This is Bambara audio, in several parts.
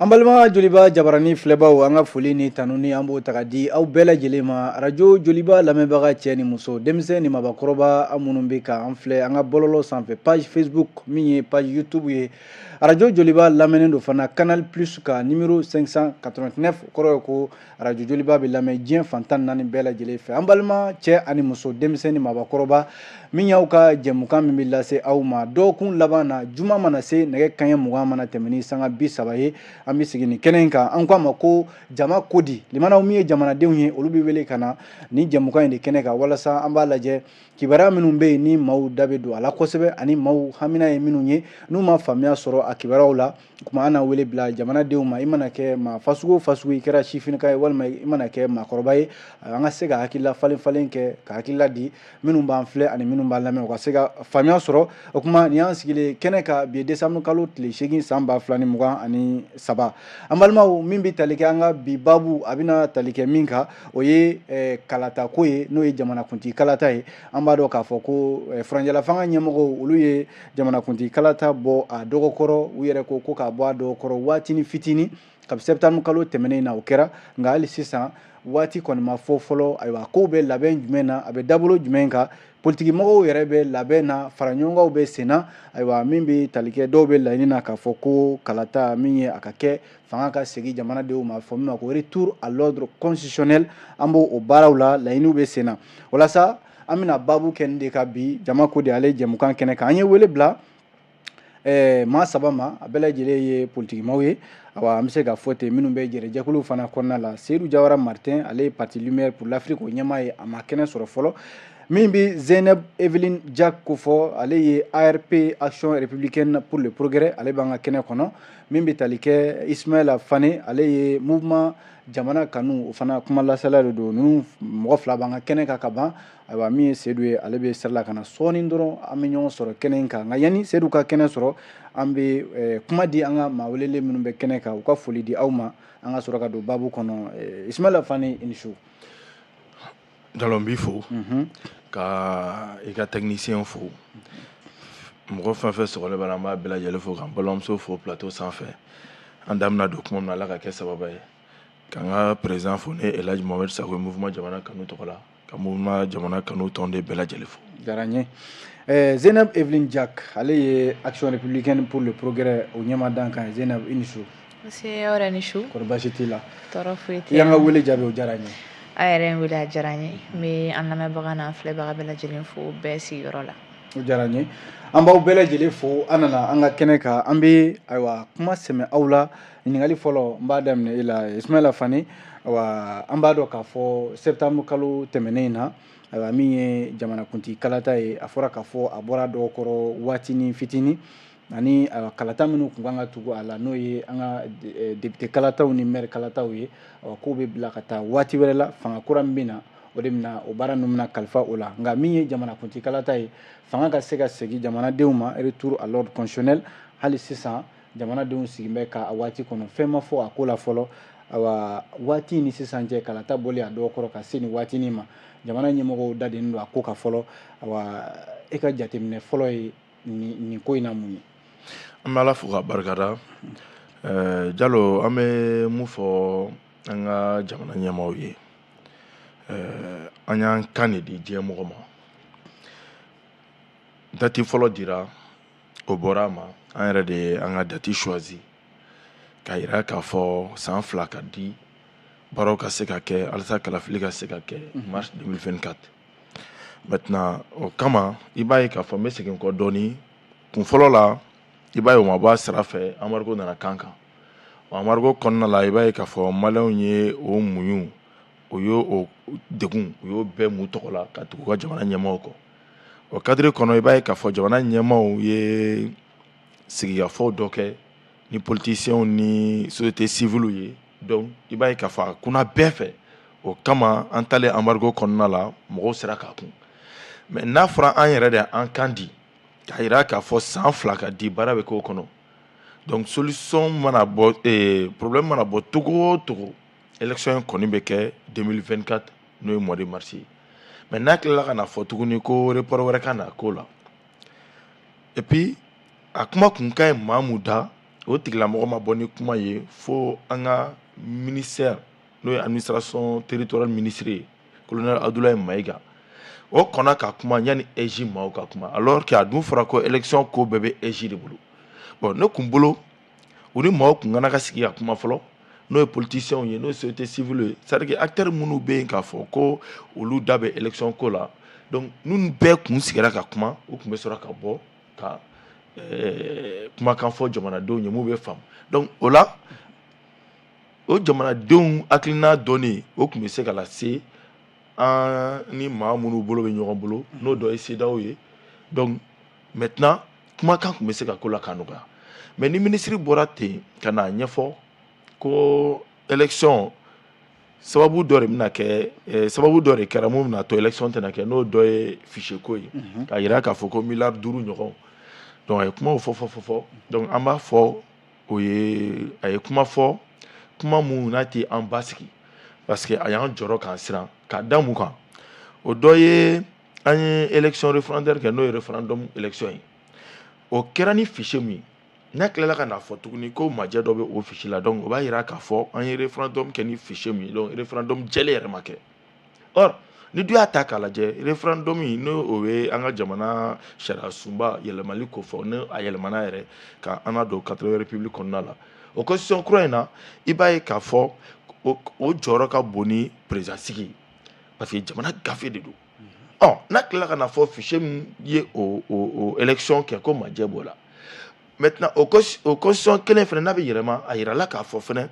An balima Joliba jabarani filɛbaw, an ka foli ni tanuni, an b'o ta ka di aw bɛɛ lajɛlen ma. Arajo Joliba lamɛnbaga cɛ ni muso, denmisɛn ni mabakɔrɔba, an minnu bɛ ka an filɛ an ka bɔlɔlɔ sanfɛ, page Facebook min ye page YouTube ye, arajo Joliba lamɛnnen don fana Canal Plus ka numéro 589. O kɔrɔ ye ko arajo Joliba bɛ lamɛn diɲɛ fan 14 bɛɛ lajɛlen fɛ. An balima cɛ ani muso, denmisɛn ni mabakɔrɔba, min y'aw ka jɛmukan min bɛ lase aw ma dɔgɔkun laban na, juma mana se, nɛgɛ kanɲɛ 20 mana tɛmɛ ni sanga 30 ye, an bɛ sigi nin kɛnɛ in kan. An ko a ma ko jama ko di. Limanaw, min ye jamanadenw ye, olu bɛ wele ka na nin jɛmukan in de kɛnɛ kan, walasa an b'a lajɛ kibaruya minnu bɛ yen ni maaw da bɛ don a la kosɛbɛ, ani maaw hamina ye minnu ye, n'u ma faamuya sɔrɔ a kibaruyaw la. Kuma an na wele bila jamanadenw ma, i mana kɛ maa fasugu o fasugu, i kɛra sifinka ye walima i mana kɛ maakɔrɔba ye, an ka se ka hakilila falen falen kɛ, ka hakilila di minnu b'an filɛ ani minnu b'an lamɛn, u ka se ka faamuya sɔrɔ. O kuma nin y'an sigilen kɛnɛ kan bi, décembre kalo tile 8, san 2023. An balimaw, min bɛ tali kɛ an ka bi baabu, a bɛna tali kɛ min kan, o ye kalatako ye, n'o ye jamanakuntigi kalata ye. An b'a dɔn k'a fɔ ko furancɛla fanga ɲɛmɔgɔw, olu ye jamanakuntigi kalata bɔ a dɔgɔkɔrɔ. U yɛrɛ ko ko k'a bɔ a dɔgɔkɔrɔ waatinin fitinin kabi septembre kalo tɛmɛnen na, o kɛra. Nka hali sisan waati kɔni ma fɔ fɔlɔ. Ayiwa, kow bɛ labɛn jumɛn na, a bɛ dabolo jumɛn kan, politikimɔgɔw yɛrɛ bɛ labɛn na, fara ɲɔgɔnkanw bɛ sen na. Ayiwa, min bɛ tali kɛ, dɔw bɛ laɲini na k'a fɔ ko kalata min ye a ka kɛ, fanga ka segin jamanadenw ma, fɔ min ma ko retour à l'ordre constitutionnel, an b'o o baaraw la, laɲiniw bɛ sen na. Walasa an bɛna baabu kɛ nin de ka bi jama ko de ale jɛmukan kɛnɛ kan, an ye wele bila maa saba ma, a bɛɛ lajɛlen ye politikimaw ye. Awa, an bɛ se ka fɔ ten, minnu bɛ jɛrɛjɛkuluw fana kɔnɔna la. Seydou Jawara Martin, ale ye parti Lumière pour l'Afrique, o ɲɛmaa ye, a ma kɛnɛ sɔrɔ fɔlɔ. Min bɛ Zeynab Evelyn Jack kofɔ, ale ye ARP, Action républicaine pour le progrès, ale b'an ka kɛnɛ kɔnɔ. Min bɛ tali kɛ Ismaël Fane, ale ye mouvement Jamana Kanu, o fana kuma lasela de don. Ninnu mɔgɔ fila b'an ka kɛnɛ kan ka ban. Ayiwa, min ye Seydou ye, ale bɛ sira la ka na sɔɔni dɔrɔn, an bɛ ɲɔgɔn sɔrɔ kɛnɛ in kan. Nka yanni Seydou ka kɛnɛ sɔrɔ, an bɛ kuma di an ka maa welelen minnu bɛ kɛnɛ kan, u ka foli di aw ma, an ka sɔrɔ ka don baabu kɔnɔ. Ismaël Fane, i ni su. Jalo, n b'i fo ka i ka technicien fo, mɔgɔ fɛn fɛn sɔgɔlen b'a la, an b'a bɛɛ lajɛlen fo, k'an balimamuso fo plateau sanfɛ. An da bɛna don kuma min na, Ala ka kɛ sababa ye. K'an ka président fo, ne ye Elhaji Mohamed Sako ye, mouvement Jamana Kanu tɔgɔ la, ka mouvement Jamana Kanu tɔnden bɛɛ lajɛlen fo. Diyara n ye. Zeynab Evelyn Jack, ale ye Action républicaine pour le progrès, o ɲɛmaa dankan ye. Zeynab, i ni su. Nse, aw yɛrɛ ni su. Kɔri baasi t'i la? Tɔɔrɔ foyi tɛ. I y'an ka wele jaabi, o diyara n ye. A yɛrɛ ye wele, a diyara n ye. N bɛ an lamɛnbaga n'an filɛbaga bɛɛ lajɛlen fo bɛɛ sigiyɔrɔ la. O diyara n ye. An b'aw bɛɛ lajɛlen fo. An nana an ka kɛnɛ kan, an bɛ ayiwa kuma sɛmɛ aw la. Ɲininkali fɔlɔ, n b'a daminɛ e la, Ismaël Fane. Ayiwa, an b'a dɔn k'a fɔ septembre kalo tɛmɛnen in na, ayiwa, min ye jamanakuntigi kalata ye, a fɔra k'a fɔ a bɔra dɔgɔkɔrɔ waatinin fitinin, ani ayiwa kalata minnu tun kan ka tugu a la, n'o ye an ka député kalataw ni maire kalataw ye, ayiwa, k'o bɛ bila ka taa waati wɛrɛ la. Fanga kura min bɛ na, o de bɛna o baara ninnu bɛna kalifa o la. Nka min ye jamanakuntigi kalata ye, fanga ka se ka segin jamanadenw ma, retour à l'ordre constitutionnel, hali sisan jamanadenw sigilen bɛ ka a waati kɔnɔ, fɛn ma fɔ a ko la fɔlɔ. Ayiwa, waati ni sisan cɛ, kalata bɔli a dɔgɔkɔrɔ ka se nin waatinin ma, jamana ɲɛmɔgɔw da dennen don a ko kan fɔlɔ. Ayiwa, e ka jateminɛ fɔlɔ ye nin ko in na mun ye? An bɛ Ala fo ka barikada. Jalo, an bɛ mun fɔ an ka jamana ɲɛmaaw ye? An y'an kan de di diɲɛ mɔgɔ ma. Date fɔlɔ dira, o bɔra a ma, an yɛrɛ de ye an ka date choisi k'a yira k'a fɔ san 2 ka di, baaraw ka se ka kɛ halisa, kalafili ka se ka kɛ mars 2024. Maintenant, o kama, i b'a ye k'a fɔ n bɛ segin kɔ dɔɔni. Kun fɔlɔ la, i b'a ye o ma bɔ a sira fɛ, embargo nana kan kan. O embargo kɔnɔna la, i b'a ye k'a fɔ maliyɛnw ye o muɲu, o y'o o degun, u y'o bɛɛ mun tɔgɔ la ka tugu u ka jamana ɲɛmaaw kɔ. O cadre kɔnɔ, i b'a ye k'a fɔ jamana ɲɛmaaw ye sigikafɔ dɔ kɛ ni politiciens ni société civile ye. Donc i b'a ye k'a fɔ a kunna bɛɛ fɛ. O kama, an talen embargo kɔnɔna la, mɔgɔw sera k'a kun. Mais n'a fɔra an yɛrɛ de an kan di k'a yira k'a fɔ san 2 ka di, baara bɛ k'o kɔnɔ. Donc solution mana bɔ, problème mana bɔ togo o togo, élection in kɔni bɛ kɛ 2024, n'o ye mois de mars ye. Mais n'a tilala ka na fɔ tuguni ko report wɛrɛ ka na k'o la, et puis a kuma kun ka ɲi maa mun da, O tigilamɔgɔ ma bɔ ni kuma ye fo an ka ministère, n'o ye administration territoriale ministre ye, colonel Abdoulaye Maïga. O kɔnna ka kuma yanni AIGE maaw ka kuma, alors que a dun fɔra ko élection ko bɛɛ bɛ AIGE de bolo. Bon, ne kun bolo, u ni maaw kun kana ka sigi ka kuma fɔlɔ, n'o ye politiciens ye, n'o ye société civile ye, c'est à dire que acteurs minnu bɛ yen k'a fɔ ko olu da bɛ élection ko la. Donc n'u bɛɛ kun sigira ka kuma, u tun bɛ sɔrɔ ka bɔ ka kumakan fɔ jamanadenw ye mun bɛ faamu. Donc o la, o jamanadenw hakilina dɔɔni, o tun bɛ se ka lase an ni maa minnu bolo bɛ ɲɔgɔn bolo, n'o dɔ ye CEDEAO ye. Donc maintenant, kumakan tun bɛ se ka ko la ka nɔgɔya. Mais ni minisiri bɔra ten ka n'a ɲɛfɔ ko élection sababu dɔ de bɛna kɛ, sababu dɔ de kɛra mun bɛna to élection tɛna kɛ, n'o dɔ ye fichier ko ye, k'a yira k'a fɔ ko miliyari 5 ɲɔgɔn. Donc a ye kumaw fɔ fɔ fɔ fɔ. Donc an b'a fɔ o ye, a ye kuma fɔ, kuma mun n'a tɛ an basigi, parce que a y'an jɔrɔ k'an siran. K'a da mun kan? O dɔ ye, an ye élection référendaire kɛ, n'o ye référendum élection ye. O kɛra ni fichier min ye, n'a tilala ka n'a fɔ tuguni ko majɛ dɔ bɛ o fichier la, donc o b'a yira k'a fɔ an ye référendum kɛ ni fichier min ye, donc référendum jɛlen yɛrɛ ma kɛ. Or ni dun y'a ta k'a lajɛ, référendum in, n'o o ye an ka jamana sariya sunba yɛlɛmali ko fɔ, ni a yɛlɛmana yɛrɛ ka an na don 80 république kɔnɔna la, o constitution kura in na, i b'a ye k'a fɔ o jɔyɔrɔ ka bon ni président sigi ye, parce que jamana gafe de don. Ɔ, n'a tilala ka n'a fɔ fichier min ye o élection kɛ, ko majɛ b'o la. Maintenant, o constitution kelen fana, n'a bɛ yɛlɛma, a yirala k'a fɔ fana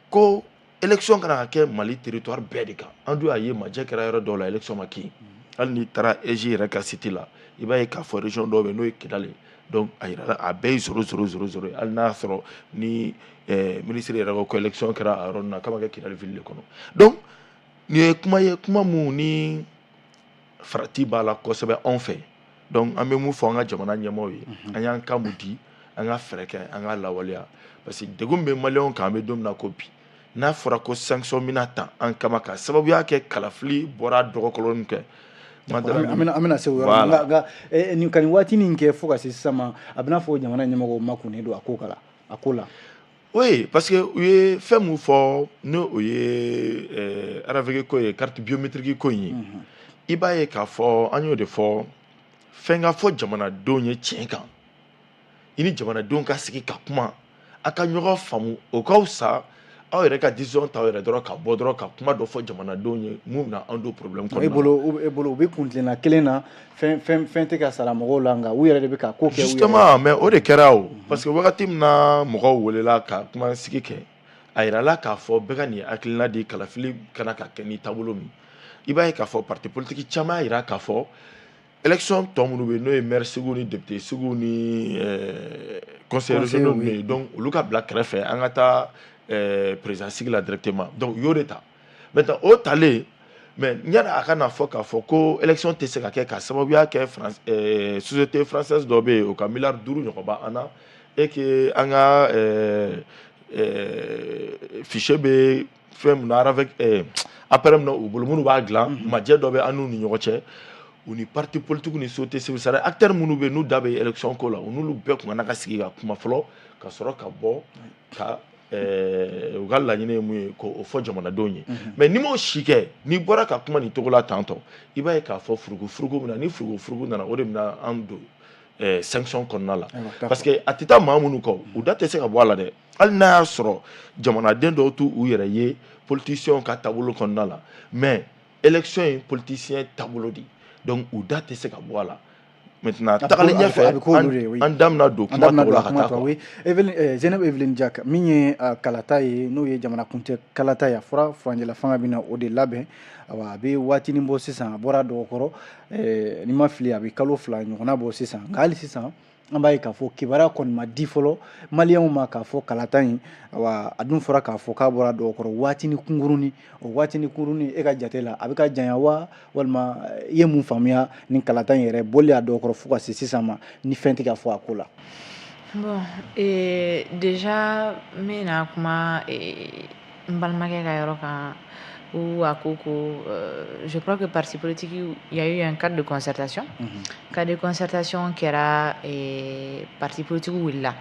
ko élection kana ka kɛ Mali territoire bɛɛ de kan. An dun y'a ye, majɛ kɛra yɔrɔ dɔw la, élection ma kɛ yen. Hali n'i taara AIGE yɛrɛ ka site la, i b'a ye k'a fɔ région dɔw bɛ yen, n'o ye Kidali ye, donc a yirala a bɛɛ ye 0 0 0 0 ye, hali n'a y'a sɔrɔ ni ministre yɛrɛ ko ko élection kɛra a yɔrɔ ninnu na, k'a ma kɛ Kidali ville de kɔnɔ. Donc nin ye kuma ye, kuma mun ni farati b'a la kosɛbɛ anw fɛ. Donc an bɛ mun fɔ an ka jamana ɲɛmaaw ye? An y'an kan mun di, an ka fɛɛrɛ kɛ an ka lawaleya, parce que degun bɛ maliyɛnw kan. An bɛ don min na ko bi, n'a fɔra ko sanction bɛna ta an kama ka sababuya kɛ kalafili bɔra dɔgɔkɔrɔ min kɛ. An bɛna se o yɔrɔ ma, nka nin ka nin waati nin kɛ fo ka se sisan ma, a bɛna fɔ jamana ɲɛmɔgɔw makunnen don a ko kala a ko la. Oui, parce que u ye fɛn mun fɔ, n'o o ye RAVEC ko ye, carte biométrique ko in ye, i b'a ye k'a fɔ an y'o de fɔ, fɛn ka fɔ jamanadenw ye tiɲɛ kan, i ni jamanadenw ka sigi ka kuma, a ka ɲɔgɔn faamu, o ka fisa aw yɛrɛ ka décision ta aw yɛrɛ dɔrɔn ka bɔ dɔrɔn ka kuma dɔ fɔ jamanadenw ye mun bɛna an don problème kɔnɔna la. E bolo, u bɛ kuntilenna kelen na, fɛn fɛn fɛn tɛ ka sara mɔgɔw la, nka u yɛrɛ de bɛ ka ko kɛ u yɛrɛ ye. Justement, mais o de kɛra o, parce que wagati min na mɔgɔw welela ka kuma sigi kɛ, a yirala k'a fɔ bɛɛ ka nin hakilina di kalafili kana ka kɛ ni taabolo min, i b'a ye k'a fɔ parti politique caman y'a yira k'a fɔ élection tɔ minnu bɛ yen, n'o ye maire sigiw ni député sigiw ni conseil régionaux ninnu ye, donc olu ka bila kɛrɛfɛ, an ka taa président sigi la directement. Donc u y'o de ta. Maintenant, o talen, mais yanni a ka na fɔ k'a fɔ ko élection tɛ se ka kɛ ka sababuya kɛ société française dɔ bɛ yen, o ka miliyari 5 ɲɔgɔn b'an na, et que an ka fichier bɛ fɛn mun na, avec appareil min na u bolo minnu b'a dilan, majɛ dɔ bɛ an n'u ni ɲɔgɔn cɛ, u ni parti politique ni société civile, c'est à dire acteurs minnu bɛ yen n'u da bɛ élection ko la, u n'olu bɛɛ tun ka sigi ka kuma fɔlɔ ka sɔrɔ ka bɔ ka u ka laɲini ye mun ye, k'o fɔ jamanadenw ye. Mais n'i m'o si kɛ, n'i bɔra ka kuma nin cogo la tantɔ, i b'a ye k'a fɔ furugu furugu bɛ na. Ni furugu furugu nana, o de bɛna an don sanction kɔnɔna la, parce que a tɛ taa maa minnu kɔ, u da tɛ se ka bɔ a la dɛ. Hali n'a y'a sɔrɔ jamanaden dɔw t'u u yɛrɛ ye politiciens ka taabolo kɔnɔna la, mais élection ye politicien taabolo de ye, donc u da tɛ se ka bɔ a la. Maintenant, tagalen ɲɛfɛ, an da bɛna don kuma tɔw la ka taa quoi. Zeynab Evelyne Diack, min ye kalata ye, n'o ye jamanakuntigi kalata ye, a fɔra furancɛla fanga bɛna o de labɛn. Awa, a bɛ waatinin bɔ sisan, a bɔra dɔgɔkɔrɔ, ni ma fili, a bɛ kalo 2 ɲɔgɔnna bɔ sisan. Nka hali sisan, an b'a ye k'a fɔ kibaruya kɔni ma di fɔlɔ maliyɛnw ma k'a fɔ kalata in, awa, a dun fɔra k'a fɔ k'a bɔra dɔgɔkɔrɔ waatinin kunkurunin. O waatinin kunkurunin, e ka jate la, a bɛ ka janya wa, walima i ye mun faamuya ni kalata in yɛrɛ bɔli a dɔgɔkɔrɔ fo ka se sisan ma, ni fɛn tɛ ka fɔ a ko la? Bon, déjà n bɛna kuma n balimakɛ ka yɔrɔ kan où a ko ko je crois que parti politique, il y a eu un cadre de concertation. Cadre de concertation kɛra, parti politique wulila.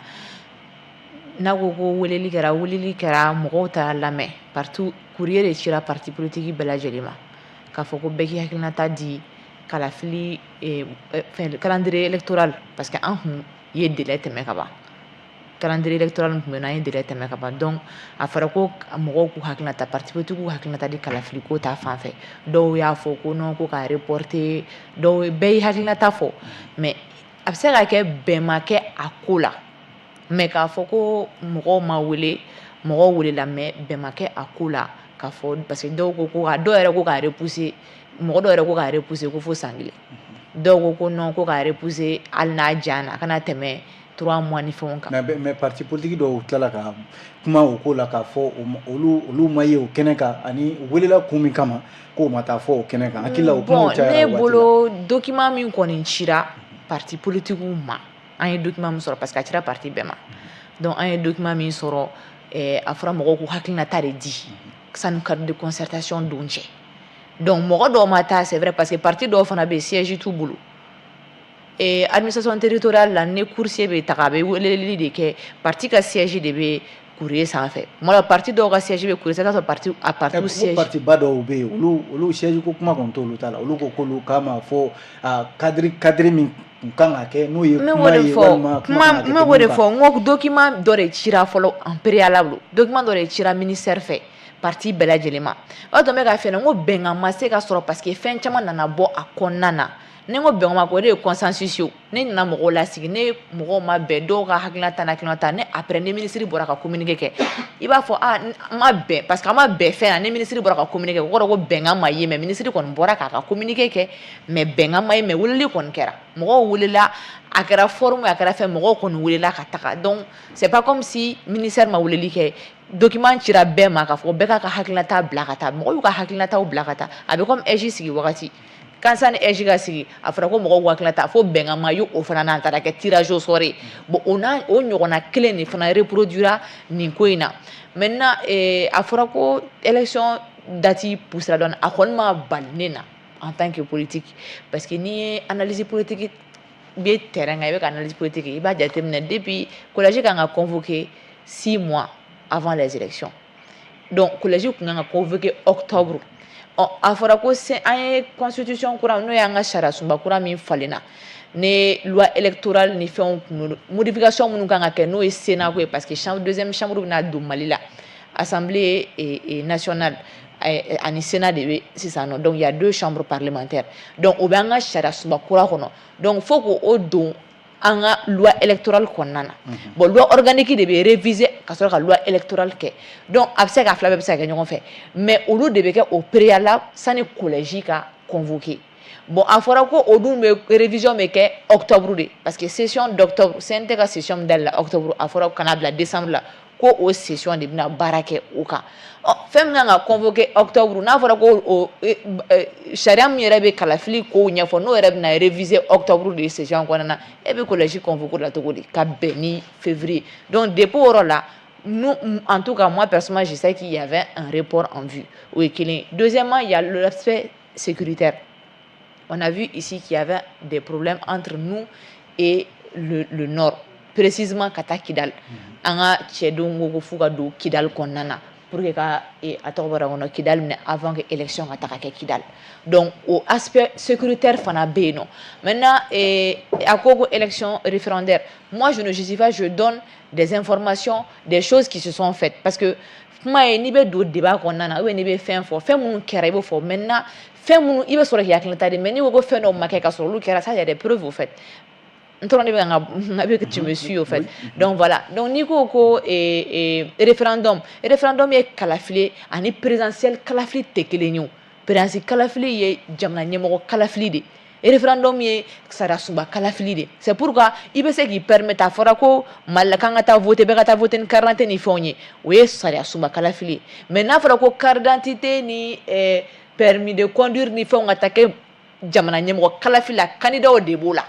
N'a ko ko weleli kɛra, weleli kɛra, mɔgɔw taara lamɛn partout. Courrier de cira parti politique bɛɛ lajɛlen ma k'a fɔ ko bɛɛ k'i hakilinata di kalafili, fɛn, calendrier électoral, parce que an kun ye délai tɛmɛ ka ban. Calendrier électoral min tun bɛ yen, an ye délai tɛmɛ ka ban. Donc a fɔra ko mɔgɔw k'u hakilinata, parti politique k'u hakilinata di kalafili ko ta fan fɛ. Dɔw y'a fɔ ko non, ko k'a reporter. Dɔw bɛɛ y'i hakilinata fɔ, mais a bɛ se ka kɛ bɛn ma kɛ a ko la. Mais k'a fɔ ko mɔgɔw ma wele, mɔgɔw welela, mais bɛn ma kɛ a ko la k'a fɔ, parce que dɔw ko ko dɔw yɛrɛ ko k'a repousser, mɔgɔ dɔw yɛrɛ ko k'a repousser ko fo san kelen. Dɔw ko ko non, ko k'a repousser hali n'a jan na, a kana tɛmɛ 3 mois ni fɛnw kan. Mais parti politique dɔw tilala ka kuma o ko la k'a fɔ olu ma ye o kɛnɛ kan, ani u welela kun min kama, k'o ma taa fɔ o kɛnɛ kan. Hakili la, o kumaw Bon, cayara ne o waati la. bolo, document min kɔni cira parti politique ma, an ye document min sɔrɔ, parce que a cira parti bɛɛ ma, donc an ye document min sɔrɔ, a fɔra mɔgɔw k'u hakilinata de di sani cadre de concertation don cɛ. Donc mɔgɔ dɔw ma taa, c'est vrai, parce que parti dɔw fana bɛ yen, siège t'u bolo. Administration territoriale la, ni coursier bɛ taga, a bɛ weleli de kɛ, parti ka siège de bɛ courrier sanfɛ. Tuma dɔ, parti dɔw ka siège bɛ courrier sanfɛ, i b'a sɔrɔ parti a parti Ko siège parti ba dɔw bɛ yen, olu siège ko kuma kɔni t'olu ta la. Olu ko k'olu k'a ma fɔ a cadre min kun kan ka kɛ, n'o ye N bɛ kuma k'o de ye fɔ. Walima kuma Kuma kan ka n kɛ bɛ k'o de min kan. fɔ, n ko document dɔ de cira fɔlɔ en préalable, document dɔ de cira ministère fɛ parti bɛɛ lajɛlen ma. O tun bɛ k'a f'i ɲɛna n ko bɛnkan ma se ka sɔrɔ, parce que fɛn caman nana bɔ a kɔnɔna na. Ni n ko bɛnkan ma kɛ, o de ye consensus ye. O ne nana mɔgɔw lasigi, ne mɔgɔw ma bɛn, dɔw ka hakilina ta n'a hakilina ta. Ne après, ni ministre bɔra ka communiqué kɛ, i b'a fɔ ah, n ma bɛn, parce que an ma bɛn fɛn na. Ni ministre bɔra ka communiqué kɛ, o kɔrɔ ko bɛnkan ma ye. Mais ministre kɔni bɔra k'a ka communiqué kɛ, mais bɛnkan ma ye. Mais weleli kɔni kɛra, mɔgɔw welela, a kɛra forme ye, a kɛra fɛn, mɔgɔw kɔni welela ka taga. Donc c'est pas comme si ministère ma weleli kɛ. Document cira bɛɛ ma k'a fɔ bɛɛ k'a ka hakilinata bila ka taa. Mɔgɔw y'u ka hakilinataw bila ka taa. A bɛ comme AIGE sigi wagati kan, sani AIGE ka sigi, a fɔra ko mɔgɔw k'u hakilinata fo, bɛnkan ma ye o fana na, a taara kɛ tirage au sort ye. Bon, o n'a o ɲɔgɔnna kelen de fana reproduira nin ko in na. Maintenant, a fɔra ko élection date poussera dɔɔni. A kɔni ma bali ne na en tant que politique, parce que n'i ye analyse politique bɛ terrain kan, i bɛ ka analyse politique, i b'a jateminɛ depuis collège kan ka convoquer 6 mois avant les élections. Donc collège kun kan ka convoquer octobre. Ɔ, a fɔra ko an ye constitution kura, n'o y'an ka sariya sunba kura min falenna ni loi électorale ni fɛnw kun don, modification minnu kan ka kɛ, n'o ye Sénat ko ye, parce que chambre, deuxième chambre bɛna don Mali la. Assemblée nationale ani Sénat de bɛ sisan nɔ. Donc il y a deux chambres parlementaires. Donc o bɛ an ka sariya sunba kura kɔnɔ. Donc fo k'o don an ka loi électorale kɔnɔna na. Bon, loi organique de bɛ réviser ka sɔrɔ ka loi électorale kɛ. Donc a bɛ se ka fila bɛɛ bɛ se ka kɛ ɲɔgɔn fɛ, mais olu de bɛ kɛ au préalable sani collège ka convoquer. Bon, a fɔra ko o dun bɛ révision bɛ kɛ octobre de, parce que session d'octobre, CNT ka session min dayɛlɛ octobre, a fɔra kana bila décembre la, ko o session de bɛna baara kɛ o kan. Ɔ, fɛn min kan ka convoquer octobre, n'a fɔra ko o sariya min yɛrɛ bɛ kalafili kow ɲɛfɔ, n'o yɛrɛ bɛna réviser octobre de session kɔnɔna na, e bɛ collège convoquer la cogo di ka bɛn ni février? Donc depuis o yɔrɔ la, nous, en tout cas moi personnellement, je sais qu'il y avait un report en vue. O ye kelen ye. Deuxièmement, il y a l'aspect sécuritaire. On a vu ici qu'il y avait des problèmes entre nous et le nord, précisément ka taa Kidal. An ka cɛdenw ko ko f'u ka don Kidal kɔnɔna na pour que ka a tɔgɔ bɔra kɔnɔ, Kidal minɛ avant que élection ka taga kɛ Kidal. Donc o aspect sécuritaire fana bɛ yen nɔ. Maintenant, a ko ko élection référendaire, moi je ne justifie pas, je donne des informations, des choses qui se sont faites, parce que kuma ye, n'i bɛ don débat kɔnɔna na ou bien n'i bɛ fɛn fɔ, fɛn minnu kɛra, i b'o fɔ. Maintenant, fɛn minnu i bɛ sɔrɔ k'i hakilinata di, mais n'i ko ko fɛn dɔw ma kɛ ka sɔrɔ olu kɛra, ça, il y a des preuves au fait. N tɔrɔ ne bɛ ka n ka, tu me suis au fait? Donc voilà. Donc n'i ko ko référendum, référendum ye kalafili ani présidentiel kalafili tɛ kelen ye. O présidentiel kalafili ye jamana ɲɛmɔgɔ kalafili de, référendum ye sariya sunba kalafili de. C'est pourquoi i bɛ se k'i permettre, a fɔra ko Mali la k'an ka taa voter, bɛɛ ka taa voter ni carte d'identité ni fɛnw ye, o ye sariya sunba kalafili ye. Mais n'a fɔra ko carte d'identité ni permis de conduire ni fɛnw ka taa kɛ jamana ɲɛmɔgɔ kalafili la, candidat de b'o la,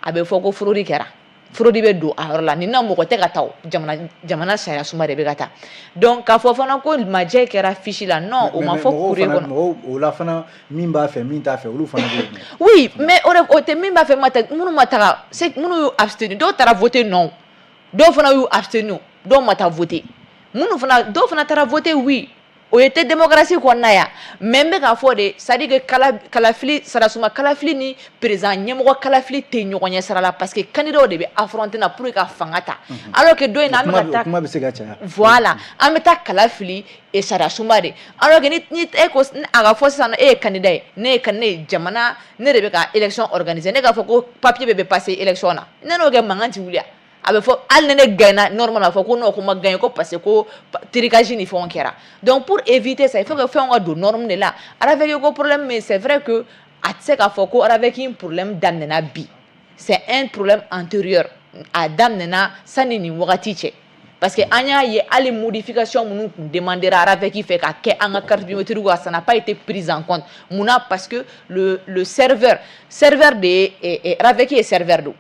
a bɛ fɔ ko fraude kɛra, fraude bɛ don a yɔrɔ la. Nin na mɔgɔ tɛ ka taa, o jamana sariya sunba de bɛ ka taa. Donc k'a fɔ fana ko majɛ kɛra fiche la, non, o ma fɔ courrier kɔnɔ. Mɔgɔw o la fana, min b'a fɛ, min t'a fɛ, olu fana bɛ yen. Oui, mais o de o tɛ min b'a fɛ ma ta, minnu ma taga, c'est minnu y'u abstenu. Dɔw taara voter non, dɔw fana y'u abstenu. Dɔw ma taa voter. Minnu fana, dɔw fana taara voter, oui, o ye tɛ démocratie kɔnɔna yan. Mais n bɛ k'a fɔ de, c'est à dire que kalafili, sarasuma kalafili ni président ɲɛmɔgɔ kalafili tɛ ɲɔgɔn ɲɛ sira la, parce que candidat de bɛ affronter na pour que ka fanga ta, alors que don in na an bɛ ka taa Kuma bɛ se ka caya. Voilà, an bɛ taa kalafili sariya sunba de, alors que ni e ko a ka fɔ sisan, e ye candidat ye, ne ye jamana, ne de bɛ ka élection organiser, ne k'a fɔ ko papier bɛɛ bɛ passer élection na, ne n'o kɛ, mankan ti wuli. A bɛ fɔ hali ni ne gagnera, normalement a bɛ fɔ ko non, ko ma gagné, ko parce que ko trucage ni fɛnw kɛra. Donc pour éviter ça, il faut que fɛnw ka don norme de la. RAVEC ko problème, mais c'est vrai que a tɛ se k'a fɔ ko RAVEC problème daminɛna bi, c'est un problème antérieur, a daminɛna sani nin wagati cɛ, parce que an y'a ye hali modification minnu tun demandera RAVEC fɛ ka kɛ an ka carte biométrique, ça n'a pas été pris en compte. Munna? Parce que le serveur de ye RAVEC ye, serveur don,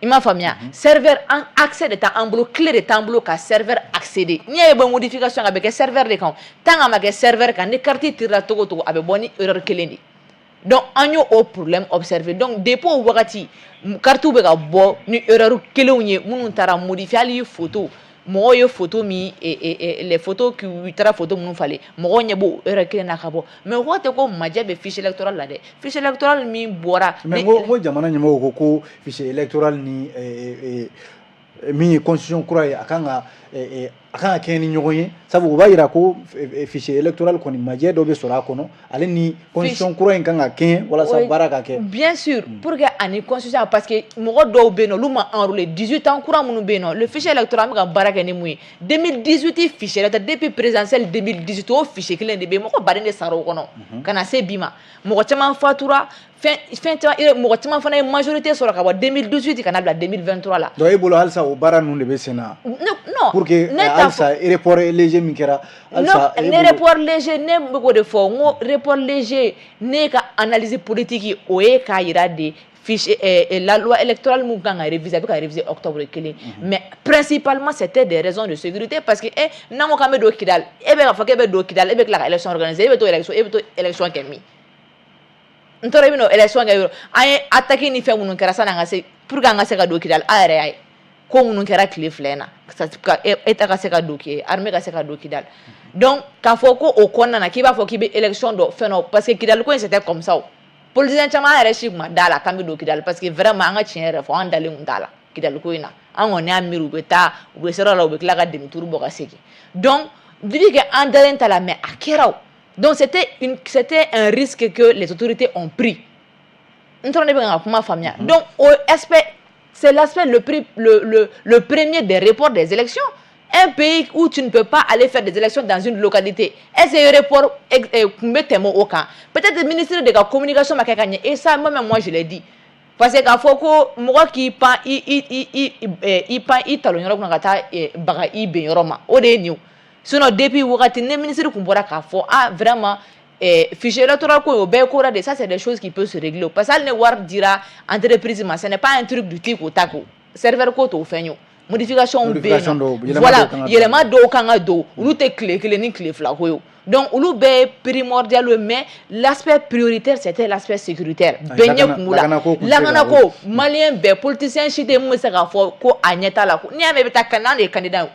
i m'a faamuya? Serveur an accès de t'an bolo, clé de t'an bolo ka serveur accéder. N'i y'a ye bɔ modification, a bɛ kɛ serveur de kan. Tant a ma kɛ serveur kan, ni carte tirera togo togo, a bɛ bɔ ni erreur kelen de. Donc an y'o o problème observé. Donc depuis o wagati, carte bɛ ka bɔ ni erreur kelenw ye. Minnu taara modifier, hali photo, mɔgɔw ye photo min, les photos qui u taara photo minnu falen, mɔgɔw ɲɛ b'o erreur kelen na ka bɔ. Mais o kɔrɔ tɛ ko majɛ bɛ fichier électoral la dɛ. Fichier électoral min bɔra Mais n ko jamana ɲɛmɔgɔw ko fichier électoral ni min ye constitution kura ye, a kan ka kɛɲɛ ni ɲɔgɔn ye, sabu o b'a yira ko fichier électoral kɔni, majɛ dɔ bɛ sɔrɔ a kɔnɔ, ale ni constitution kura in kan ka kɛɲɛ walasa baara ka kɛ. Bien sûr, pour que ani constitution, parce que mɔgɔ dɔw bɛ yen nɔ, olu ma enrôler, 18 ans kura minnu bɛ yen nɔ. Le fichier électoral, an bɛ ka baara kɛ ni mun ye? 2018 fichier électoral, depuis présidentielle 2018, o fichier kelen de bɛ yen. Mɔgɔ baden de sara o kɔnɔ ka na se bi ma. Mɔgɔ caman fatura, fɛn caman, mɔgɔ caman fana ye majorité sɔrɔ ka bɔ 2018 ka na bila 2023 la. Donc e bolo, halisa o baara ninnu de bɛ sen na? Non. Pour que halisa report léger min kɛra halisa. Ne report léger, ne bɛ k'o de fɔ, n ko report léger, ne ka analyse politique, o ye k'a yira de fichier, la loi électorale mun kan ka réviser, a bɛ ka réviser octobre kelen. Mais principalement, c'était des raisons de sécurité, parce que n'an ko k'an bɛ don Kidal, e bɛ k'a fɔ k'e bɛ don Kidal, e bɛ tila ka élection organiser, e bɛ to élection, e bɛ to élection kɛ min? N tɔɔrɔ, i bɛ n'o élection kɛ yɔrɔ. An ye attaque ni fɛn minnu kɛra sanni an ka se, pour que an ka se ka don Kidal, a yɛrɛ y'a ye ko minnu kɛra tile 2 in na ka État ka se ka don, armée ka se ka don Kidal. Donc k'a fɔ ko o kɔnɔna na k'i b'a fɔ k'i bɛ élection dɔ fɛn dɔ, parce que Kidal ko in, c'était comme ça. O politicien caman yɛrɛ si kun ma da la k'an bɛ don Kidal, parce que vraiment, an ka tiɲɛ yɛrɛ fɔ, an dalen kun t'a la Kidal ko in na. An kɔni y'a miiri u bɛ taa, u bɛ sira la, u bɛ tila ka demi-tour bɔ ka segin. Donc du que an dalen t'a la, mais a kɛra o. Donc c'était un risque que les autorités ont pris. N tɔrɔ ne bɛ ka kuma faamuya. Donc o aspect, c'est l'aspect le premier des reports des élections. Un pays où tu ne peux pas aller faire des élections dans une localité, est-ce que report kun bɛ tɛmɛ o kan? Peut-être ministre de ka communication ma kɛ ka ɲɛ. Et ça, moi-même, moi je l'ai dit, parce que k'a fɔ ko mɔgɔ k'i pan i pan i talon yɔrɔ kunna ka taa baga i ben yɔrɔ ma, o de ye nin ye. Sinon depuis wagati ne ministre kun bɔra k'a fɔ, ah vraiment, fichier électoral ko, o bɛɛ ye ko wɛrɛ de. Ça, c'est des choses qui peuvent se régler, parce que hali ni wari dira entreprise ma, ce n'est pas un truc du tic au tac. O serveur ko t'o fɛn ye, o modification bɛ yen nɔ, voilà, yɛlɛma dɔw kan ka don, olu tɛ tile kelen ni tile fila ko ye. Donc olu bɛɛ ye primordial ye, mais l'aspect prioritaire, c'était l'aspect sécuritaire. Bɛɛ ɲɛ kun b'u la, lakanako. Malien bɛɛ, politicien si tɛ mun bɛ se k'a fɔ ko a ɲɛ t'a la. N'i y'a mɛn i bɛ taa kan de ye candidat ye.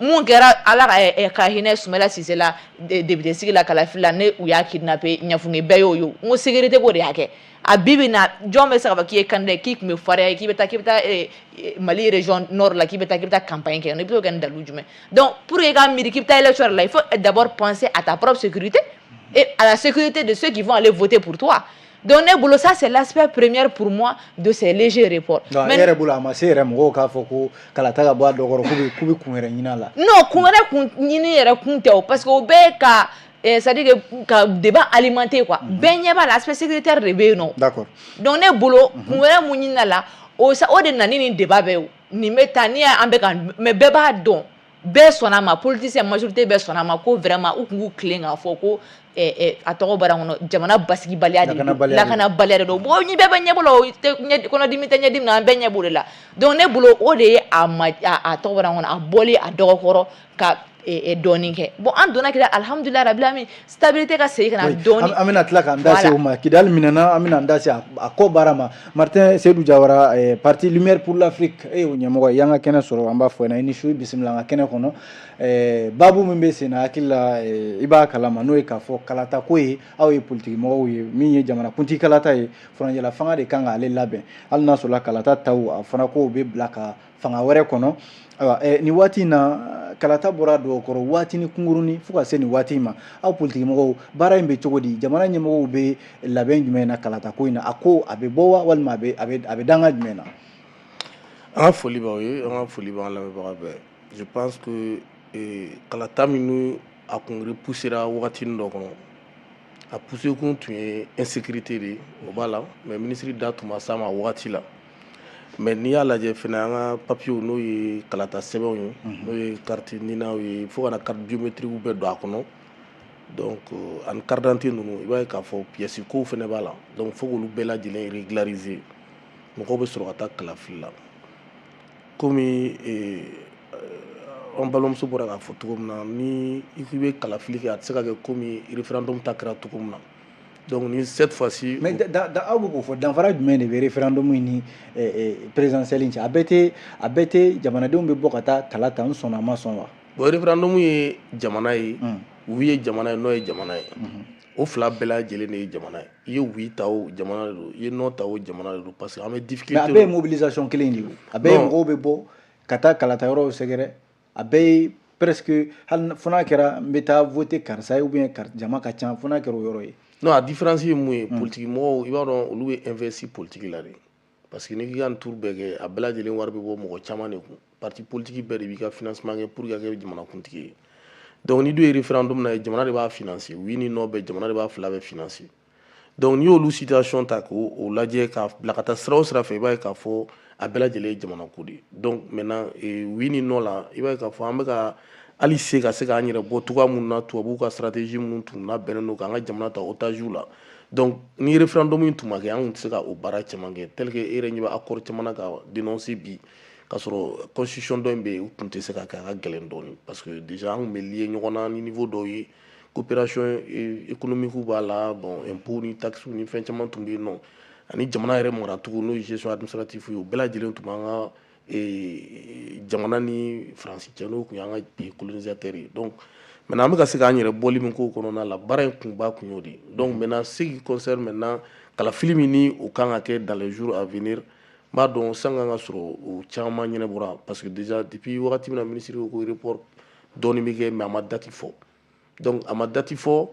Mun kɛra? Ala ka hinɛ Sumala Sise la, député sigi la, kalafili la, ne u y'a kidnappé Ɲafunke, bɛɛ y'o ye. N ko sécurité ko de y'a kɛ. A bi bi na, jɔn bɛ se k'a fɔ k'i ye candidat ye, k'i tun bɛ farinya, k'i bɛ taa Mali région nord la, k'i bɛ taa campagne kɛ, i bɛ t'o kɛ ni dalu jumɛn? Donc pour que i ka miiri k'i bɛ taa élection la, il faut d'abord penser à ta propre sécurité et à la sécurité de ceux qui vont aller voter pour toi. Donc ne bolo, ça c'est l'aspect premier pour moi de ces légers reports. Non, e yɛrɛ bolo, a ma se yɛrɛ mɔgɔw k'a fɔ ko kalata ka bɔ a dɔ kɔrɔ, k'u bɛ kun wɛrɛ ɲini a la. Non, kun wɛrɛ kun ɲini yɛrɛ kun tɛ o, parce que o bɛɛ ka c'est à dire que ka débat alimenter quoi. Bɛɛ ɲɛ b'a la, aspect sécuritaire de bɛ yen nɔ. Donc ne bolo, kun wɛrɛ mun ɲini a la, o sa, o de nana ni nin débat bɛɛ ye. Nin bɛ taa n'i y'a an bɛ ka, mais bɛɛ b'a dɔn, bɛɛ sɔnna a ma, politicien majorité bɛɛ sɔnna a ma ko vraiment u tun k'u tilen k'a fɔ ko a tɔgɔ bɔra n kɔnɔ, jamana basigibaliya de don, lakanabaliya de don. Bon, ni bɛɛ bɛ ɲɛ b'o la, o tɛ kɔnɔdimi tɛ ɲɛdimi na, an bɛɛ ɲɛ b'o de la. Donc ne bolo, o de ye a ma a tɔgɔ bɔra n kɔnɔ, a bɔli a dɔgɔkɔrɔ ka dɔɔnin kɛ. Bon, an donna Kidali, alhamdulilayi rabil alamin, stabilité ka segin ka na dɔɔnin. An bɛna tila k'an da se o ma. Kidali minɛna, an bɛna an da se a ko baara ma. Martin Seydou Jawara, parti Lumière pour l'Afrique, e y'o ɲɛmɔgɔ ye, y'an ka kɛnɛ sɔrɔ, an b'a fɔ ɲɛna i ni su, bisimila an ka kɛnɛ kɔnɔ. Baabu min bɛ sen na, hakili la i b'a kalama, n'o ye k'a fɔ kalata ko ye. Aw ye politiki mɔgɔw ye, min ye jamanakuntigi kalata ye, furancɛla fanga de kan k'ale labɛn, hali n'a sɔrɔla kalata taw a fana kow bɛ bila ka fanga wɛrɛ kɔnɔ. Ayiwa, nin waati in na, kalata bɔra dɔgɔkɔrɔ waatinin kunkurunin fo ka se nin waati in ma, aw politiki mɔgɔw, baara in bɛ cogo di? Jamana ɲɛmɔgɔw bɛ labɛn jumɛn na kalata ko in na? A ko a bɛ bɔ wa, walima a bɛ danga jumɛn na? An ka foli b'aw ye, an ka foli b'an lamɛnbaga bɛɛ. Je pense que kalata minnu a kun repoussera wagatinin dɔ kɔnɔ, a poussé kun tun ye insécurité de ye, o b'a la, mais ministre da tun ma s'a ma wagati la. Mais n'i y'a lajɛ fɛnɛ, an ka papiyew, n'o ye kalata sɛbɛnw ye, n'o ye carte NINA ye, fo ka na carte biométrique bɛɛ don a kɔnɔ, donc ani carte d'identité ninnu, i b'a ye k'a fɔ pièce kow fɛnɛ b'a la. Donc fo k'olu bɛɛ lajɛlen régulariser, mɔgɔw bɛ sɔrɔ ka taa kalafili la. Komi an balimamuso bɔra k'a fɔ cogo min na, ni i k'i bɛ kalafili kɛ, a tɛ se ka kɛ komi référendum ta kɛra cogo min na. Donc ni cette fois-ci. Mais aw bɛ k'o fɔ, danfara jumɛn de bɛ référendum in ni présidentielle in cɛ? A bɛɛ tɛ jamanadenw bɛ bɔ ka taa kala ta, n sɔnna, a ma sɔn wa? Bon, référendum ye jamana ye, oui ye jamana ye, non ye jamana ye. O fila bɛɛ lajɛlen de ye jamana ye. I ye oui ta o, jamana de don, i ye non ta o, jamana de don, parce que an bɛ difficulté. Mais a bɛɛ ye mobilisation kelen de ye o. A bɛɛ ye mɔgɔw bɛ bɔ ka taa kalata yɔrɔw sɛgɛrɛ. A bɛɛ ye presque, hali fo n'a kɛra n bɛ taa voter karisa ye ou bien jama ka ca, fo n'a kɛra o yɔrɔ ye. Non, a différence ye mun ye? Politique mɔgɔw, i b'a dɔn, olu bɛ investi politique la de, parce que n'i k'i ka nin tour bɛɛ kɛ, a bɛɛ lajɛlen wari bɛ bɔ mɔgɔ caman de kun. Parti politique bɛɛ de b'i ka financement kɛ pour que ka kɛ jamanakuntigi ye. Donc ni dun ye référendum na ye, jamana de b'a financer, oui ni non bɛɛ, jamana de b'a fila bɛɛ financer. Donc n'i y'olu situation ta k'o lajɛ ka bila ka taa sira o sira fɛ, i b'a ye k'a fɔ a bɛɛ lajɛlen ye jamana ko de ye. Donc maintenant, oui ni non la, i b'a ye k'a fɔ an bɛ ka hali se ka se k'an yɛrɛ bɔ cogoya mun na, tubabuw ka stratégie minnu tun labɛnnen don k'an ka jamana ta otage la. Donc ni référendum in tun ma kɛ, an tun tɛ se ka o baara caman kɛ, tel que e yɛrɛ ɲɛ bɛ accord caman na ka dénoncer bi, k'a sɔrɔ constitution dɔ in bɛ yen, o tun tɛ se ka kɛ, a ka gɛlɛn dɔɔnin, parce que déjà an tun bɛ lié ɲɔgɔn na ni niveau dɔw ye, coopération économique b'a la, bon, impôt ni taxe ni fɛn caman tun bɛ yen nɔ, ani jamana yɛrɛ maracogo, n'o ye gestion administrative ye, o bɛɛ lajɛlen tun b'an ka jamana ni Faransi cɛ, n'o tun y'an ka pays colonisateur ye. Donc maintenant, an bɛ ka se k'an yɛrɛ bɔli min k'o kɔnɔna la, baara in kunba kun y'o de ye. Donc maintenant, ce qui concerne maintenant kalafili min ni o kan ka kɛ dans les jours à venir, n b'a dɔn san kan ka sɔrɔ o caman ɲɛnabɔra, parce que déjà depuis wagati min na ministre ko ko report dɔɔnin bɛ kɛ, mais a ma date fɔ. Donc a ma date fɔ,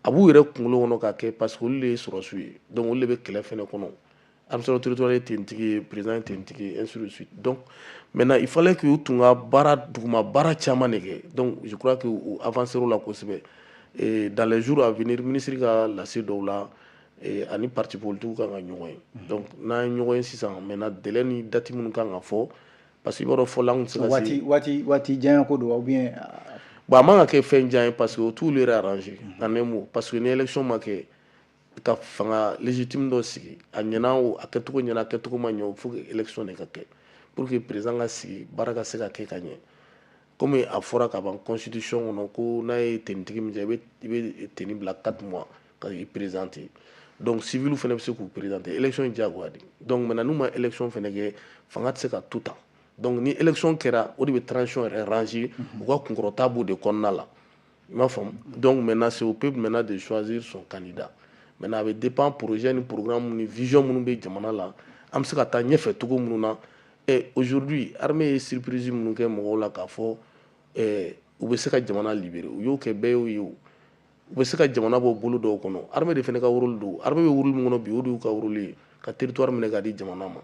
a b'u yɛrɛ kunkolo kɔnɔ ka kɛ, parce que olu de ye sɔrɔsiw ye, donc olu de bɛ kɛlɛ fɛnɛ kɔnɔ. Administration territoriale ye tentigi ye, président ye tentigi ye, ainsi de suite. Donc maintenant, il fallait que u tun ka baara duguma baara caman de kɛ. Donc je crois que u avancé la kosɛbɛ. Et dans les jours à venir, ministre ka lase dɔw la ani parti politique kan ka ɲɔgɔn ye. Donc n'an ye ɲɔgɔn ye sisan, maintenant délai ni date minnu kan ka fɔ, parce que i b'a dɔn, fɔlɔ an tun tɛ se ka se Waati janya ko don ou bien? Bon, a man ka kɛ fɛn jan ye, parce que o t'olu yɛrɛ arranger en un mot, parce que ni élection ma kɛ ka fanga légitime dɔ sigi, a ɲɛna o, a kɛcogo ɲɛna, a kɛcogo ma ɲɛ o, faut que élection de ka kɛ pour que président ka sigi, baara ka se ka kɛ ka ɲɛ. Komi a fɔra ka ban constitution kɔnɔ ko n'a ye tenitigi min jɛ, i bɛ teni bila 4 mois ka i présenter. Donc civil fana bɛ se k'u présenter, élection ye diyagoya de. Donc maintenant, n'u ma élection fana kɛ, fanga tɛ se ka tout ta. Donc ni élection kɛra, o de bɛ transition yɛrɛ ranger, u ka kunkɔrɔta b'o de kɔnɔna la, i m'a faamu. Donc maintenant, c'est au peuple maintenant de choisir son candidat. Maintenant, a bɛ dépend projet ni programme ni vision minnu bɛ jamana la, an bɛ se ka taa ɲɛfɛ cogo minnu na. Et aujourd'hui, armée ye surprise minnu kɛ mɔgɔw la k'a fɔ u bɛ se ka jamana libérer, u y'o kɛ, bɛɛ y'o ye. O u bɛ se ka jamana bɔ bolo dɔw kɔnɔ, armée de fana ka rôle don. Armée bɛ rôle min kɔnɔ bi, o de y'u ka rôle ye, ka territoire minɛ k'a di jamana ma,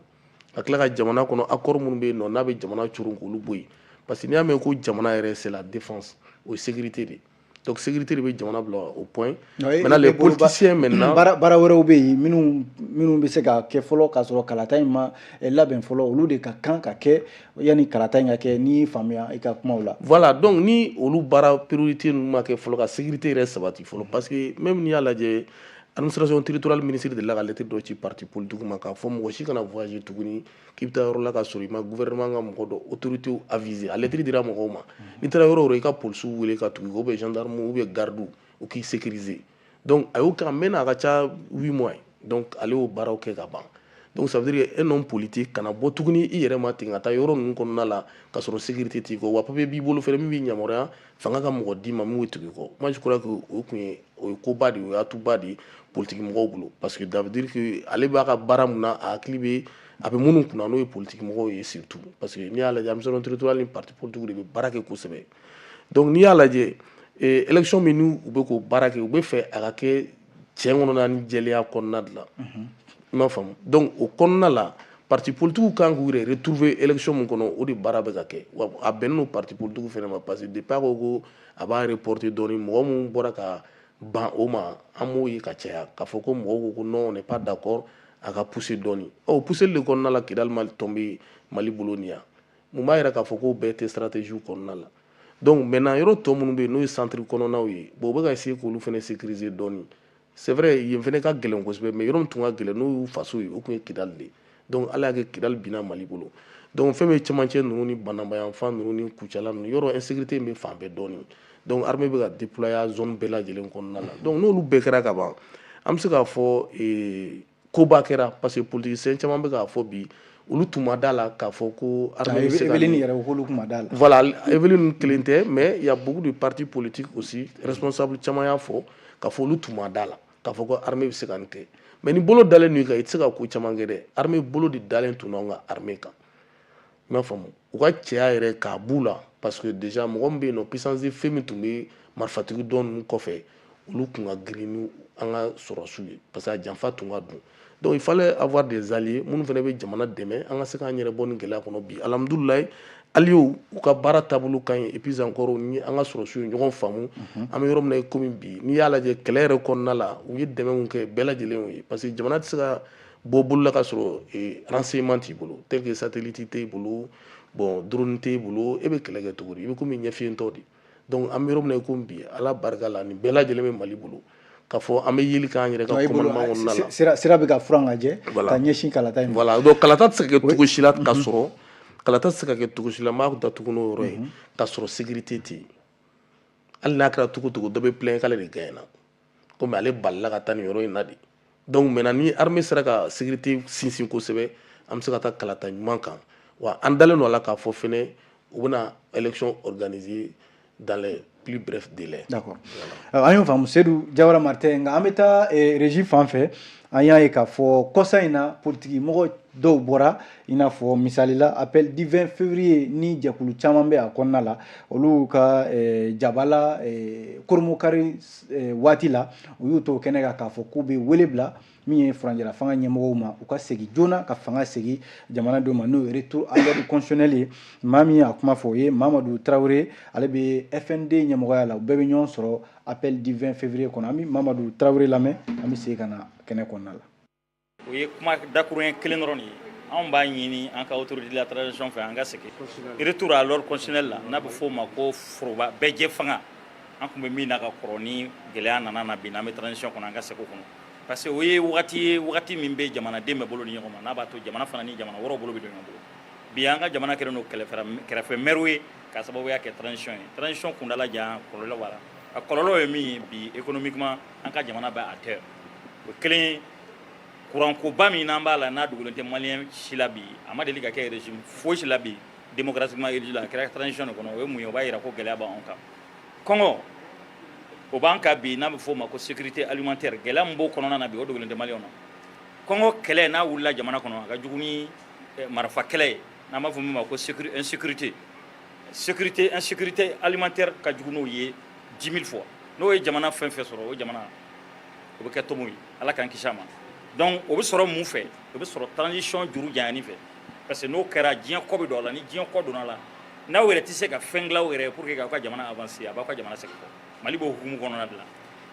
ka tila ka jamana kɔnɔ accord minnu bɛ yen nɔ n'a bɛ jamana coron, k'olu bɔ yen, parce que n'i y'a mɛn ko jamana yɛrɛ, c'est la défense, o ye sécurité de ye. Donc sécurité de bɛ jamana bila au point. Maintenant, les politiciens maintenant. Baara wɛrɛw bɛ yen minnu bɛ se ka kɛ fɔlɔ k'a sɔrɔ kalata in ma labɛn fɔlɔ, olu de ka kan ka kɛ yanni kalata in ka kɛ, n'i faamuya i ka kumaw la. Voilà, donc ni olu baara priorité ninnu ma kɛ fɔlɔ, ka sécurité yɛrɛ sabati fɔlɔ, parce que même n'i y'a lajɛ Administration territoriale ministre de la ka lettre dɔ ci parti politique ma k'a fɔ mɔgɔ si kana voyager tuguni k'i bɛ taa yɔrɔ la ka sɔrɔ i ma gouvernement ka mɔgɔ dɔ autorité aviser. A lettre dira mɔgɔw ma, n'i taara yɔrɔ o yɔrɔ, i ka polisiw wele ka tugu i kɔ, ou bien gendarme ou bien garde, u k'i sécuriser. Donc a y'o kɛ, a mɛnna, a ka ca 8 mois ye. Donc ale y'o baaraw kɛ ka ban. Donc ça veut dire que un homme politique kana bɔ tuguni i yɛrɛ ma ten ka taa yɔrɔ ninnu kɔnɔna la ka sɔrɔ sécurité t'i kɔ, wa papier b'i bolo fɛnɛ min b'i yamaruya fanga ka mɔgɔ d'i ma min bɛ tugu i kɔ. Moi, je crois que o kun ye, o ye koba de ye, o ye atuba de ye politique mɔgɔw bolo, parce que ça veut dire que ale b'a ka baara mun na, a hakili bɛ a bɛ minnu kunna, n'o ye politique mɔgɔw ye surtout, parce que n'i y'a lajɛ, administration territoriale ni parti politique de bɛ baara kɛ kosɛbɛ. Donc n'i y'a lajɛ, élection min n'u bɛ k'o baara kɛ, u bɛ fɛ a ka kɛ tiɲɛ kɔnɔna ni jɛlenya kɔnɔna de la, i m'a faamu. Donc o kɔnɔna la, parti politique kan k'u yɛrɛ retrouver élection min kɔnɔ, o de baara bɛ ka kɛ. Wa a bɛnnen don parti politique fɛnɛ ma, parce que depuis a ko ko a b'a reporter dɔɔni, mɔgɔ minnu bɔra ka ban o ma, an m'o ye ka caya k'a fɔ ko mɔgɔw ko ko non, on n'est pas d'accord, a ka pousser dɔɔni. Ɔ, o pousseli de kɔnɔna la, Kidali ma tomber Mali bolo nin yan. Mun b'a yira k'a fɔ k'o bɛɛ tɛ stratégie kɔnɔna la? Donc maintenant, yɔrɔ tɔ minnu bɛ yen, n'o ye centre kɔnɔnaw ye, bon, u bɛ ka essayer k'olu fɛnɛ sécuriser dɔɔni. C'est vrai, yen fɛnɛ ka gɛlɛn kosɛbɛ, mais yɔrɔ min tun ka gɛlɛn, n'o y'u faso ye, o tun ye Kidali de ye. Donc Ala y'a kɛ Kidali binna Mali bolo. Donc fɛn bɛ cɛmancɛ ninnu ni Banamba yanfan ninnu ni Kucala ninnu, yɔrɔ insécurité in bɛ fan bɛɛ dɔɔni. Donc armée bɛ ka déployer zone bɛɛ lajɛlen kɔnɔna la. Donc n'olu bɛɛ kɛra ka ban, an bɛ se k'a fɔ koba kɛra, parce que politicien caman bɛ k'a fɔ bi, olu tun ma da la k'a fɔ ko armée bɛ se ka Evelyne yɛrɛ k'olu tun ma da la. Voilà, Evelyne kelen tɛ, mais il y a beaucoup de partis politiques aussi, responsables caman y'a fɔ k'a fɔ olu tun ma da la k'a fɔ ko armée bɛ se ka nin kɛ. Mais ni bolo dalen don i kan, i tɛ se ka ko caman kɛ dɛ. Armée bolo de dalen tun don an ka armée kan, i m'a faamu. U ka cɛya yɛrɛ k'a b'u la, parce que déjà mɔgɔ min bɛ yen nɔ, puissance de feu min tun bɛ marifatigi dɔn ninnu kɔfɛ, olu tun ka girin ni an ka sɔrɔsiw ye, parce que a janfa tun ka dun. Donc il fallait avoir des alliés minnu fana bɛ jamana dɛmɛ, an ka se k'an yɛrɛ bɔ nin gɛlɛya kɔnɔ. Bi, alhamdulilayi, alliés u ka baara taabolo ka ɲi. Et puis encore, ni an ka sɔrɔsiw ye ɲɔgɔn faamu, an bɛ yɔrɔ min na i komi bi, n'i y'a lajɛ kɛlɛ yɛrɛ kɔnɔna la, u ye dɛmɛ mun kɛ bɛɛ lajɛlen ye, parce que jamana tɛ se ka bɔ bolo la ka sɔrɔ renseignement t'i bolo, tel que satellite t'e bolo, bon, drone t'e bolo, e bɛ kɛlɛ kɛ cogo di? I bɛ komi ɲɛfiyentɔ de. Donc an bɛ yɔrɔ min na i komi bi, Ala barika la, nin bɛɛ lajɛlen bɛ Mali bolo k'a fɔ an bɛ yeli k'an yɛrɛ ka commandement kɔnɔna la. Sira bɛ ka furan ka jɛ ka ɲɛsin kalata in ma. Voilà, donc kalata tɛ se ka kɛ cogo si la ka sɔrɔ, kalata tɛ se ka kɛ cogo si la, n b'a datugu n'o yɔrɔ ye, ka sɔrɔ sécurité tɛ yen. Hali n'a kɛra cogo cogo, dɔ bɛ plaindre k'ale de gagnera, komi ale balila ka taa nin yɔrɔ in na de. Donc maintenant, ni armée sera ka sécurité sinsin kosɛbɛ, an bɛ se ka taa kalata ɲuman kan. Wa an dalen don a la k'a fɔ fɛnɛ u bɛna élection organiser dans les plus brefs délais. D'accord. An y'o faamu, Seydou Jawara Martin. Nka an bɛ taa régie fan fɛ. An y'a ye k'a fɔ kɔsa in na, politiki mɔgɔ dɔw bɔra, i n'a fɔ misali la, appel du 20 février ni jɛkulu caman bɛ a kɔnɔna la, olu ka jabala koromokari waati la, u y'u to kɛnɛ kan k'a fɔ k'u bɛ wele bila min ye furancɛla fanga ɲɛmɔgɔw ma, u ka segin joona ka fanga segin jamanadenw ma, n'o ye retour à l'ordre constitutionnel ye. Maa min y'a kuma fɔ, o ye Mamadu Tarawele, ale bɛ FND ɲɛmɔgɔya la. U bɛɛ bɛ ɲɔgɔn sɔrɔ appel du 20 février kɔnɔ. An bɛ Mamadu Tarawele lamɛn, an bɛ segin ka na kɛnɛ kɔnɔna la. O ye kuma dakuruɲɛ kelen dɔrɔn de ye. Anw b'a ɲini an ka autorité de la transition fɛ, an ka segin retour à l'ordre constitutionnel la, n'a bɛ f'o ma ko foroba bɛɛ jɛ fanga. An tun bɛ min na ka kɔrɔ, ni gɛlɛya nana na bi, n'an bɛ transition kɔnɔ, an ka segin o kɔnɔ, parce que o ye wagati ye, wagati min bɛ jamanaden bɛɛ bolo ni ɲɔgɔn ma, n'a b'a to jamana fana ni jamana wɛrɛw bolo bɛ don ɲɔgɔn bolo. Bi, an ka jamana kɛlen don kɛrɛfɛ mɛriw ye k'a sababuya kɛ transition ye. Transition kundala jan, kɔlɔlɔ b'a la. A kɔlɔlɔ ye min ye bi, économiquement, an ka jamana bɛ à terre. O kelen, kurankoba min n'an b'a la, n'a dogolen tɛ malien si la bi, a ma deli ka kɛ régime fosi la bi démocratiquement élu la, a kɛra transition de kɔnɔ. O ye mun ye? O b'a yira ko gɛlɛya b'anw kan. Kɔngɔ o b'an kan bi, n'a bɛ f'o ma ko sécurité alimentaire. Gɛlɛya min b'o kɔnɔna na bi, o dogolen tɛ maliyɛnw na. Kɔngɔ kɛlɛ n'a wulila jamana kɔnɔ, a ka jugu ni marifa kɛlɛ ye, n'an b'a fɔ min ma ko insécurité, sécurité, insécurité alimentaire ka jugu n'o ye 10 000 fois. N'o ye jamana fɛn fɛn sɔrɔ, o jamana o bɛ kɛ tomo ye, Ala k'an kisi a ma. Donc o bɛ sɔrɔ mun fɛ? O bɛ sɔrɔ transition juru janyani fɛ, parce que n'o kɛra, diɲɛ kɔ bɛ don a la. Ni diɲɛ kɔ donna a la, n'aw yɛrɛ tɛ se ka fɛn dilan aw yɛrɛ ye pour que k'aw ka jamana avancer, a b'aw ka jamana segin kɔ. Mali b'o hukumu kɔnɔna de la.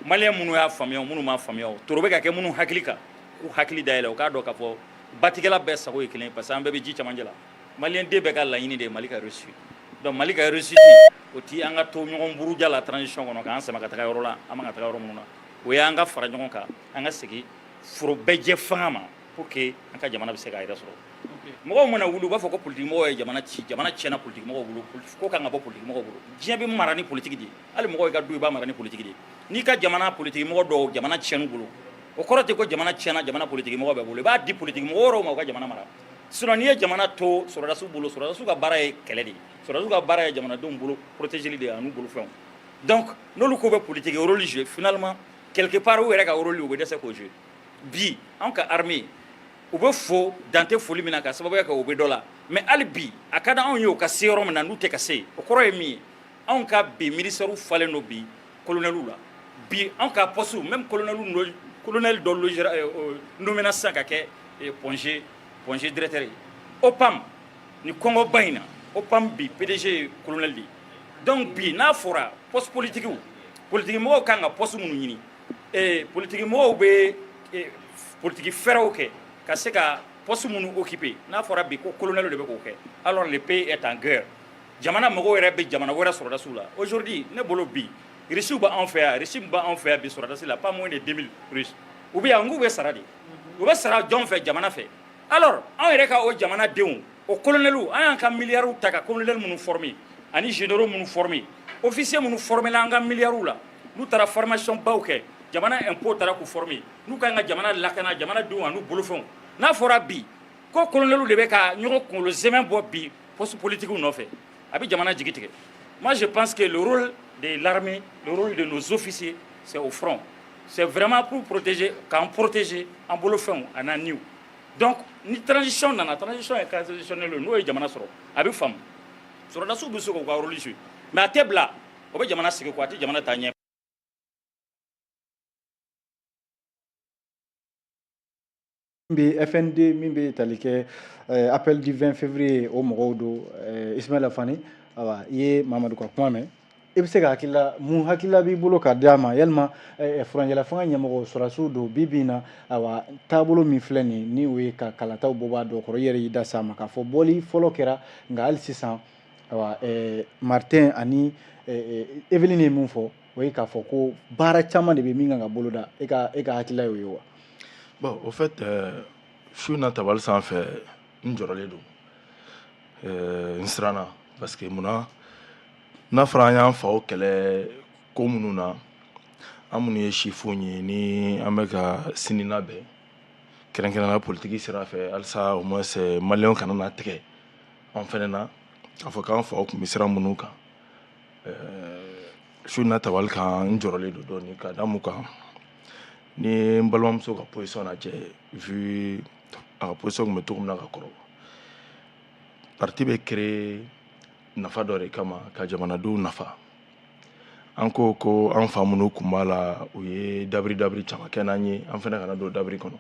Malien minnu y'a faamuya, minnu m'a faamuya, o toro bɛ ka kɛ minnu hakili kan, k'u hakili dayɛlɛ, u k'a dɔn k'a fɔ batigɛla bɛɛ sago ye kelen ye, parce que an bɛɛ bɛ ji camancɛ la. Malien den bɛɛ ka laɲini de ye Mali ka réussir. Donc Mali ka réussite, o ti an ka to ɲɔgɔn buruja la transition kɔnɔ, k'an sama ka taga yɔrɔ la an man ka taga yɔrɔ minnu na. O y'an ka fara ɲɔgɔn kan, an ka segin foro bɛɛ jɛ fanga ma pour que an ka jamana bɛ se k'a yɛrɛ sɔrɔ. Mɔgɔw mana wuli, u b'a fɔ ko politikimɔgɔw ye jamana ci, jamana tiɲɛna politikimɔgɔw bolo, ko kan ka bɔ politikimɔgɔw bolo. Diɲɛ bɛ mara ni politiki de ye. Hali mɔgɔw ka du, i b'a mara ni politiki de ye. N'i ka jamana politikimɔgɔ dɔw jamana tiɲɛn'u bolo, o kɔrɔ tɛ ko jamana tiɲɛna jamana politikimɔgɔ bɛɛ bolo. I b'a di politikimɔgɔ wɛrɛw ma, u ka jamana mara. Sinon n'i ye jamana to sɔrɔdasiw bolo, sɔrɔdasiw ka baara ye kɛlɛ de ye, sɔrɔdasiw ka baara ye jamanadenw bolo protégeli de ye an'u bolofɛnw. Donc n'olu ko bɛ politique rôle jouer, finalement, quelque part, u yɛrɛ ka rôle, u bɛ dɛsɛ k'o jouer. Bi anw ka armée, u bɛ fo dante foli min na ka sababuya kɛ u bɛ dɔ la, mais hali bi a ka di anw ye u ka se yɔrɔ min na, n'u tɛ ka se. O kɔrɔ ye min ye, anw ka bi ministère falen don bi colonel la. Bi anw ka poste, même colonel, colonel dɔ logera, nommé sisan ka kɛ Point G directeur ye. OPAM ni kɔngɔba in na, OPAM bi PDG ye colonel de ye. Donc bi n'a fɔra poste politique, politique mɔgɔw kan ka poste minnu ɲini, politique mɔgɔw bɛ politique fɛɛrɛw kɛ ka se ka poste minnu occuper, n'a fɔra bi ko colonel de bɛ k'o kɛ, alors le pays est en guerre. Jamana mɔgɔw yɛrɛ bɛ jamana wɛrɛ sɔrɔdasiw la. Aujourd'hui, ne bolo bi, Russiw b'anw fɛ yan, Russie b'anw fɛ yan bi sɔrɔdasi la, pas moins de 2000 Russes. U bɛ yan, n k'u bɛ sara de, u bɛ sara jɔn fɛ? Jamana fɛ. Alors anw yɛrɛ ka o jamanadenw, o colonels, an y'an ka miliyariw ta ka colonel minnu former ani généraux minnu former, officier minnu former la an ka miliyariw la, n'u taara formation baw kɛ, jamana impôt taara k'u former, n'u kan ka jamana lakana, jamanadenw an'u bolofɛnw, n'a fɔra bi ko colonels de bɛ ka ɲɔgɔn kunkolo zɛmɛ bɔ bi poste politique nɔfɛ, a bɛ jamana jigi tigɛ. Moi, je pense que le rôle de l'armée, le rôle de nos officiers, c'est au front, c'est vraiment pour protéger, k'an protéger an bolofɛnw a n'an niw. Donc ni transition nana, transition ye constitutionnelle, n'o ye jamana sɔrɔ, a bɛ faamu, sɔrɔdasiw bɛ se k'u ka rôle jouer, mais a tɛ bila o bɛ jamana sigi kɔ, a tɛ jamana taa ɲɛ. Bɛ FND min bɛ tali kɛ appel du 20 février, o mɔgɔw don. Ismaila Fane, awa, i ye Mamadu ka kuma mɛn, i bɛ se ka hakilila mun hakilila b'i bolo ka di a ma? Yalima furancɛla fanga ɲɛmɔgɔ sɔrɔdasiw don bi bi in na, awa, taabolo min filɛ nin ni o ye ka kalataw bɔbaa dɔ kɔrɔ, i yɛrɛ y'i da s'a ma k'a fɔ bɔli fɔlɔ kɛra, nka hali sisan, awa, Martin ani Evelyne ye min fɔ, o ye k'a fɔ ko baara caman de bɛ min kan ka boloda. E ka hakilila y'o ye wa? Bon, au fait, su na tabali sanfɛ, n jɔrɔlen don, n siranna, parce que munna n'a fɔra an y'an faw kɛlɛ ko minnu na, an minnu ye sifinw ye ni an bɛ ka sini labɛn, kɛrɛnkɛrɛnnenya politiki sira fɛ, halisa au moins maliyɛnw kana na tigɛ an fɛnɛ na k'a fɔ k'an faw tun bɛ sira minnu kan. Su na tabali kan, n jɔrɔlen don dɔɔni ka da mun kan? Ni n balimamuso ka position lajɛ, vu a ka position tun bɛ cogo min na ka kɔrɔ, parti bɛ créer nafa dɔ de kama, ka jamanadenw nafa. An ko ko an fa minnu tun b'a la, u ye dabiri dabiri caman kɛ n'an ye, an fana kana don dabiri kɔnɔ.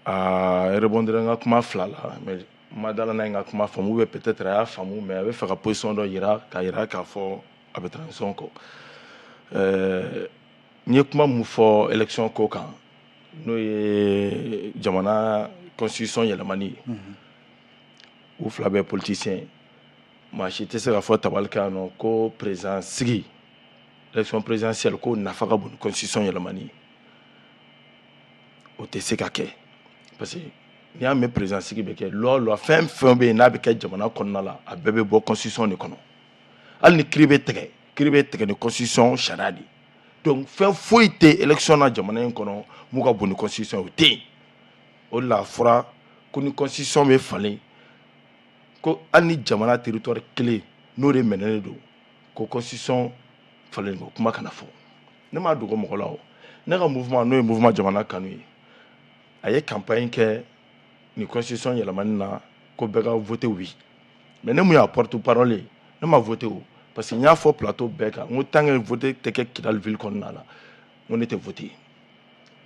A rebondir n ka kuma fila la, mais n ma dala n'a ye n ka kuma faamu, ou bien peut-être a y'a faamu, mais a bɛ fɛ ka position dɔ yira k'a yira k'a fɔ a bɛ transition kɔ. N ye kuma mun fɔ élection ko kan, n'o ye jamana constitution yɛlɛmani ye, u fila bɛɛ politicien ye, maa si tɛ se k'a fɔ tabali kan yan nɔ ko président sigi, élection présidentielle, ko nafa ka bon ni constitution yɛlɛmani ye. O tɛ se ka kɛ, parce que n'i y'a mɛn président sigi bɛ kɛ, loi fɛn fɛn bɛ yen n'a bɛ kɛ jamana kɔnɔna la, a bɛɛ bɛ bɔ constitution de kɔnɔ. Hali ni kiiri bɛ tigɛ, kiiri bɛ tigɛ ni constitution sariya de ye. Donc fɛn foyi tɛ élection na jamana in kɔnɔ mun ka bon ni constitution ye, o tɛ yen. O de la a fɔra ko ni constitution bɛ falen, ko hali ni jamana territoire kelen n'o de minɛnen don, ko constitution falen ko kuma kana fɔ. Ne m'a dogo mɔgɔ la, o ne ka mouvement, n'o ye mouvement Jamana Kanu ye, a ye campagne kɛ ni constitution yɛlɛmani na ko bɛɛ ka voter oui. Mais ne mun y'a porte parole ye, ne ma voter o, parce que n y'a fɔ plateau bɛɛ kan, n ko tant que vote tɛ kɛ Kidali ville kɔnɔna la, n ko ne tɛ voter.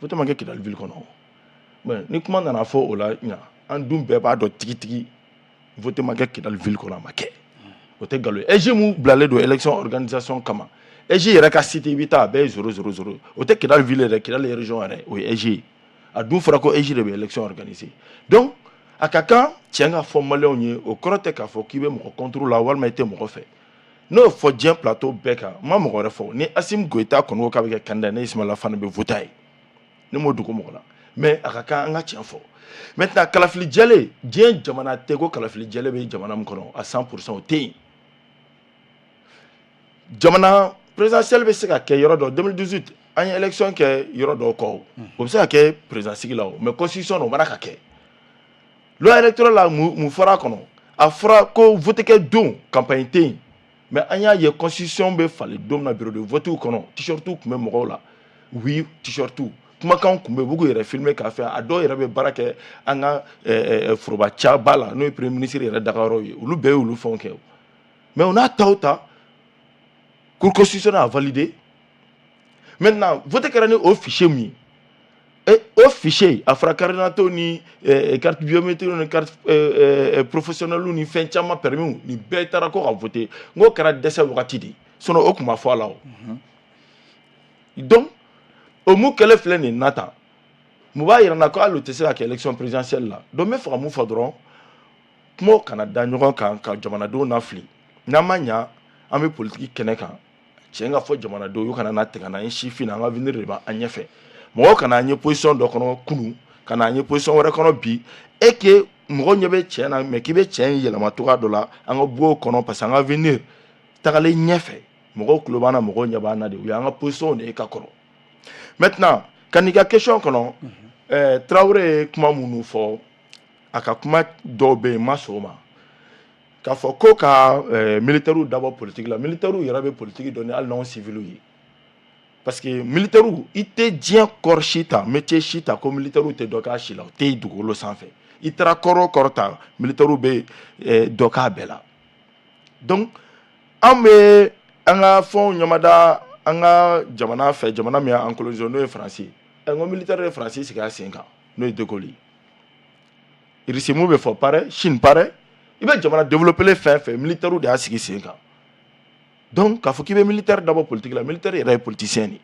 Vote ma kɛ Kidali ville kɔnɔ. Mais ni kuma nana fɔ o la ɲa, an dun bɛɛ b'a dɔn tigitigi, vote ma kɛ Kidali ville kɔnɔ, a ma kɛ, o tɛ nkalon ye. AIGE mun bilalen don élection organisation kama, AIGE yɛrɛ ka site, i bɛ taa, a bɛɛ ye 0 0 0. O tɛ Kidali ville yɛrɛ, Kidali région yɛrɛ, o ye AIGE ye. A dun fɔra ko AIGE de bɛ élection organiser. Donc a ka kan tiɲɛ ka fɔ maliyɛnw ye. O kɔrɔ tɛ k'a fɔ k'i bɛ mɔgɔ contre la walima i tɛ mɔgɔ fɛ. N'o fɔ diɲɛ plateau bɛɛ kan, n ma mɔgɔ wɛrɛ fɔ. Ni Assimi Goïta kɔni ko k'a bɛ kɛ candidat, ne Ismaïla Fane bɛ voter a ye. Ne m'o dogo mɔgɔ la, mais a ka kan an ka tiɲɛ fɔ. Maintenant, kalafili jɛlen, diɲɛ jamana tɛ ko kalafili jɛlen bɛ jamana min kɔnɔ à 100%, o tɛ yen. Jamana présidentielle bɛ se ka kɛ yɔrɔ dɔ. 2018, an ye élection kɛ yɔrɔ dɔw kɔ, o bɛ se ka kɛ président sigi la o, mais constitution na, o mana ka kɛ loi électorale la, mun fɔra a kɔnɔ? A fɔra ko vote kɛ don, campagne tɛ yen. Mais an y'a ye, constitution bɛ falen don min na, bureau de vote kɔnɔ, t-shirt tun bɛ mɔgɔw la, oui, t-shirt kumakan tun bɛ yen, u bɛ k'u yɛrɛ filmer k'a fɛ. A dɔw yɛrɛ bɛ baara kɛ an ka foroba caba la, n'o ye premier ministre yɛrɛ dagayɔrɔ ye. Olu bɛɛ y'olu fɛnw kɛ. Mais o n'a ta o ta, cour constitutionnelle a validé. Maintenant, vote kɛra ni o fichier min ye, o fichier, a fɔra carte d'identité ni carte biométrique ni carte professionnelle ni fɛn caman, permis, nin bɛɛ taara ko ka voter. N k'o kɛra dɛsɛ wagati de, sinon o tun ma fɔ a la. O donc, o mun kɛlɛ filɛ nin na tan, mun b'a yira n na ko hali o tɛ se ka kɛ élection présidentielle la? Donc n bɛ fɛ ka mun fɔ dɔrɔn, kumaw kana da ɲɔgɔn kan ka jamanadenw lafili. N'an ma ɲa, an bɛ politique kɛnɛ kan, tiɲɛ ka fɔ jamanadenw y'u kana na tigɛ an na. An ye sifin na, an ka avenir de b'an ɲɛfɛ. Mɔgɔw kana an ye position dɔ kɔnɔ kunun, ka na an ye position wɛrɛ kɔnɔ bi, et que mɔgɔ ɲɛ bɛ tiɲɛ na, mais k'i bɛ tiɲɛ in yɛlɛma cogoya dɔ la. An ka bɔ o kɔnɔ, parce que an ka avenir tagalen ɲɛfɛ, mɔgɔw tulo b'an na, mɔgɔw ɲɛ b'an na de. U y'an ka position de ye ka kɔrɔ. Maintenant, ka n'i ka question kɔnɔ, Traoré ye kuma minnu fɔ, a ka kuma dɔw bɛ yen, n ma sɔn o ma. K'a fɔ ko ka militaires dabɔ politique la, militaires yɛrɛ bɛ politique dɔn ni hali n'anw civils ye, parce que militaires, i tɛ diɲɛ corps si ta, métier si ta ko militaires tɛ dɔ k'a si la, o tɛ yen dugukolo sanfɛ. I taara corps o corps ta, militaires bɛ dɔ k'a bɛɛ la. Donc an bɛ an ka fɛnw ɲamada an ka jamana fɛ, jamana min y'an colonisé, n'o ye Faransi ye. N ko militaire ye Faransi sigi a sen kan, n'o ye de Gaulle ye. Russie mun bɛ fɔ, pareil. Chine, pareil. I bɛ jamana développé fɛn fɛn, militaire de y'a sigi sen kan. Donc k'a fɔ k'i bɛ militaire dabɔ politique la, militaire yɛrɛ ye politicien de ye.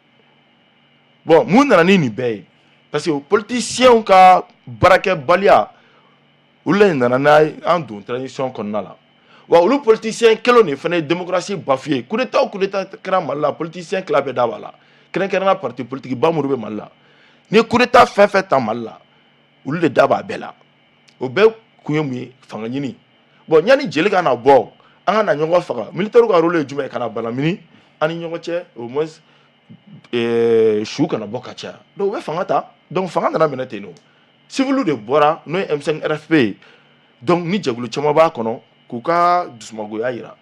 Bon, mun nana ni nin bɛɛ ye? Parce que politiciens ka baarakɛbaliya, olu de nana n'a an don transition kɔnɔna la. Wa olu politicien kelenw de fana ye démocratie bafoué. Coup d'état o coup d'état kɛra Mali la, politicien tila bɛɛ da b'a la, kɛrɛnkɛrɛnnenya parti politique ba minnu bɛ Mali la. Ni ye coup d'état fɛn fɛn ta Mali la, olu de da b'a bɛɛ la. O bɛɛ kun ye mun ye? Fanga ɲini. Bon, yanni jeli ka na bɔ, an ka na ɲɔgɔn faga, militaire ka rôle ye jumɛn ye? Ka na banamini an ni ɲɔgɔn cɛ, au moins su kana bɔ ka caya. Donc u bɛ fanga ta. Donc fanga nana minɛ ten nɔ, civil de bɔra, n'o ye M5 RFP ye. Donc ni jɛkulu caman b'a kɔnɔ k'u ka dusumagoya yira,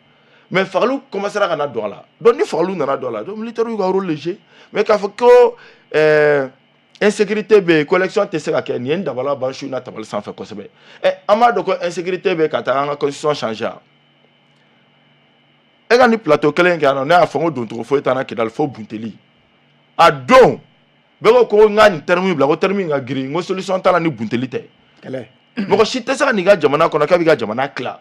mais fagaliw commencera ka na don a la. Donc ni fagaliw nana don a la, donc militaire y'u ka rôle de jouer. Mais k'a fɔ ko insécurité bɛ yen, ko élection tɛ se ka kɛ, nin ye n dabala ban su in na tabali sanfɛ kosɛbɛ. An b'a dɔn ko insécurité bɛ yen ka taa an ka constitution changer. E ka ni plateau kelen kɛ yan nɔ, ne y'a fɔ n ko doncogo foyi t'an na Kidali fo bunteli. A don bɛɛ ko ko n ka nin terme bila, ko terme in ka girin. N ko solution t'a la ni bunteli tɛ. Kɛlɛ. Mɔgɔ si tɛ se ka n'i ka jamana kɔnɔ k'a b'i ka jamana tila.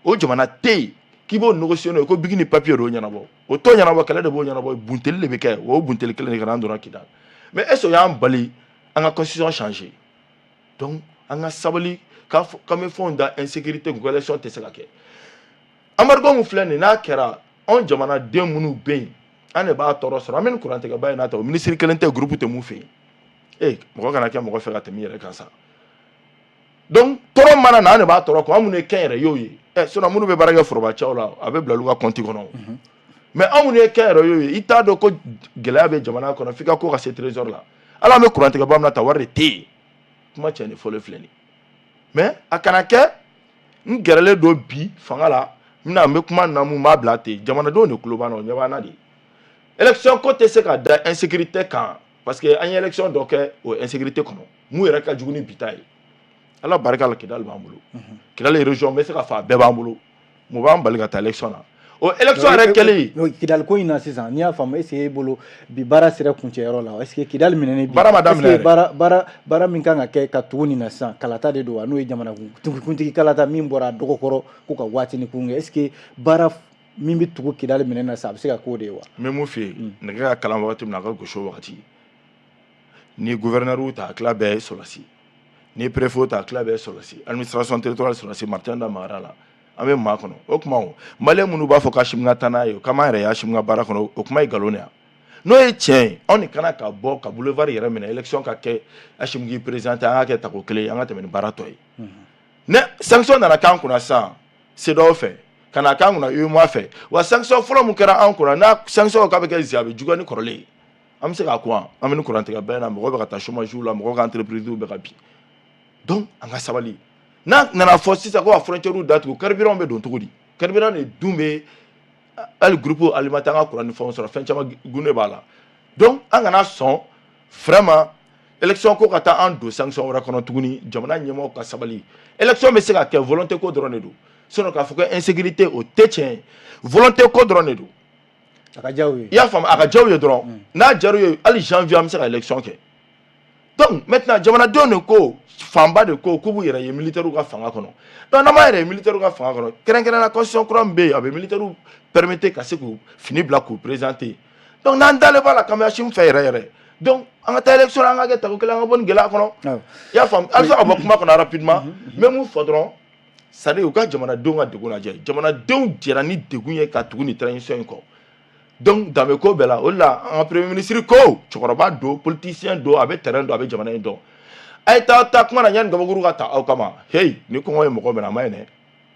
O jamana tɛ yen k'i b'o négocier n'o ye ko bic ni papier de y'o ɲɛnabɔ. O t'o ɲɛnabɔ, kɛlɛ de b'o ɲɛnabɔ, bunteli de bɛ kɛ. O bunteli kelen de kɛra, an donna Kidali. Mais est ce que o y'an bali an ka constitution changer? Donc an ka sabali k'a fɔ k'an bɛ fɛnw da insécurité kun, ko élection tɛ se ka kɛ. Embargo min filɛ nin ye, n'a kɛra, anw jamanaden minnu bɛ yen, an de b'a tɔɔrɔ sɔrɔ. An bɛ nin kurantigɛba in n'a ta, o minisiri kelen tɛ, groupe tɛ mun fɛ yen. E mɔgɔ kana kɛ mɔgɔ fɛ ka tɛmɛ i yɛrɛ kan sa. Donc tɔɔrɔ mana na, an de b'a tɔɔrɔ kun, an minnu ye kɛnyɛrɛyew ye. Sinon minnu bɛ baara kɛ forobacɛw la, a bɛ bila olu ka compte kɔnɔ. Mais anw minnu ye kɛnyɛrɛyew ye, i t'a dɔn ko gɛlɛya bɛ jamana kɔnɔ f'i ka ko ka se trésor la. Hali an bɛ kurantigɛba min na ta, wari de tɛ yen. Kuma cɛ ni fɔlen filɛ nin ye. Mais a kana kɛ n gɛrɛlen don bi fanga la, n bɛna n bɛ kuma na mun b'a bila ten. Jamanadenw de tulo b'an na, o ɲɛ b'an na de. Élection ko tɛ se ka da insécurité kan, parce que an ye élection dɔ kɛ o insécurité kɔnɔ, mun yɛrɛ ka jugu ni bi ta ye. Ala barika la, Kidali b'an bolo. Kidali région, n bɛ se ka fɔ a bɛɛ b'an bolo. Mun b'an bali ka taa élection na? O élection yɛrɛ kɛlen Kidali ko in na sisan, n'i y'a faamu, est ce que e bolo bi baara sera kuncɛyɔrɔ la? Est ce que Kidali minɛni bi, Baara ma daminɛ est ce que yɛrɛ. Baara min kan ka kɛ ka tugu nin na sisan, kalata de don wa? N'o ye jamana kuntigi kalata min bɔra dɔgɔkɔrɔ ko ka waatinin kun kɛ, est ce que baara min bɛ tugu Kidali minɛ na sisan, a bɛ se ka k'o de ye wa? N bɛ mun f'i ye, nɛgɛ ka kalan wagati min na, a ka gosi o wagati. Ni ye gouverneur ta, a tila bɛɛ ye sɔrɔdasi. Ni ye préfet ta, a tila bɛɛ ye sɔrɔdasi. Administration territoriale, sɔrɔdasi. Martin da magara la. An bɛ maa kɔnɔ. O tuma, o Maliyɛn minnu b'a fɔ k'Asimi ka taa n'a ye, k'an yɛrɛ y'Asimi ka baara kɔnɔ, o kuma ye nkalon de ye. N'o ye tiɲɛ ye, anw de kana ka bɔ ka boulevard yɛrɛ minɛ, élection ka kɛ, Asimi k'i présenter, an ka kɛ tako kelen ye, an ka tɛmɛ ni baara tɔ ye. Ne sanction nana k'an kunna sisan CEDEAO fɛ, ka na k'an kunna UEMOA fɛ. Wa sanction fɔlɔ mun kɛra an kunna, n'a sanction k'a bɛ kɛ zi, a bɛ juguya ni kɔrɔlen ye. An bɛ se k'a kun, an bɛ ni kurantigɛ bɛɛ na, mɔgɔw bɛ ka taa chômage la, mɔgɔw ka entreprise bɛ ka bin. Donc an ka sabali. N'a nana fɔ sisan ko ka frontière datugu, carburant bɛ don cogo di? Carburant de dun bɛ hali groupe alimentaire, an ka courant ni fɛnw sɔrɔ, fɛn caman gunne b'a la. Donc an kana sɔn vraiment élection ko ka taa an don sanction wɛrɛ kɔnɔ tuguni. Jamana ɲɛmɔgɔw ka sabali. Élection bɛ se ka kɛ, volonté ko dɔrɔn de don. Sinon k'a fɔ ko insécurité, o tɛ tiɲɛ ye, volonté ko dɔrɔn de don. A ka diya u ye. I y'a faamu, a ka diya u ye dɔrɔn. N'a diyara u ye, hali janvier an bɛ se ka élection kɛ. Donc maintenant, jamanadenw de ko, fanba de ko k'u b'u yɛrɛ ye militaires ka fanga kɔnɔ. Donc n'an m'a yɛrɛ ye militaires ka fanga kɔnɔ, kɛrɛnkɛrɛnnenya la, constitution kura min bɛ yen, a bɛ militaires permettre ka se k'u fini bila k'u présenter. Donc n'an dalen b'a la k'an bɛ Asimi fɛ yɛrɛ yɛrɛ, donc an ka taa élection, an ka kɛ tako kelen, an ka bɔ nin gɛlɛya kɔnɔ. I y'a faamu, halisa ka bɔ kuma kɔnɔ rapidement, n bɛ mun fɔ dɔrɔn, c'est à dire u ka jamanadenw ka degun lajɛ. Jamanadenw jɛra ni degun ye ka tugu nin transition in kɔ. Donc danbe ko bɛɛ la, o de la an ka premier ministre ko, cɛkɔrɔba don, politicien don, a bɛ terrain dɔn, a bɛ jamana in dɔn. A ye taa taa kuma na yanni gabakuru ka ta aw kama. Hey, ni kɔngɔ ye mɔgɔ minɛ, a ma ɲi dɛ.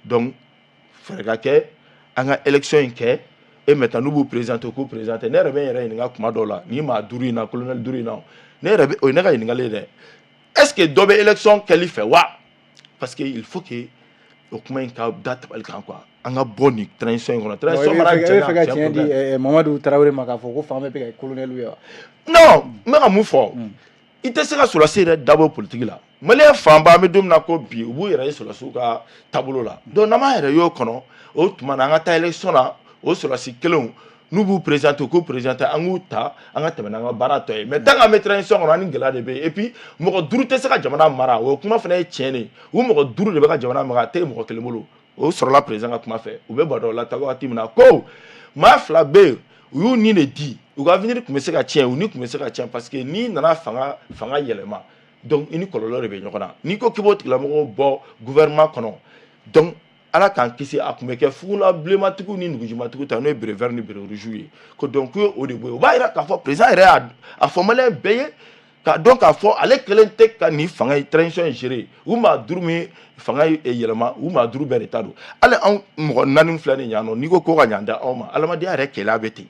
Donc fɛɛrɛ ka kɛ, an ka élection in kɛ. Et maintenant, n'u b'u présenter, k'u présenter. Ne yɛrɛ bɛ n yɛrɛ ɲininka kuma dɔw la, ni maa duuru in na, colonel duuru in na, ne yɛrɛ bɛ, o ye ne ka ɲininkali ye dɛ, est ce que dɔ bɛ élection kɛli fɛ wa? Parce que il faut que o kuma in ka da tabali kan quoi, an ka bɔ nin transition in kɔnɔ. Transition mana janya, e bɛ fɛ ka tiɲɛ di Mamadu Tarawele ma k'a fɔ ko fan bɛɛ bɛ ka kɛ colonel ye wa? Non, n bɛ ka mun fɔ, i tɛ se ka sɔrɔdasi yɛrɛ dabɔ politique la. Maliyɛn fanba, an bɛ don min na ko bi, u b'u yɛrɛ ye sɔrɔdasiw ka taabolo la. Donc n'an m'an yɛrɛ y'o kɔnɔ, o tuma na an ka taa élection na. O sɔrɔdasi kelenw, n'u b'u présenter, u k'u présenter, an k'u ta, an ka tɛmɛ n'an ka baara tɔ ye. Mais tant qu'an bɛ transition kɔnɔ, an ni gɛlɛya de bɛ yen. Et puis mɔgɔ duuru tɛ se ka jamana mara, o kuma fana ye tiɲɛ de ye. U mɔgɔ duuru de bɛ ka jamana mara, a tɛ mɔgɔ kelen bolo. O sɔrɔla président ka kuma fɛ. U bɛ Badaw la ta wagati min na, ko maa fila bɛ yen, u y'u ni de di, u ka avenir tun bɛ se ka tiɲɛ, u ni tun bɛ se ka tiɲɛ, parce que n'i nana fanga yɛlɛma, donc i ni kɔlɔlɔ de bɛ ɲɔgɔn na. N'i ko k'i b'o tigilamɔgɔw bɔ gouvernement kɔnɔ, donc Ala k'an kisi, a tun bɛ kɛ fugula bilenmatigiw ni nugujimatigiw ta, n'o ye béret vert ni béret rouge ye. Ko donc k'u ye o de bɔ yen. O b'a yira k'a fɔ président yɛrɛ y'a a fɔ Maliyɛn bɛɛ ye k'a dɔn k'a fɔ ale kelen tɛ ka nin fanga in, transition in gérer. U maa duuru min fanga yɛlɛma, u maa duuru bɛɛ de ta don. Hali anw mɔgɔ naani filɛ nin yan nɔ, n'i ko ko ka ɲan da anw ma, adamadenya yɛrɛ kɛlɛya bɛ ten.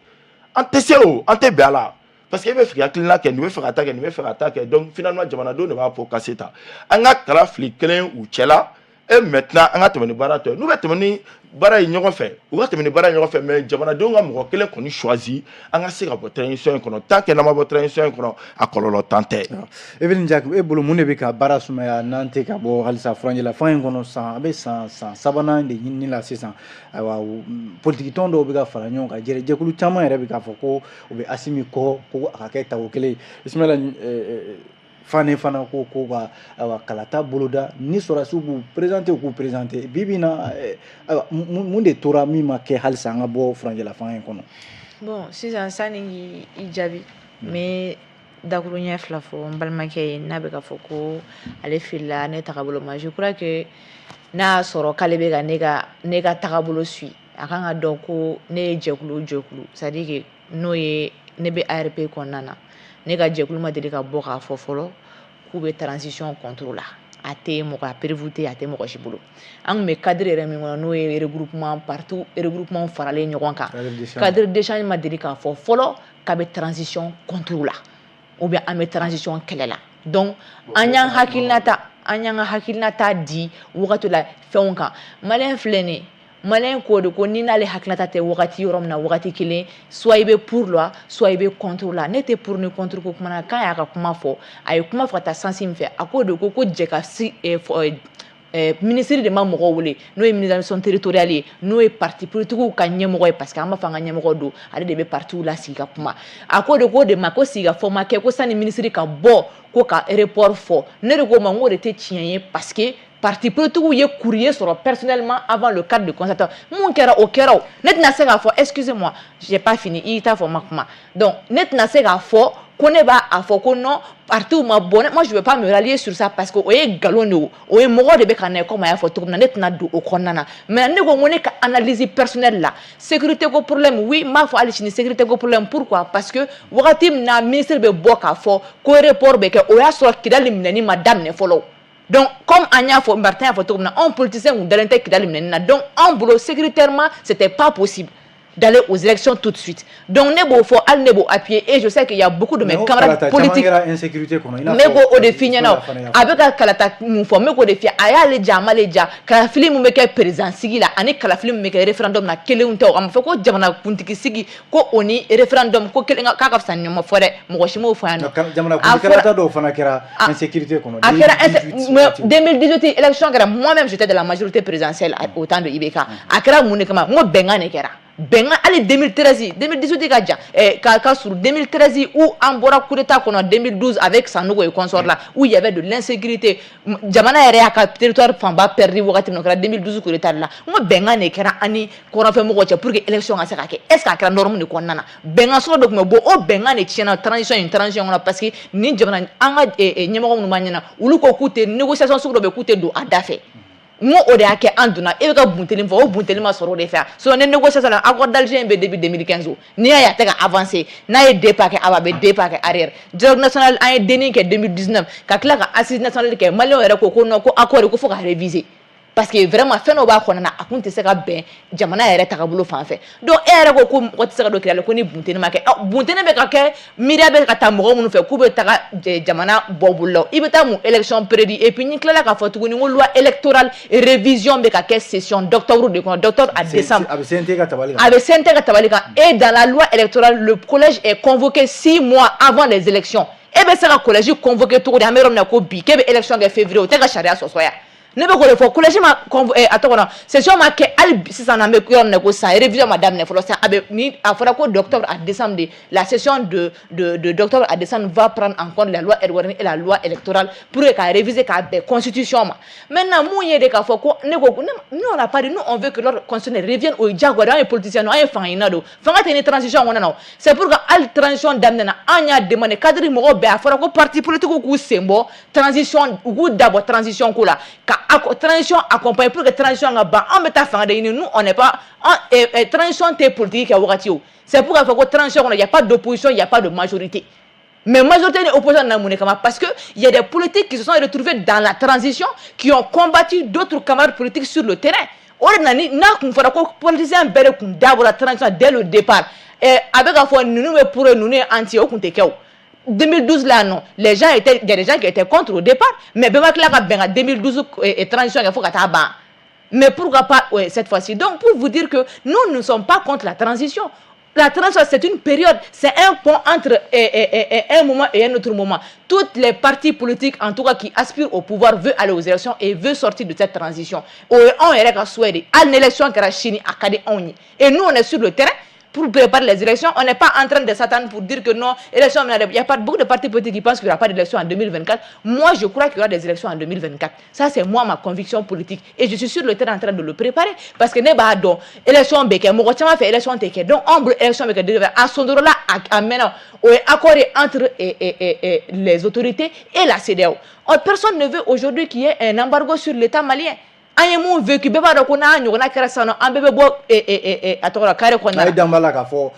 An tɛ se o, an tɛ bɛn a la, parce que e bɛ fɛ ka hakilina kɛ, nin bɛ fɛ ka ta kɛ, nin bɛ fɛ ka ta kɛ. Donc finalement, jamanadenw de b'a fɔ ka se ta, an ka kala fili kelen u cɛla. Et maintenant, an ka tɛmɛ ni baara tɔ ye. N'u bɛ tɛmɛ ni baara ye ɲɔgɔn fɛ, u ka tɛmɛ ni baara ye ɲɔgɔn fɛ, mais jamanadenw ka mɔgɔ kelen kɔni choisi, an ka se ka bɔ transition in kɔnɔ. Tant que n'an ma bɔ transition in kɔnɔ, a kɔlɔlɔ tan tɛ. Evelyne Jacques, e bolo, mun de bɛ ka baara sumaya n'an tɛ ka bɔ halisa furancɛla fanga in kɔnɔ? San, a bɛ san sabanan de ɲinini la sisan. Ayiwa, politiki tɔn dɔw bɛ ka fara ɲɔgɔn kan, jɛkulu caman yɛrɛ bɛ k'a fɔ ko u bɛ Asimi kɔ, ko a ka kɛ tako kelen ye. Ismaila Fane fana ko ka, ayiwa, kalata boloda ni sɔrɔdasiw b'u présenter, u k'u présenter. Bi bi in na, ayiwa, mun de tora min ma kɛ halisa an ka bɔ furancɛla fanga in kɔnɔ? Bon, sisan, sani k'i jaabi, n bɛ dakuruɲɛ fila fɔ n balimakɛ ye. N'a bɛ ka fɔ ko ale filila ne tagabolo ma, je crois que n'a y'a sɔrɔ k'ale bɛ ka ne ka tagabolo suit, a kan ka dɔn ko ne ye jɛkulu o jɛkulu, c'est à dire que n'o ye ne bɛ ARP kɔnɔna na, ne ka jɛkulu ma deli ka bɔ k'a fɔ fɔlɔ k'u bɛ transition contre la. A tɛ mɔgɔ, a preuve tɛ, a tɛ mɔgɔ si bolo. An tun bɛ cadre yɛrɛ min kɔnɔ, n'o ye regroupement partout, regroupement faralen ɲɔgɔn kan, cadre d'échange ma deli k'a fɔ fɔlɔ k'a bɛ transition contre la ou bien an bɛ transition kɛlɛ la. Donc an y'an ka hakilinata di wagati la fɛnw kan. Maliyɛn filɛ nin ye, Maliyɛn ko de ko ni n'ale hakilinata tɛ wagati yɔrɔ min na wagati kelen, soit i bɛ pour la, soit i bɛ contre la. Ne tɛ pour ni contre ko kuma na. K'a y'a ka kuma fɔ, a ye kuma fɔ ka taa sens min fɛ, a ko de ko jɛ ka si minisiri de ma mɔgɔw wele, n'o ye ministre de l'administration territoriale ye, n'o ye parti politique ka ɲɛmɔgɔ ye, parce que an b'a fɔ an ka ɲɛmɔgɔ don, ale de bɛ partiw lasigi ka kuma. A ko de ko de ma ko sigikafɔ ma kɛ, ko sani minisiri ka bɔ ko ka report fɔ. Ne de ko ma n ko de tɛ tiɲɛ ye, parce que Parti politique ye courrier sɔrɔ personnellement avant le cadre de concertation. Mun kɛra, o kɛra. O ne tɛna se k'a fɔ, excusez-moi, j'ai pas fini, i t'a fɔ ma kuma. Donc ne tɛna se k'a fɔ ko ne b'a a fɔ ko non, partiw ma bɔ. Moi, je vais pas me rallier sur ça parce que o ye nkalon de ye. O ye mɔgɔ de bɛ ka na ye, comme a y'a fɔ cogo min na. Ne tɛna don o kɔnɔna na. Mais ne ko ne ka analyse personnelle la, sécurité ko problème, oui, n b'a fɔ hali sini sécurité ko problème. Pourquoi? Parce que wagati min na ministre bɛ bɔ k'a fɔ ko report bɛ kɛ, o y'a sɔrɔ Kidali minɛni ma daminɛ fɔlɔ. Donc comme an y'a fɔ, Martin y'a fɔ cogo min na, anw politiciens kun dalen tɛ Kidali minɛni na. Donc anw bolo, sécuritairement, c'était pas possible d'aller aux élections tout de suite. Donc ne b'o fɔ, hali ne b'o appuyer et je sais qu'il y a beaucoup de mes camarades politiques. Insécurité kɔnɔ. N bɛ k'o de f'i ɲɛna. A bɛ ka kalata mun fɔ, n bɛ k'o de f'i ye. A y'ale ja, a m'ale ja, kalafili mun bɛ kɛ président sigi la ani kalafili mun bɛ kɛ référendum na, kelenw tɛ. O a ma fɔ ko jamanakuntigi sigi ko o ni référendum ko kelen k'a ka fisa ni ɲɔgɔn ma fɔ dɛ. Mɔgɔ si m'o fɔ yan nɔ. Jamanakuntigi kalata dɔw fana kɛra insécurité kɔnɔ. A kɛra 2018 élection kɛra. Moi-même, j'étais de la majorité présidentielle au temps de IBK. A kɛra mun de kama? N ko bɛnkan de kɛra, bɛnkan. Hali 2013, 2018 ka jan, ka surun 2013 où an bɔra coup d'état kɔnɔ, 2012 avec Sanogo et consort là où il y avait de l'insécurité, jamana yɛrɛ y'a ka territoire fanba perdu wagati min na, o kɛra 2012 coup d'état de la. N ko bɛnkan de kɛra an ni kɔrɔnfɛ mɔgɔw cɛ pour que élection ka se ka kɛ. Est ce que a kɛra norme de kɔnɔna na? Bɛnkan sɔrɔ dɔ tun bɛ bɔ, o bɛnkan de tiɲɛna transition kɔnɔ, parce que ni jamana an ka ɲɛmɔgɔ minnu b'an ɲɛna, olu ko k'u tɛ négociation sugu dɔ bɛ, k'u tɛ don a da fɛ. N ko o de y'a kɛ an donna. E bɛ ka bunteni fɔ, o bunteni ma sɔrɔ o de fɛ. Sinon ni négociation la, accord d'Alger in bɛ depuis 2015, n'i y'a ye a tɛ ka avancer, n'a ye deux pas kɛ avant, a bɛ deux pas kɛ arrière. Dialogue national, an ye denni kɛ 2019, ka tila ka assise nationale kɛ. Maliyɛnw yɛrɛ ko ko non, ko accord ko fo ka réviser, parce que vraiment fɛn dɔ b'a kɔnɔna na, a kun tɛ se ka bɛn jamana yɛrɛ tagabolo fan fɛ. Donc e yɛrɛ ko ko mɔgɔ tɛ se ka don Kidali ko ni bunteni ma kɛ. Bunteni bɛ ka kɛ, miiriya bɛ ka taa mɔgɔ minnu fɛ k'u bɛ taga jamana bɔ bolo la, i bɛ taa mun élection prédit? Et puis ni tilala k'a fɔ tuguni ko loi électorale révision bɛ ka kɛ session d'octobre de kɔnɔ, d'octobre à décembre. A bɛ CNT ka tabali kan. A bɛ CNT ka tabali kan. Et dans la loi électorale, le collège est convoqué 6 mois avant les élections. E bɛ se ka collège convoqué cogo di, an bɛ yɔrɔ min na ko bi, k'e bɛ élection kɛ février? O tɛ ka sariya sɔsɔ ya. Ne bɛ k'o de fɔ, collège ma, a tɔgɔ na, session ma kɛ hali sisan. An bɛ yɔrɔ min na ko sisan, révision ma daminɛ fɔlɔ. Sisan a bɛ ni a fɔra ko d'octobre à décembre de la session de d'octobre à décembre va prendre en compte la loi organique et la loi électorale pour que k'a réviser k'a bɛn constitution ma. Maintenant, mun ye de k'a fɔ ko ne ko nous, on n'a pas dit, nous, on veut que l'ordre constitutionnel revienne. O ye diyagoya de, an ye politicien, an ye fanga ɲinina don, fanga tɛ ni transition kɔnɔna na. C'est pour que hali transition daminɛ na, an y'a demandé cadre mɔgɔw bɛɛ, a fɔra ko parti politique k'u sen bɔ transition, u k'u dabɔ transition ko la, ka transition accompagner pour que transition ka ban. An bɛ taa fanga de ɲini. Nous, on n'est pas an, transition tɛ politique kɛ wagati o. C'est pour k'a fɔ ko transition kɔnɔ, il y a pas d'opposition, il y a pas de majorité. Mais majorité ni opposition nana mun de kama? Parce que il y a des politiques qui se sont retrouvés dans la transition, qui ont combattu d'autres camarades politiques sur le terrain. O de nana ni n'a kun fɔra ko politicien bɛɛ de kun dabɔra transition dès le départ, a bɛ k'a fɔ ninnu bɛ pour, ninnu ye anti, o kun tɛ kɛ. O 2012 là, non, les gens étaient, il y a des gens qui étaient contre au départ, mais bɛɛ ma tila ka bɛn ka 2012 transition kɛ fo ka taa ban. Mais pourquoi pas, ouais, cette fois-ci? Donc pour vous dire que nous ne sommes pas contre la transition. La transition, c'est une période, c'est un pont entre un moment et un autre moment. Toutes les partis politiques, en tout cas, qui aspirent au pouvoir, veulent aller aux élections et veulent sortir de cette transition. O ye anw yɛrɛ ka souhait de ye. Hali ni élection kɛra sini, a ka di anw ye. Et nous, on est sur le terrain pour préparer les élections. On n'est pas en train de s'attendre pour dire que non, élection, il y a pas beaucoup de partis politiques qui pensent qu'il n'y aura pas d'élection en 2024. Moi, je crois qu'il y aura des élections en 2024. Ça, c'est moi, ma conviction politique. Et je suis sur le terrain en train de le préparer. Parce que ne b'a dɔn, élection bɛ kɛ, mɔgɔ caman fɛ élection tɛ kɛ. Donc, anw bolo élection bɛ kɛ 2024. A sondoro la, a mɛnna. O ye accord ye entre les autorités et la CEDEAO. Or, personne ne veut aujourd'hui qu'il y ait un embargo sur l'État malien. An ye mun vécu, bɛɛ b'a dɔn ko n'a ɲɔgɔnna kɛra sisan nɔ, an bɛɛ bɛ bɔ a tɔgɔ la carré kɔnɔna la. I dan b'a la k'a fɔ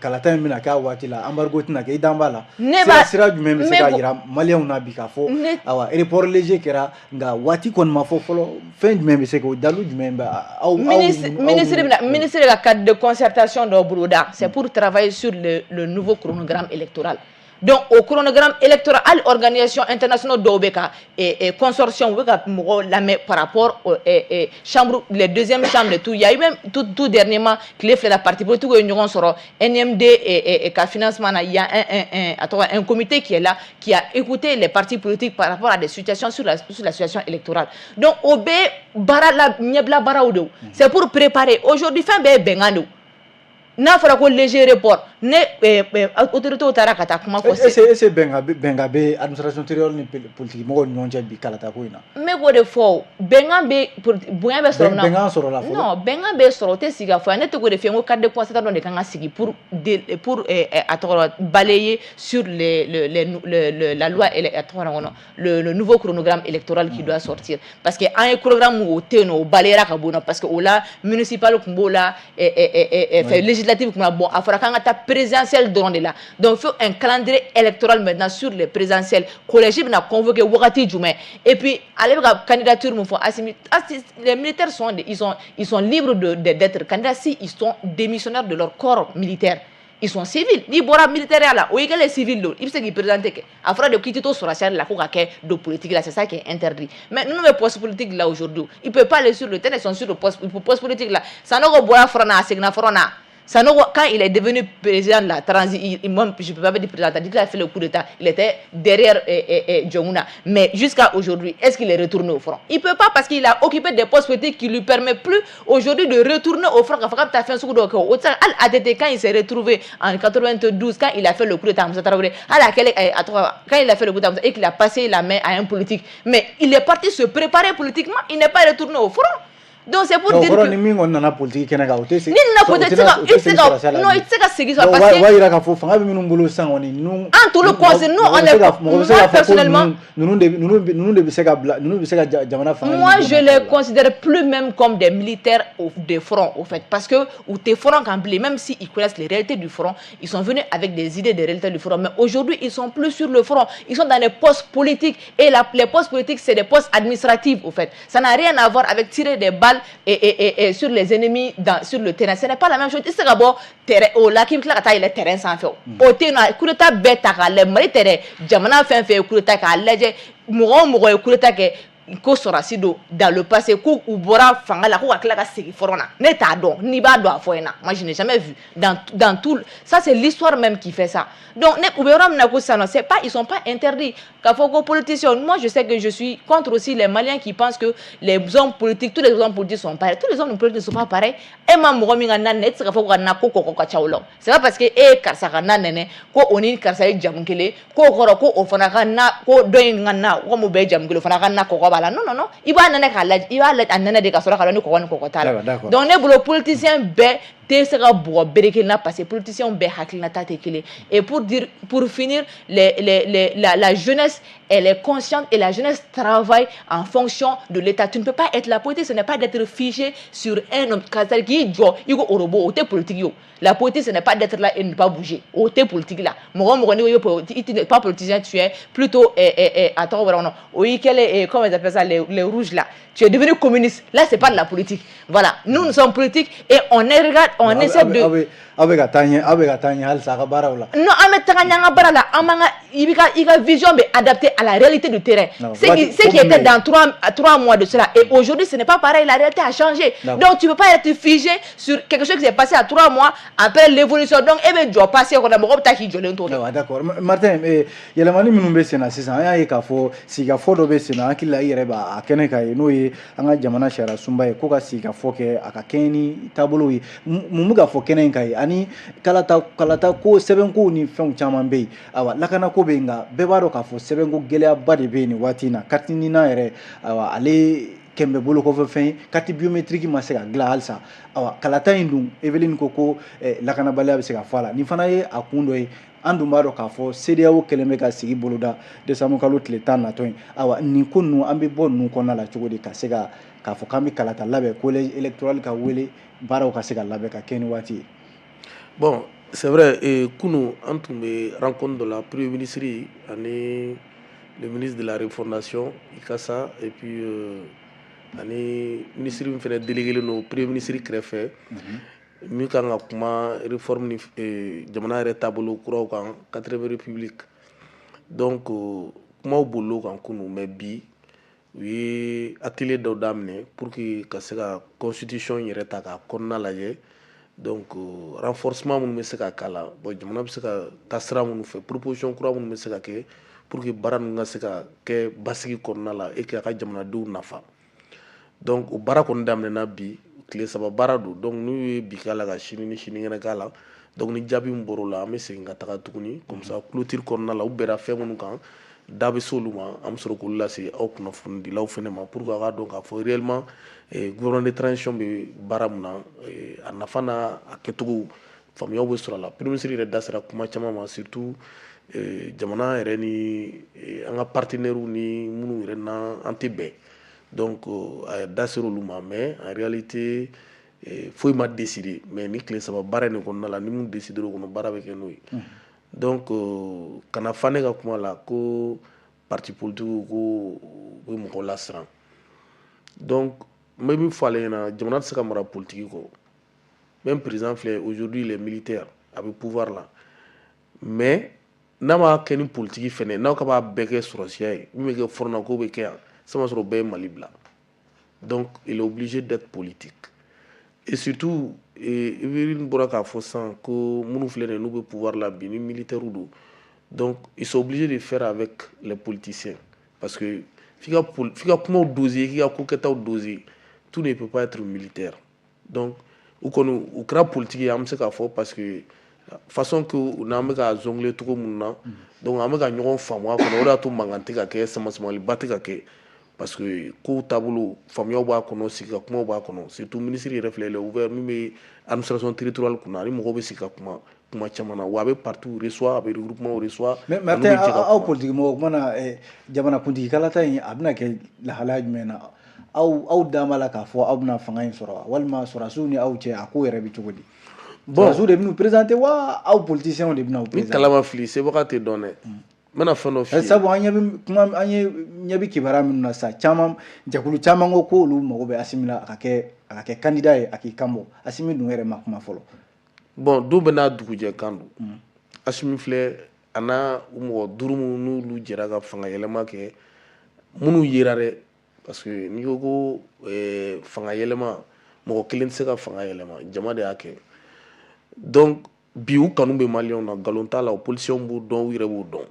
kalata in bɛna kɛ a waati la, embargo tɛna kɛ, i dan b'a la. Ne b'a sira jumɛn bɛ se k'a jira maliyɛnw na bi k'a fɔ ayiwa, report léger kɛra, nka waati kɔni ma fɔ fɔlɔ? Fɛn jumɛn bɛ se k'o dalu jumɛn bɛ aw? Ministre bɛna, ministre ka cadre de concertation dɔ boloda, c'est pour travailler sur le nouveau chronogramme électoral. Donc o chronogramme électoral, hali organisation internationale dɔw bɛ ka consortium, u bɛ ka mɔgɔw lamɛn par rapport au chambre, les deuxième chambre et tout. Il y a eu même tout dernièrement, tile fila la, parti politique ye ɲɔgɔn sɔrɔ NMD ka financement na. Il y a un a tɔgɔ un comité qui est là, qui a écouté les partis politiques par rapport à des situations sur la situation électorale. Donc o bɛ baara la, ɲɛbila baaraw de, c'est pour préparer. Aujourd'hui, fɛn bɛɛ ye bɛnkan de. N'a fɔra ko léger report, ne autorité taara ka taa kuma fɔ. Est-ce que bɛnkan bɛ administration territoriale ni politique mɔgɔw ni ɲɔgɔn cɛ bi kalata ko in na? N bɛ k'o de fɔ, bɛnkan bɛ, bonya bɛ sɔrɔ. Bɛnkan sɔrɔla fɔlɔ. Non, bɛnkan bɛ sɔrɔ, o tɛ sigi ka fɔ. Ne tɛ k'o de fɔ, n ko cadre de concertation de kan ka sigi pour a tɔgɔ balayer sur les le le la loi, a tɔgɔ kɔnɔ, le nouveau chronogramme électoral qui doit sortir, parce que an ye programme o tɛ yen nɔ, o balayera ka bɔ yen nɔ, parce que o la municipal tun b'o la, fɛn législative tun b'a. Bon, a fɔra k'an ka taa présidentielle dɔrɔn de la. Donc il faut un calendrier électoral maintenant sur les présidentielles. Collège bɛna convoquer wagati jumɛn? Et puis ale bɛ ka candidature mun fɔ, Assimi, les militaires sont ils sont libres de d'être candidats si ils sont démissionnaires de leur corps militaire. Ils sont civils. N'i bɔra militaire la, o y'i kɛlen civil don, i bɛ se k'i présenter kɛ. A fɔra de k'i tɛ to sɔrɔsiya de la ko ka kɛ don politique la, c'est ça qui est interdit. Mais ninnu bɛ poste politique la aujourd'hui, ils peuvent pas aller sur le terrain, ils sont sur le poste politique la. Sanogo bɔra front na, a seginna front na. Sanogo, quand il est devenu président de la transition, moi, je ne peux pas dire président, il a fait le coup d'État, il était derrière Dioncounda. Mais jusqu'à aujourd'hui, est-ce qu'il est retourné au front? Il ne peut pas, parce qu'il a occupé des postes politiques qui ne lui permettent plus aujourd'hui de retourner au front. ATT, quand il s'est retrouvé en 92, quand il a fait le coup d'État, quand il a fait le coup d'État et qu'il a passé la main à un politique, mais il est parti se préparer politiquement, il n'est pas retourné au front. Donc c'est pour dire que ni min kɔni nana politique kɛnɛ kan, o tɛ ni nana politique, i tɛ se ka, non, i tɛ se ka segin sɔrɔ, parce que o b'a yira k'a fɔ fanga bɛ minnu bolo sisan kɔni, ninnu an t'olu conseil. Nous, on est moi personnellement, ninnu de bɛ se ka bila, ninnu bɛ se ka jamana fanga. Moi, je les considère plus même comme des militaires de front au fait, parce que u tɛ front kan bilen. Même si ils connaissent les réalités du front, ils sont venus avec des idées des réalités du front, mais aujourd'hui ils sont plus sur le front, ils sont dans les postes politiques. Et les postes politiques, c'est des postes administratifs au fait. Ça n'a rien à voir avec tirer des balles et sur les ennemis sur le terrain. Ce n'est pas la même chose. I tɛ se ka bɔ terrain o la k'i bɛ tila ka taa yɛlɛ terrain sanfɛ. O tɛ yen nɔ. Coup d'état bɛɛ ta k'a lajɛ, Mali tɛ dɛ, jamana fɛn fɛn ye coup d'état k'a lajɛ, mɔgɔ o mɔgɔ ye coup d'état kɛ ko sɔrɔsi don dans le passé, ko u bɔra fanga la ko ka tila ka segin front na, ne t'a dɔn. N'i b'a dɔn, a fɔ n ɲɛna. Moi, je n'ai jamais vu dans tout ça. C'est l'histoire même qui fait ça. Donc ne u bɛ yɔrɔ min na ko sisan nɔ, c'est pas, ils sont pas interdits k'a fɔ ko politiciens. Moi, je sais que je suis contre aussi les Maliens qui pensent que les hommes politiques, tous les hommes politiques sont pareils. Tous les hommes politiques ne sont pas pareils. E ma mɔgɔ min ka na nɛnɛ, e tɛ se ka fɔ ko ka na ko kɔgɔ ka ca o la. C'est pas parce que e ye karisa ka na nɛnɛ, ko o ni karisa ye jamu kelen, k'o kɔrɔ ko o fana ka na, ko dɔ in ka na komi u bɛɛ ye jamu kelen, o fana ka na kɔgɔ b'a la. Non, non, non, i b'a nɛnɛ k'a lajɛ, i b'a a nɛnɛ de ka sɔrɔ k'a dɔn ni kɔgɔ ni kɔgɔ t'a la. Donc ne bolo, politicien bɛɛ tɛ se ka bugɔ bere kelen na, parce que politiciens bɛɛ hakilinata tɛ kelen. Et pour dire, pour finir, les, les, les, la, la jeunesse, elle est consciente et la jeunesse travaille en fonction de l'État. Tu ne peux pas être, la politique, ce n'est pas d'être figé sur un homme k'i jɔ i ko robot, o tɛ politique ye o. La politique, ce n'est pas d'être là et ne pas bouger, o tɛ politique la. Mɔgɔ o mɔgɔ n'i ko i tɛ pas politicien, tu es plutôt a tɔgɔ bɔra kɔnɔ, o y'i kɛlen, comment ils appellent ça, les rouges là, tu es devenu communiste. Là, c'est pas de la politique. Voilà, nous, nous sommes politiques et on regarde, on essaie de Aw bɛ ka taa ɲɛ, aw bɛ ka taa ɲɛ halisa a ka baaraw la. Non, an bɛ taga ɲɛ an ka baara la. An b'an ka, i b'i ka, i ka vision bɛ adapté à la réalité du terrain. Ce qui était dans 3 mois de cela et aujourd'hui, ce n'est pas pareil. La réalité a changé. Donc tu peux pas être figé sur quelque chose qui s'est passé à 3 mois après l'évolution. Donc e bɛ jɔ passé kɔnɔ, mɔgɔ bɛ taa k'i jɔlen to. Ayiwa, d'accord. Martin, yɛlɛmani minnu bɛ sen na sisan, an y'a ye k'a fɔ sigikafɔ dɔ bɛ sen na, an hakili la i yɛrɛ b'a kɛnɛ kan ye, n'o ye an ka jamana sariya sunba ye, ko ka sigikafɔ kɛ a ka kɛɲɛ ni taabolow ye. Mun bɛ ka fɔ kɛnɛ in kan ye? Ani kalata ko, sɛbɛnkow ni fɛnw caman bɛ yen. Ayiwa, lakanako bɛ yen, nka bɛɛ b'a dɔn k'a fɔ sɛbɛnko gɛlɛyaba de bɛ yen nin waati in na. Carte NINA yɛrɛ, ayiwa, ale kɛn bɛ bolo kɔfɛ fɛn ye, carte biométrique ma se ka dilan halisa. Ayiwa, kalata in dun, Eveline ko lakanabaliya bɛ se ka fɔ a la, nin fana ye a kun dɔ ye. An dun b'a dɔn k'a fɔ CEDEAO kɛlen bɛ ka sigi boloda décembre kalo tile 10 natɔ in. Ayiwa, nin ko ninnu, an bɛ bɔ ninnu kɔnɔna la cogo di ka se ka k'a fɔ k'an bɛ kalata labɛn, collège électoral ka wele, baaraw ka se ka labɛn ka kɛ ni waati ye? Bon, c'est vrai, kunu an tun bɛ rencontre dɔ la, premier ministre ani le ministre de la refondation Ikassa, et puis ani ministre min fana délégué don premier ministre kɛrɛfɛ, min kan ka kuma réforme ni jamana yɛrɛ taabolo kuraw kan, quatrième république. Donc kumaw bolila o kan kunu, mais bi u ye atelier dɔ daminɛ pour que ka se ka constitution yɛrɛ ta k'a kɔnɔna lajɛ. Donc renforcement minnu bɛ se ka k'a la, bon, jamana bɛ se ka taa sira minnu fɛ, proposition kura minnu bɛ se ka kɛ pour que baara ninnu ka se ka kɛ basigi kɔnɔna la et que a ka jamanadenw nafa. Donc o baara kɔni daminɛna bi. U Tile 3 baara don. Donc n'u ye bi k'a la, ka sini ni sinikɛnɛ k'a la, donc ni jaabi min bɔr'o la, an bɛ segin ka taga tuguni. Comme ça, clôture kɔnɔna la, u bɛnna fɛn minnu kan, da bɛ s'olu ma, an bɛ sɔrɔ k'olu lase aw kunnafonidilaw fɛnɛ ma, pour que a k'a dɔn k'a fɔ réellement gouvernement de transition bɛ baara mun na, a nafa n'a a kɛcogo, faamuyaw bɛ sɔrɔ a la. Premier ministre yɛrɛ da sera kuma caman ma, surtout jamana yɛrɛ ni an ka partenaires ni minnu yɛrɛ n'an tɛ bɛn. Donc a da sera olu ma, mais en réalité foyi ma décidé. Mais ni tile 3 baara in de kɔnɔna la, ni mun décidé o kɔnɔ, baara bɛ kɛ n'o ye. Donc kana fa ne ka kuma la ko parti politique ko u bɛ mɔgɔw lasiran. Donc n bɛ min fɔ ale ɲɛna, jamana tɛ se ka mara politique kɔ. Même président filɛ, aujourd'hui il est militaire, a bɛ pouvoir la, mais n'a ma kɛ ni politique fɛnɛ, n'aw ka b'a bɛɛ kɛ sɔrɔsiya ye, min bɛ kɛ front na k'o bɛ kɛ yan, sama sɔrɔ bɛɛ ye Mali bila. Donc il est obligé d'être politique. Et surtout, Ibrahim bɔra k'a fɔ sisan ko minnu filɛ nin ye, n'u bɛ pouvoir la bi, ni militaires don, donc ils sont obligés de faire avec les politiciens, parce que f'i ka kumaw doser, k'i ka ko kɛtaw doser. Tout ne peut pas être militaire. Donc u kɔni u kɛra politique ye, an bɛ se k'a fɔ, parce que façon que n'an bɛ ka jongler cogo min na, donc an bɛ ka ɲɔgɔn faamu a kɔnɔ. O de y'a to mankan tɛ ka kɛ, sama-samaliba tɛ ka kɛ, parce que kow taabolo, faamuyaw b'a kɔnɔ, sigi ka kumaw b'a kɔnɔ. Surtout ministre yɛrɛ filɛ, il est ouvert, min bɛ administration territoriale kunna, ani mɔgɔw bɛ sigi ka kuma kuma caman na, wa a bɛ parti reçoit, a bɛ regroupement reçoit. Mais Martin, aw politique mɔgɔw, kuma na jamanakuntigi kalata in, a bɛna kɛ lahalaya jumɛn na? Aw dan b'a la k'a fɔ aw bɛna fanga in sɔrɔ, walima sɔrɔdasiw ni aw cɛ, a ko yɛrɛ bɛ cogo di? Bon, sɔrɔdasiw de bɛn'u présenter wa, aw politiciens de bɛna u ni présenter? Kala ma fili, sebaga tɛ dɔn dɛ. N bɛna fɛn dɔ f'i ye. Sabu an ɲɛ bɛ kuma, an ye ɲɛ bɛ kibaruya minnu na sisan, caman, jɛkulu caman ko k'olu mago bɛ Asimi la, a ka kɛ candidat ye, a k'i kan bɔ. Asimi dun yɛrɛ ma kuma fɔlɔ. Bon, don bɛɛ n'a dugujɛ kan don. Asimi filɛ, a n'a u mɔgɔ duuru minnu n'olu jɛra ka fanga yɛlɛma kɛ, minnu yera dɛ, parce que n'i ko fanga yɛlɛma, mɔgɔ kelen tɛ se ka fanga yɛlɛma, jama de y'a kɛ. Donc bi u kanu bɛ maliyɛnw na, nkalon t'a la. O politiciens b'u dɔn, u yɛrɛ b'u dɔn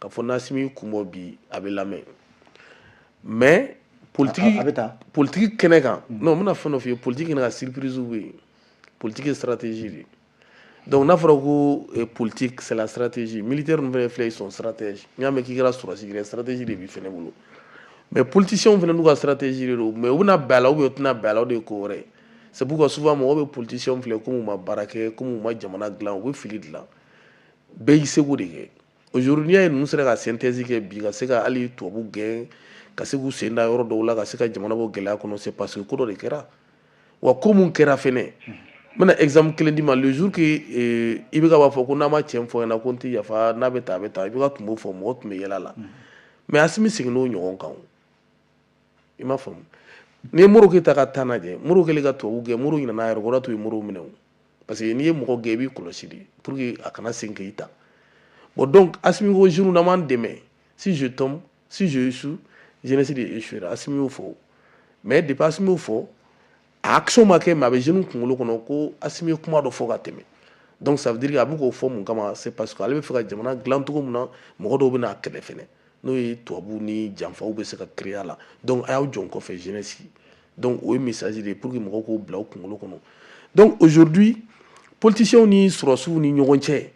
k'a fɔ n'Asimi kun bɔ bi, a bɛ lamɛn. Mais politique A bɛ taa. Politique kɛnɛ kan, non, n bɛna fɛn dɔ f'i ye. Politique kɛnɛ kan, surprise bɛ yen. Politique ye stratégie de ye. Donc n'a fɔra ko politique, c'est la stratégie militaire, ninnu fɛnɛ filɛ, ils sont stratèges. N'i y'a mɛn k'i kɛra sɔrɔdasi yɛrɛ, stratégie de b'i fɛnɛ bolo. Mais politiciens fɛnɛ n'u ka stratégie de don, mais u bɛna bɛn a la ou bien u tɛna bɛn a la, o de ye ko wɛrɛ ye. C'est pourquoi souvent mɔgɔw bɛ politiciens filɛ comme u ma baara kɛ, comme u ma jamana dilan, u bɛ fili dilan. Bɛɛ y'i seko de kɛ. Aujourd'hui, n'i y'a ye ninnu sera ka synthèse kɛ bi, ka se ka hali tubabu gɛn, ka se k'u sen da yɔrɔ dɔw la, ka se ka jamana bɔ gɛlɛya kɔnɔ, c'est parce que ko dɔ de kɛra. Wa ko mun kɛra fɛnɛ, n bɛna exemple kelen d'i ma. Le jour que IBK b'a fɔ ko n'a ma tiɲɛ fɔ ɲɛna ko n tɛ yafa, n'a bɛ tan, a bɛ tan, IBK tun b'o fɔ, mɔgɔ tun bɛ yɛlɛ a la. Mais Asimi seginn'o ɲɔgɔn kan o. I m'a faamu? N'i ye Modibo Keyita ka temps lajɛ, Modibo kɛlen ka tubabu gɛn, Modibo ɲinɛna a yɛrɛ kɔ, o de y'a to u ye Modibo minɛ o. Parce que n'i ye mɔgɔ gɛn, i b'i kɔlɔsi de pour que a kana segin k'i ta. Bon, donc Asimi ko jour n'an m'an dɛmɛ, si je tombe, si je échoue, jeunesse de échouera. Asimi y'o fɔ. Mais depuis Asimi y'o fɔ, a action ma kɛ, mais a bɛ jeunes kunkolo kɔnɔ ko Asimi ye kuma dɔ fɔ ka tɛmɛ. Donc ça veut dire que a bɛ k'o fɔ mun kama? C'est parce que ale bɛ fɛ ka jamana dilan cogo min na, mɔgɔ dɔw bɛ n'a kɛlɛ fɛnɛ, n'o ye tubabuw ni janfaw bɛ se ka créer a la. Donc a y'aw jɔ n kɔfɛ, jeunesse. Donc o ye message de ye pour que mɔgɔw k'o bila u kunkolo kɔnɔ. Donc aujourd'hui, politiciens ni sɔrɔdasiw ni ɲɔgɔn cɛ,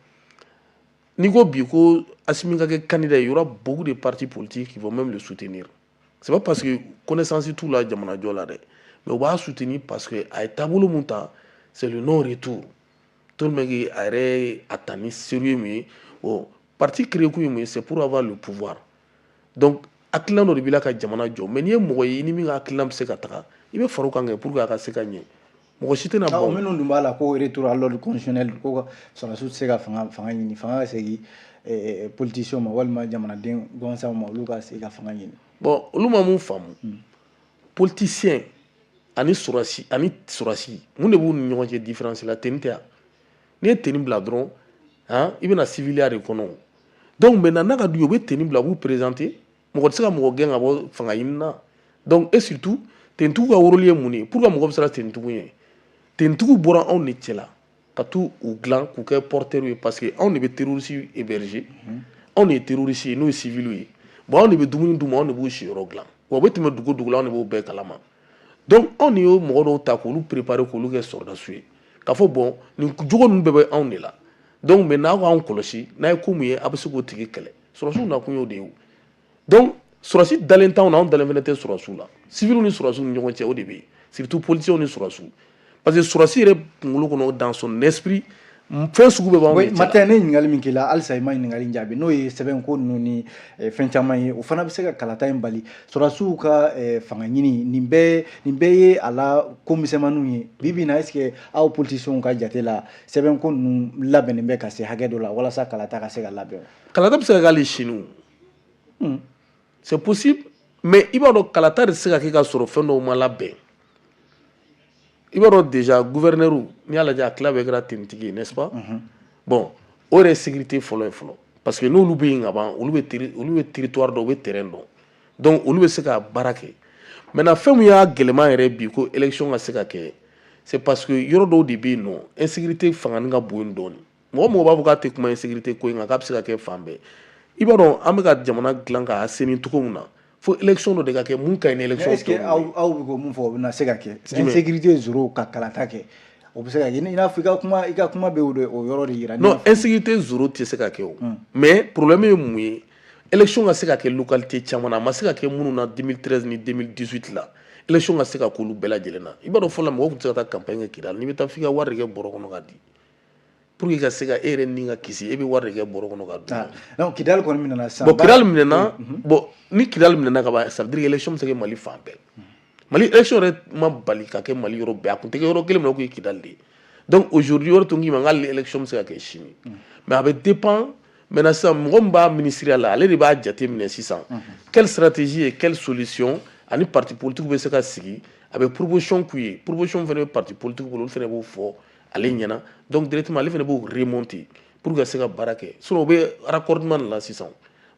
n'i ko bi ko Asimi ka kɛ candidat, il y aura beaucoup de partis politiques qui vont même le soutenir. C'est pas parce que connaissance t'u la jamanajɔ la dɛ, mais u b'a soutenir parce que a ye taabolo mun ta, c'est le non retour. Tellement que a yɛrɛ a ta ni sérieux min ye, bon, parti créé kun ye mun ye? C'est pour avoir le pouvoir. Donc hakilina dɔ de b'i la ka jamana jɔ. Mais n'i ye mɔgɔ ye, i ni min ka hakilina bɛ se ka taga, i bɛ fara o kan kɛ pour que a ka se ka ɲɛ. Mɔgɔ si tɛna ban. Bɔn. Minnu dun b'a la ko retour à l'ordre constitutionnel, ko ka sɔrɔdasiw tɛ se ka fanga ɲini, fanga ka segin politiciens ma walima jamanaden gansanw ma, olu ka se ka fanga ɲini. Bon, olu ma mun faamu? Politicien ani sɔrɔdasi, mun de b'u ni ɲɔgɔn cɛ différence la? Tenue tɛ yan? N'i ye tenue bila dɔrɔn, han, i bɛna civiliya de kɔnɔ. Donc maintenant, n'a ka d'u ye, u bɛ tenue bila, u b'u présenter. Mɔgɔ tɛ se ka mɔgɔ gɛn ka bɔ fanga ɲini na. Donc et surtout, tenue ka rôle ye mun ye? Pourquoi mɔgɔ bɛ siran tenue ɲɛ? Tenue bɔra anw de cɛla ka t'u u dilan k'u kɛ porteur ye, parce que anw de bɛ terroriste héberger, anw de ye terroriste ye, n'o ye civil ye. Bon, anw de bɛ dumuni d'u ma, anw de b'u siyɔrɔ dilan, wa u bɛ tɛmɛ dugu o dugu la, anw de b'o bɛɛ kalama. Donc anw de y'o mɔgɔ dɔw ta k'olu préparer, k'olu kɛ sɔrɔdasiw ye, k'a fɔ bon, nin jogo ninnu bɛɛ bɛ anw de la. Donc mais n'aw k'anw kɔlɔsi, n'a ye ko mun ye, a bɛ se k'o tigi kɛlɛ. Sɔrɔdasiw nakun y'o de ye o. Donc sɔrɔdasi dalen t'anw na, anw dalen fana tɛ sɔrɔdasiw la. Civils ni sɔrɔdasiw ni ɲɔgɔn cɛ, o de bɛ yen, surtout politiciens ni sɔrɔdasiw, parce que sɔrɔdasi yɛrɛ kunkolo kɔnɔ, dans son esprit, fɛn sugu bɛɛ b'anw de cɛ la. Martin, ne ye ɲininkali min k'i la, halisa i ma ɲininkali jaabi, n'o ye sɛbɛnko ninnu ni fɛn caman ye, o fana bɛ se ka kalata in bali, sɔrɔdasiw ka fanga ɲini. Nin bɛɛ ye a la ko misɛnmaninw ye bi bi in na. Est ce que aw politiciens ka jate la, sɛbɛnko ninnu labɛnnen bɛ ka se hakɛ dɔ la walasa kalata ka se ka labɛn? Kalata bɛ se ka kɛ hali sini o. C'est possible, mais i b'a dɔn, kalata de tɛ se ka kɛ ka sɔrɔ fɛn dɔw ma labɛn. I b'a dɔn déjà, gouverneur, n'i y'a lajɛ, a tila bɛɛ kɛra tenitigi ye, n'est-ce pas? Bon, o yɛrɛ ye sécurité fɔlɔ ye fɔlɔ, parce que n'olu bɛ yen ka ban, olu bɛ territoire dɔn, u bɛ terrain dɔn, donc olu bɛ se ka baara kɛ. Maintenant, fɛn min y'a gɛlɛman yɛrɛ bi ko élection ka se ka kɛ, c'est parce que yɔrɔ dɔw de bɛ yen nɔ, insécurité fanga ka bon yen dɔɔnin. Mɔgɔ mɔgɔ b'a fɔ k'a tɛ kuma insécurité ko in kan, k'a bɛ se ka kɛ fan bɛɛ. I b'a dɔn, an bɛ ka jamana dilan k'a assainir cogo min na, fo élection dɔ de ka kɛ mun ka ɲi ni élection. Est ce que aw bɛ k'o mun fɔ, o bɛna se ka kɛ? Insécurité zéro ka kalata kɛ, o bɛ se ka kɛ? I n'a fɔ i ka kuma bɛ o de o yɔrɔ de yira. Non, insécurité zéro tɛ se ka kɛ o. Mais problème ye mun ye? Élection ka se ka kɛ localité caman na, a ma se ka kɛ minnu na 2013 ni 2018 la, élection ka se ka k'olu bɛɛ lajɛlen na. I b'a dɔn, fɔlɔ la, mɔgɔw tun tɛ se ka taa campagne kɛ Kidali. N'i bɛ taa, f'i ka wari de kɛ bɔrɔ kɔnɔ ka di pour que ka se ka e yɛrɛ ni ka kisi, e bɛ wari de kɛ bɔrɔ kɔnɔ ka dun. Donc Kidali kɔni minɛna sisan. Bon, Kidali minɛna. Bon, ni Kidali minɛna ka ban, ça veut dire que élection bɛ se ka kɛ Mali fan bɛɛ. Mali élection yɛrɛ ma bali ka kɛ Mali yɔrɔ bɛɛ, a kun tɛ kɛ yɔrɔ kelen min na, o kun ye Kidali de ye. Donc aujourd'hui, yɔrɔ tun k'i ma k'ale élection bɛ se ka kɛ sini, mais a bɛ dépend maintenant sisan, mɔgɔ min b'a ministériya la, ale de b'a jate minɛ sisan quelle stratégie et quelle solution ani parti politique bɛ se ka sigi, a bɛ proposition k'u ye. Proposition fana bɛ parti politique bolo, olu fana b'o fɔ ale ɲɛna. Donc directement, ale fana b'o remonter pour que ka se ka baara kɛ. Sinon u bɛ raccordement de la sisan,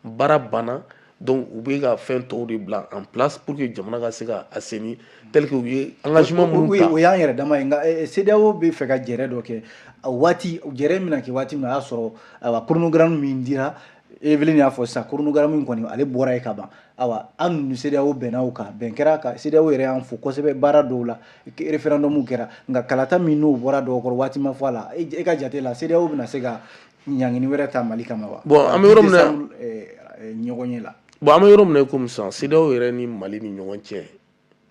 baara banna. Donc u bɛ ka fɛn tɔw de bila en place pour que jamana ka se ka assainir tel que u ye engagement minnu ta. O y'an yɛrɛ dama ye, nka CEDEAO bɛ fɛ ka jɛrɛ dɔ kɛ. Waati jɛrɛ bɛna kɛ waati min na, o y'a sɔrɔ ayiwa, chronogramme min dira, Evelyne y'a fɔ sisan, chronogramme in kɔni, ale bɔra yen ka ban. Ayiwa, an ni CEDEAO bɛnna o kan, bɛn kɛra kan. CEDEAO yɛrɛ y'an fo kosɛbɛ baara dɔw la, référendum kɛra, nka kalata min n'o bɔra dɔw kɔrɔ, waati ma fɔ a la. E ka jate la, CEDEAO bɛna se ka ɲangini wɛrɛ ta Mali kama wa? Bon, an bɛ yɔrɔ min na, ɲɔgɔn ye la. Bon, an bɛ yɔrɔ min na komi sisan, CEDEAO yɛrɛ ni Mali ni ɲɔgɔn cɛ,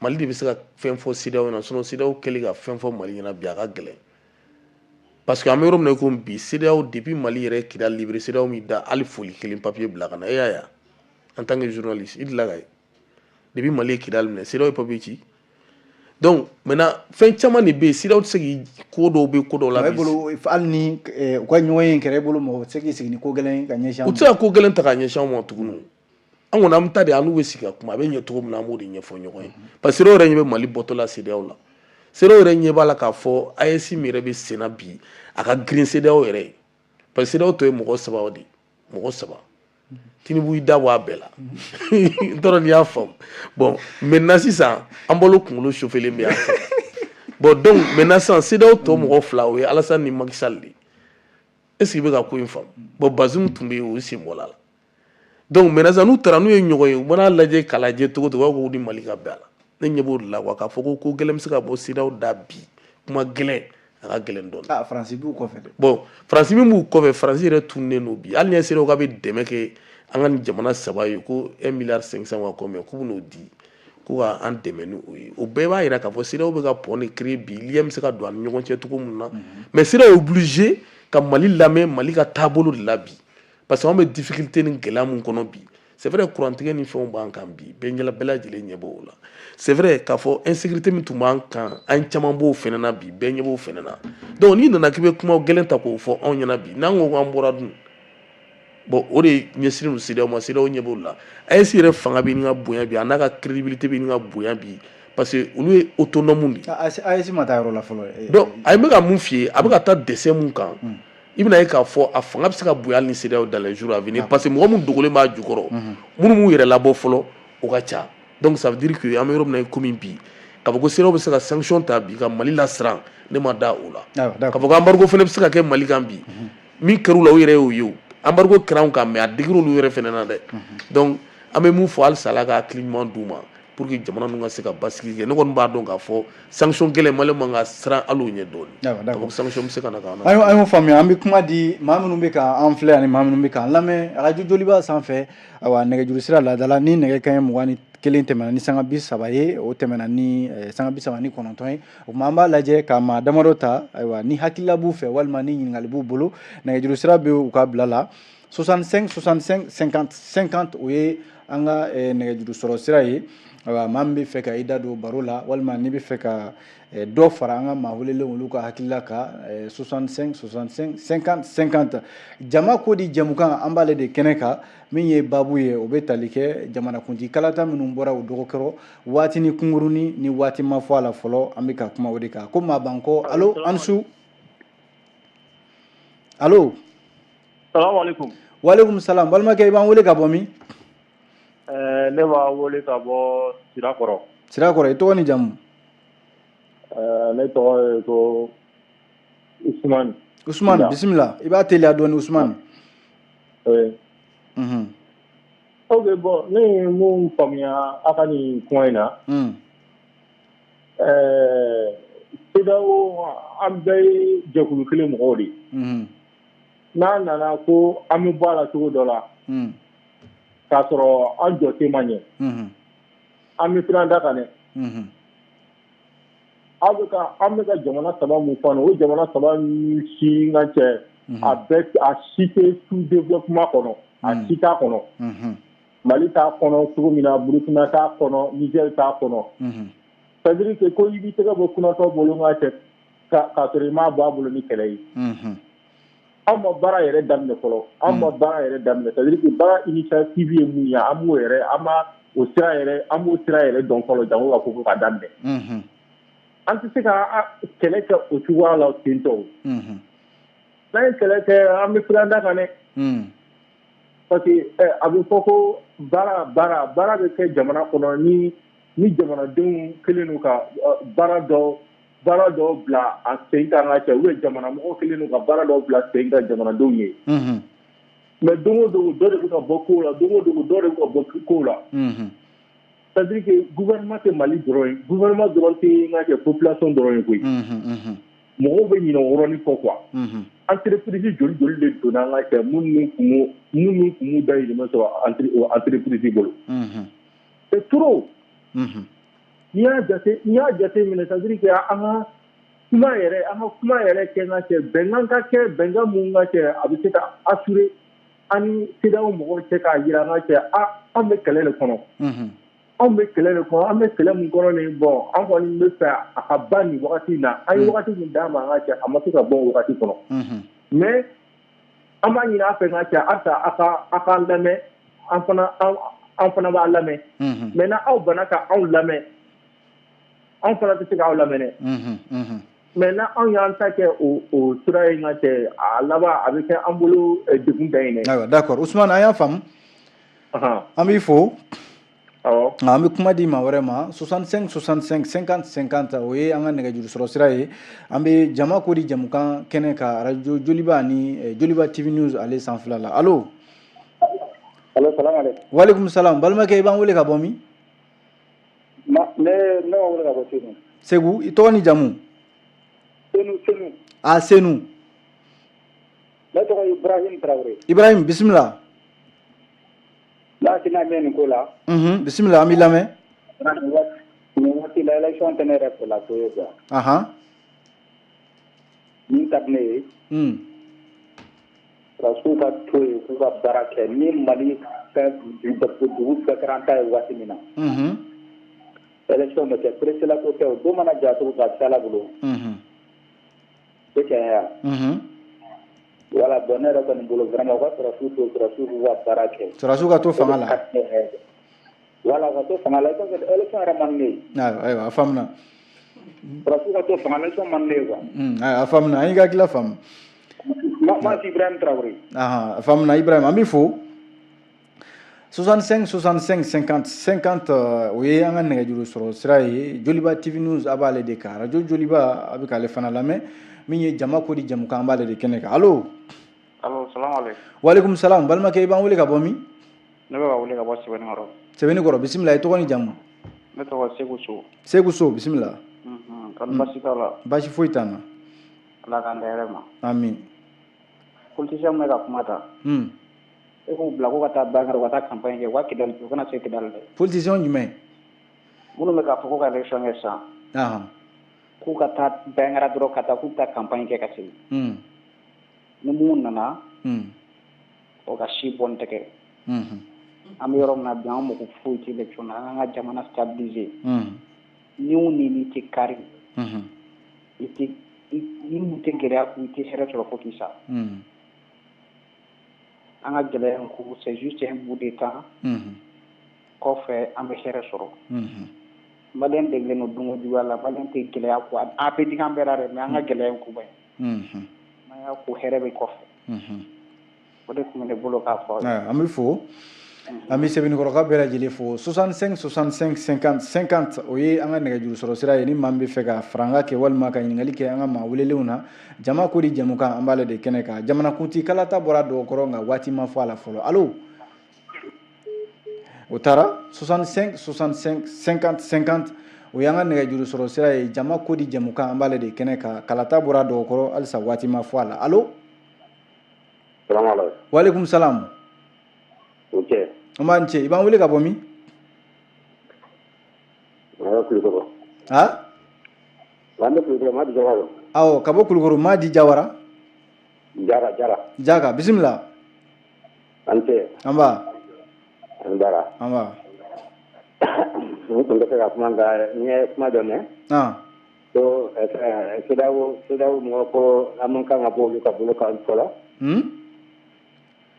Mali de bɛ se ka fɛn fɔ CEDEAO ɲɛna. Sinon CEDEAO kɛlen ka fɛn fɔ Mali ɲɛna bi, a ka gɛlɛn, parce que an bɛ yɔrɔ min na komi bi, CEDEAO, depuis Mali yɛrɛ Kidali libéré, CEDEAO m'i da hali foli kelen papier bila ka na. E y'a ye, en tant que journaliste, i delila ka ye, depuis Mali ye Kidali minɛ, CEDEAO ye papier ci? Donc maintenant, fɛn caman de bɛ yen, CEDEAO tɛ se k'i ko dɔw bɛ ko dɔw la. E bolo, hali ni u ka ɲɔgɔn ye kɛra, e bolo, mɔgɔ tɛ se k'i sigi ni ko gɛlɛn ye ka ɲɛsin an ma? U tɛ se ka ko gɛlɛn ta ka ɲɛsin anw ma tuguni. An kɔni, an bɛ taa de, an n'u bɛ sigi ka kuma, a bɛ ɲɛ cogo min na, an b'o de ɲɛfɔ ɲɔgɔn ye, parce que CEDEAO yɛrɛ ɲɛ bɛ Mali bɔtɔ la CEDEAO la. CEDEAO yɛrɛ ɲɛ b'a la k'a fɔ AES min yɛrɛ bɛ sen na bi, a ka girin CEDEAO yɛrɛ ye, parce que CEDEAO tɔ ye mɔgɔ saba de ye, mɔgɔ saba. Tinubu y'i da bɔ a bɛɛ la, n t'a dɔn n'i y'a faamu. Bon, maintenant sisan, an bolo kunkolo chauffelen bɛ yan fɛ. Bon, donc maintenant sisan, CEDEAO tɔ mɔgɔ fila, o ye Alassane ni Macky Sall de ye. Est ce que i bɛ ka ko in faamu? Bon, Bazoum tun bɛ yen, o sen bɔla la. Donc maintenant sisan, n'u taara n'u ye ɲɔgɔn ye, u mana lajɛ k'a lajɛ cogo o cogo, u b'a fɔ ko ni Mali ka bɛn a la. Ne ɲɛ b'o de la quoi, k'a fɔ ko gɛlɛn bɛ se ka bɔ CEDEAO da bi, kuma gɛlɛn, a ka gɛlɛn dɔɔnin. Ah, Faransi b'u kɔfɛ dɛ. Bon, Faransi min b'u kɔfɛ, Faransi yɛrɛ tununnen don bi. Hali ni ye CEDEAO k'a bɛ dɛmɛ kɛ an ka nin jamana saba ye, ko 1 milliard 500 wa combien, k'u bɛn'o di ko ka an dɛmɛ ni o ye, o bɛɛ b'a yira k'a fɔ CEDEAO bɛ ka pont de créer bi, lien bɛ se ka don an ni ɲɔgɔn cɛ cogo min na. Mais CEDEAO est obligé ka Mali lamɛn, Mali ka taabolo de la bi, parce que anw bɛ difficulté ni gɛlɛya mun kɔnɔ bi. C'est vrai, kurantigɛ ni fɛnw b'an kan bi, bɛɛ ɲɛ, bɛɛ lajɛlen ɲɛ b'o la. C'est vrai k'a fɔ insécurité min tun b'an kan, an caman b'o fɛnɛ na bi, bɛɛ ɲɛ b'o fɛnɛ na. Donc n'i nana k'i bɛ kuma gɛlɛn ta k'o fɔ anw ɲɛna bi, n'an ko k'an bɔra dun? Bon, o de ɲɛsinnen don CEDEAO ma, CEDEAO ɲɛ b'o la. AES yɛrɛ fanga bɛ ɲini ka bonya bi, a n'a ka crédibilité bɛ ɲini ka bonya bi, parce que olu ye autonome de ye. AES ma taa yɔrɔ la fɔlɔ. Donc a bɛ ka mun f'i ye, a bɛ ka taa dɛsɛ mun kan, i bɛna ye k'a fɔ a fanga bɛ se ka bonya hali ni CEDEAO dans les jours à venir, parce que mɔgɔ mun dogolen b'a jukɔrɔ, minnu m'u yɛrɛ labɔ fɔlɔ, o ka ca. Donc ça veut dire que an bɛ yɔrɔ min na komi bi, k'a fɔ ko CEDEAO bɛ se ka sanction ta bi ka Mali lasiran, ne ma da o la. K'a fɔ ko embargo fana bɛ se ka kɛ Mali kan bi, min kɛr'u la, u yɛrɛ y'o ye, o embargo kɛra anw kan, mais a digir'olu yɛrɛ fana na dɛ. Donc an bɛ mun fɔ halisa, Ala ka hakili ɲuman d'u ma. Pour que jamana ninnu ka se ka basigi kɛ. Ne kɔni b'a dɔn k'a fɔ sanction gɛlɛn, Maliyɛnw man ka siran hali o ɲɛ dɔɔnin. D'accord. Sanction bɛ se ka na k'an An y'o faamuya. An bɛ kuma di maa minnu bɛ ka an filɛ ani maa minnu bɛ k'an lamɛn arajo Joliba sanfɛ. Ayiwa, nɛgɛjuru sira laadala ni nɛgɛ kanɲɛ 21 tɛmɛna ni sanga 30 ye, o tɛmɛna ni sanga 39 ye. O tuma, an b'a lajɛ ka maa damadɔ ta. Ayiwa, ni hakilila b'u fɛ walima ni ɲininkali b'u bolo, nɛgɛjuru sira bɛ u ka bila la: 65 65 50 50. O ye an ka nɛgɛjuru sɔrɔ sira ye. Ayiwa, maa min bɛ fɛ ka i da don baro la walima n'i bɛ fɛ ka dɔ fara an ka maa welelen olu ka hakilila kan, 65 65 50 50. Jama ko di jɛmukan, an b'ale de kɛnɛ kan. Min ye baabu ye, o bɛ tali kɛ jamanakuntigi kalata minnu bɔra o dɔgɔkɔrɔ waati ni kunkurunin ni waati ma fɔ a la fɔlɔ. An bɛ ka kuma o de kan. Ko maa b'an kɔ. Allo, an su, allo. Salaamaaleykum. Walekum salam. Balimakɛ, i b'an wele ka bɔ min? Ne b'a wele ka bɔ Sirakɔrɔ. Sirakɔrɔ. I tɔgɔ ni jamu? Ne tɔgɔ ye ko Usumani. Usumani, bisimila. I b'a teliya dɔɔni, Usumani. Oui. Ok, bon, ne ye mun faamuya a ka nin kuma in na, CEDEAO, an bɛɛ ye jɛkulu kelen mɔgɔw de ye. N'a nana ko an bɛ bɔ a la cogo dɔ la, k'a sɔrɔ an jɔ ma ɲɛ, an bɛ siran da kan dɛ. Aw bɛ ka, an bɛ ka jamana saba mun fɔ nin, o jamana saba ni si ka cɛ, a bɛɛ, a si tɛ sous développement kɔnɔ, a si t'a kɔnɔ. Mali t'a kɔnɔ cogo min na, Burukina t'a kɔnɔ, Niger t'a kɔnɔ. C'est à dire que ko i b'i tɛgɛ bɔ kunatɔ bolo n ka cɛ, k'a sɔrɔ i m'a bɔ a bolo ni kɛlɛ ye. Anw ma baara yɛrɛ daminɛ fɔlɔ, anw ma baara yɛrɛ daminɛ. C'est à dire que baara initiative ye mun ye, an b'o yɛrɛ, an ma o sira yɛrɛ, an b'o sira yɛrɛ dɔn fɔlɔ, jango ka fɔ ko k'a daminɛ. An tɛ se ka kɛlɛ kɛ o cogoya la ten tɔ. N'an ye kɛlɛ kɛ, an bɛ siran da kan dɛ, parce que a bɛ fɔ ko baara baara baara bɛ kɛ jamana kɔnɔ ni jamanadenw kɛlen don ka baara dɔ bila a sen kan ka cɛ, ou bien jamana mɔgɔw kɛlen don ka baara dɔ bila sen kan jamanadenw ye. Mais don o don, dɔ de bɛ ka bɔ kow la, don o don, dɔ de bɛ ka bɔ kow la. C'est à dire que gouvernement tɛ Mali dɔrɔn ye, gouvernement dɔrɔn tɛ n ka kɛ population dɔrɔn ye koyi. Mɔgɔw bɛ ɲinɛ o yɔrɔnin kɔ quoi. Entreprise joli joli de donna an ka cɛ, minnu kun m'u dahirimɛ sɔrɔ entreprise bolo? C'est trop. N'i y'a jate minɛ, c'est à dire que an ka kuma yɛrɛ, an ka kuma yɛrɛ kɛ n ka cɛ, bɛnkan ka kɛ, bɛnkan mun ka cɛ, a bɛ se ka assurer an ni CEDEAO mɔgɔw cɛ, k'a jira an ka cɛ, a an bɛ kɛlɛ de kɔnɔ. Anw bɛ kɛlɛ de kɔnɔ, an bɛ kɛlɛ mun kɔnɔ nin, bon, an kɔni bɛ fɛ a ka ban nin wagati in na. An ye wagati min d'a ma, an ka cɛ, a ma se ka bɔ o wagati kɔnɔ. Mais an b'a ɲini a fɛ, n ka cɛ, halisa a k'an lamɛn, an fana b'a lamɛn. Mais n'aw banna ka anw lamɛn, anw fana tɛ se k'aw lamɛn dɛ. Mais na anw y'an ta kɛ o sira ye, n ka cɛ, a laban a bɛ kɛ an bolo degun dan ye dɛ. Ayiwa, d'accord, Usumani, an y'a faamu. An b'i fo. An bɛ kuma di maa wɛrɛ ma. 65 65 50 50, o ye an ka nɛgɛjuru sɔrɔ sira ye. An bɛ jama ko di jamukan kɛnɛ kan, arajo Joliba ani Joliba TV News ale sanfɛla la. Allo. Allo, salam aleykum. Walekum salam. Balimakɛ, i b'an wele ka bɔ min? Ne b'a wele ka bɔ Senu. Segu. I tɔgɔ ni jamu? Senu, Senu. A Senu. Ne tɔgɔ ye Ibrahim Traoré. Ibrahim, bisimila. N'a hakilina min ye nin ko la. Bisimila, an b'i lamɛn. Nin waati la, élection tɛ ne yɛrɛ fɛla ko ye quoi. Min ka di ne ye, sɔrɔdasiw ka to yen k'u ka baara kɛ. Ni Mali fɛn dugu bɛɛ kɛra an ta ye waati min na, élection bɛ kɛ, pressé la ko tɛ. O don mana ja cogo a bɛ se Ala bolo. O tiɲɛ ye wa? Voilà, bon, ne yɛrɛ kɔni bolo, vraiment, u ka sɔrɔdasiw to, sɔrɔdasiw k'u ka baara kɛ. Sɔrɔdasiw ka to fanga la. Voilà, u ka to fanga la. I b'a sɔrɔ élection yɛrɛ man di ne ye. Ayiwa, ayiwa, a faamuna. Sɔrɔdasiw ka to fanga la, élection man di ne ye quoi. Ayiwa, a faamuna, an y'i ka hakilila faamu. Moi, c'est Ibrahim Traoré. A faamuna, Ibrahim, an b'i fo. 65 65 50 50, o ye an ka nɛgɛjuru sɔrɔ sira ye. Joliba TV News, a b'ale de kan, radio Joliba, a bɛ k'ale fana lamɛn. Min ye jama ko di jamukan, an b'ale de kɛnɛ kan. Allo. Allo, salam aleykum. Walekum salam. Balimakɛ, i b'an wele ka bɔ min? Ne bɛ ka wele ka bɔ Sɛbɛnnikɔrɔ. Sɛbɛnnikɔrɔ, bisimila. I tɔgɔ ni jamu? Ne tɔgɔ Segu So. Segu So, bisimila. Kɔni baasi t'a la? Baasi foyi t'an na. Ala k'an da hɛrɛ ma. Amin. Politicien bɛ ka kuma ta. E k'u bila ko ka taa Bandiagara, u ka taa campagne kɛ, u ka Kidali, u kana se Kidali dɛ. Politicien jumɛn? Minnu bɛ k'a fɔ ko ka élection kɛ sisan. K'u ka taa Bandiagara dɔrɔn, ka taa k'u bɛ taa campagne kɛ ka segin. Ni mun nana, o ka si bɔ n tɛgɛ. An bɛ yɔrɔ min na bi, an mako foyi tɛ élection na, an k'an ka jamana stabiliser. Ni o ni tɛ kari. I tɛ ni mun tɛ gɛlɛya kun, i tɛ hɛrɛ sɔrɔ fo k'i sa. An ka gɛlɛya in ko, c'est juste un bout de temps. Kɔfɛ an bɛ hɛrɛ sɔrɔ. Malien degelen don dunko juguya la, Malien tɛ gɛlɛya ko, a bɛ digi an bɛɛ la dɛ, mais an ka gɛlɛya in ko ba ye. N'an y'a ko, hɛrɛ bɛ kɔfɛ. O de tun bɛ ne bolo k'a fɔ aw ye. An bɛ fo. An bɛ Sɛbɛnnikɔrɔka bɛɛ lajɛlen fo. 65 65 50 50, o ye an ka nɛgɛjuru sɔrɔ sira ye. Ni maa min bɛ fɛ ka faranga kɛ walima ka ɲininkali kɛ an ka maa welelenw na, jama ko di jɛmukan, an b'ale de kɛnɛ kan. Jamanakuntigi kalata bɔra dɔgɔkɔrɔ, nka waati ma fɔ a la fɔlɔ. Allo, o taara. 65 65 50 50, o y'an ka nɛgɛjuru sɔrɔ sira ye. Jama ko di jɛmukan, an b'ale de kɛnɛ kan. Kalata bɔra dɔgɔkɔrɔ, halisa waati ma fɔ a la. Allo. Walekum salam. Ok. An b'an ce. I b'an wele ka bɔ min? Ha? Awɔ, ka bɔ Kulukɔrɔ, Madi Jawara. Jara, Jara. Jaka, bisimila. An cɛ. An ba. An bara. An ba. N tun bɛ fɛ ka kuma, nka n ye kuma dɔ mɛn. Ko CEDEAO mɔgɔ ko an man kan ka bɔ olu ka bolo kan fɔlɔ.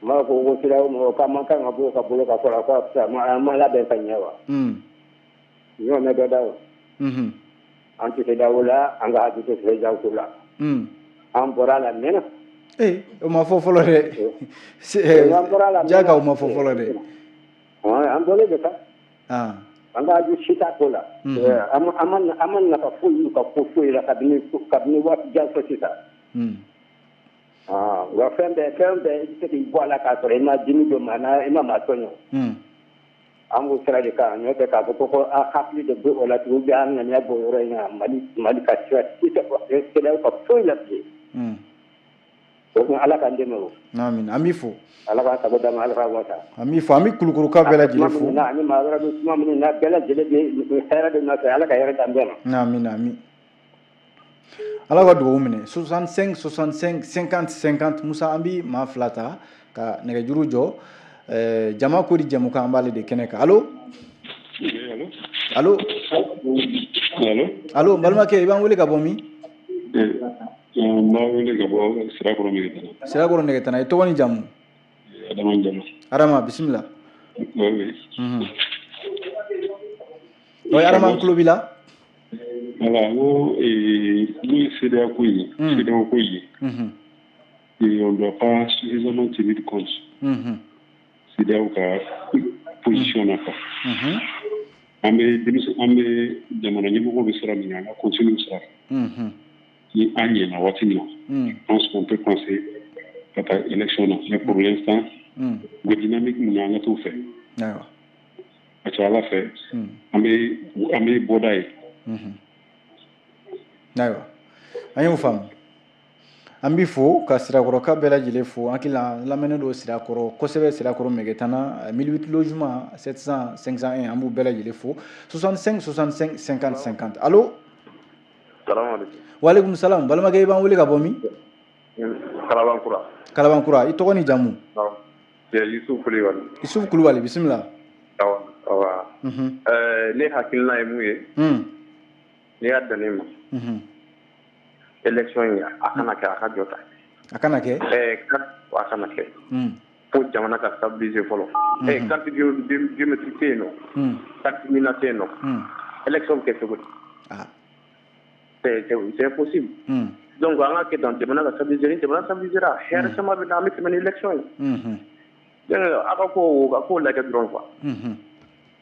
N b'a fɔ ko CEDEAO mɔgɔ k'an man kan ka bɔ olu ka bolo kan fɔlɔ, ko an ma labɛn ka ɲɛ wa. N y'o mɛn dɔ da o. An tɛ CEDEAO la, an ka hakili to CEDEAO ko la. An bɔra a la mɛnna. Ee, o ma fɔ fɔlɔ dɛ. An bɔra a la. Jaka, o ma fɔ fɔlɔ dɛ. An bɔlen de kan. An ka hakili si t'a ko la. An ma nafa foyi y'u ka ko foyi la kabini waati jan fɔ sisan. Wa fɛn bɛɛ i bɛ se k'i bɔ a la k'a sɔrɔ i ma dimi don maa na, i ma maa tɔɲɔ. An b'o sira de kan, n'o tɛ k'a fɔ ko an hakili de bɛ o la tugun, an ŋaniya b'o yɔrɔ in na, Mali ka sira si tɛ CEDEAO ka foyi la bilen. O tuma, Ala k'an dɛmɛ o. Amin, an b'i fo. Ala k'an sago d'an ma, Ala k'an wasa. An b'i fo, an bɛ Kulukɔrɔka bɛɛ lajɛlen fo. Ani maa wɛrɛ bɛ kuma minnu na, bɛɛ lajɛlen bɛ hɛrɛ de nɔfɛ, Ala ka hɛrɛ d'an bɛɛ ma. Amin, amin. Ala ka dugawu minɛ. 65 65 50 50. Musa, an bi maa fila ta ka nɛgɛjuru jɔ. Jama ko di jɛmukan, an b'ale de kɛnɛ kan. Allo, allo, allo, n balimakɛ, i b'an wele ka bɔ min? N b'a wele ka bɔ Sirakɔrɔ Nɛgɛtana. Sirakɔrɔ Nɛgɛtana, i tɔgɔ ni jamu? Adama Jalo. Adama, bisimila. Oui. Oui, Adama, n tulo b'i la. Voilà, n ko n'o ye CEDEAO ko ye, CEDEAO ko ye, et on ne doit pas suffisamment tenir compte CEDEAO ka position na quoi. An bɛ denmisɛn, an bɛ jamana ɲɛmɔgɔw bɛ sira min kan, an ka continuer o sira fɛ. Ni an ɲɛna waati min na, je pense qu'on peut penser ka taa élection na, mais pour l'instant, u bɛ dynamique min na, an ka t'o fɛ. A ca Ala fɛ, an bɛ bɔda ye. Ayiwa, an y'o faamu. An b'i fo ka Sirakɔrɔka bɛɛ lajɛlen fo. An hakili la, an lamɛnnen don Sirakɔrɔ kosɛbɛ, Sirakɔrɔ Mɛgɛtana, 1008 logement 700 501, an b'u bɛɛ lajɛlen fo. 65 65 50 50. Allo. Salaamaaleykum. Walekum salam, balimakɛ, i b'an wele ka bɔ min? Kalabankura. Kalabankura, i tɔgɔ ni jamu? Yusuf Kulibali. Yusuf Kulubali, bisimila. Awɔ, awa. Ne hakilina ye mun ye? N'i y'a dan ne ma, élection in, a kana kɛ, a ka jɔ ta. A kana kɛ? A kana kɛ. Fo jamana ka stabiliser fɔlɔ. Carte biométrique tɛ yen nɔ. Carte NINA tɛ yen nɔ. Élection bɛ kɛ cogo di? C'est impossible. Donc an ka kɛ tan, jamana ka stabiliser. Ni jamana stabilisera, hɛrɛ caman bɛ na, an bɛ tɛmɛ ni élection ye. Donc a ka ko lajɛ dɔrɔn quoi. N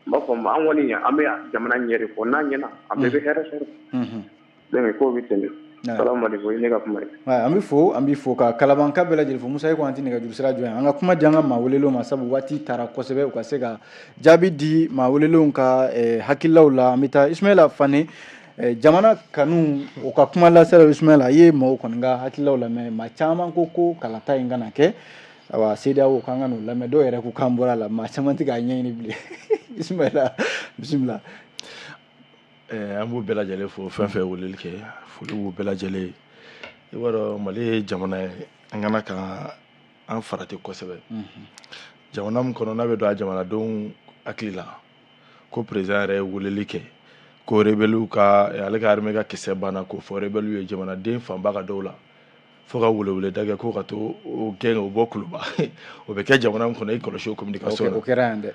b'a fɔ an kɔni, an bɛ jamana ɲɛ de fɔ, n'a ɲɛna, an bɛɛ bɛ hɛrɛ sɔrɔ. Donc ko bɛ ten de. Salaamaaleykum, o ye ne ka kuma ye. An bɛ fo, an bɛ fo ka Kalabanka bɛɛ lajɛlen fo. Musa, e ko an tɛ nɛgɛjuru sira jɔ yan, an ka kuma di an ka maa welelenw ma, sabu waati taara kosɛbɛ, u ka se ka jaabi di maa welelenw ka hakililaw la. An bɛ taa Ismaila Fane, jamana kanu, o ka kuma lasera. Ismaila, i ye maaw kɔni ka hakililaw lamɛn. Maa caman ko ko kalata in kana kɛ. Awa, CEDEAO k'an ka n'o lamɛn, dɔw yɛrɛ ko k'an bɔra a la, maa caman tɛ k'a ɲɛɲini bilen. Ismaila, bisimila. An b'u bɛɛ lajɛlen fo, fɛn fɛn weleli kɛ, foli b'u bɛɛ lajɛlen ye. I b'a dɔn, Mali ye jamana ye, an kana ka an farati kosɛbɛ. Jamana min kɔnɔ n'a bɛ don a jamanadenw hakili la ko président yɛrɛ ye weleli kɛ ko rebelle ka, ale ka armée ka kisɛ banna, k'o fɔ rebelle ye, jamanaden fanba ka dɔw la fo ka weleweleda kɛ ko ka to o gɛn o bɔ Kuluba, o bɛ kɛ jamana min kɔnɔ, i kɔlɔsi o communication na. O kɛra yan dɛ.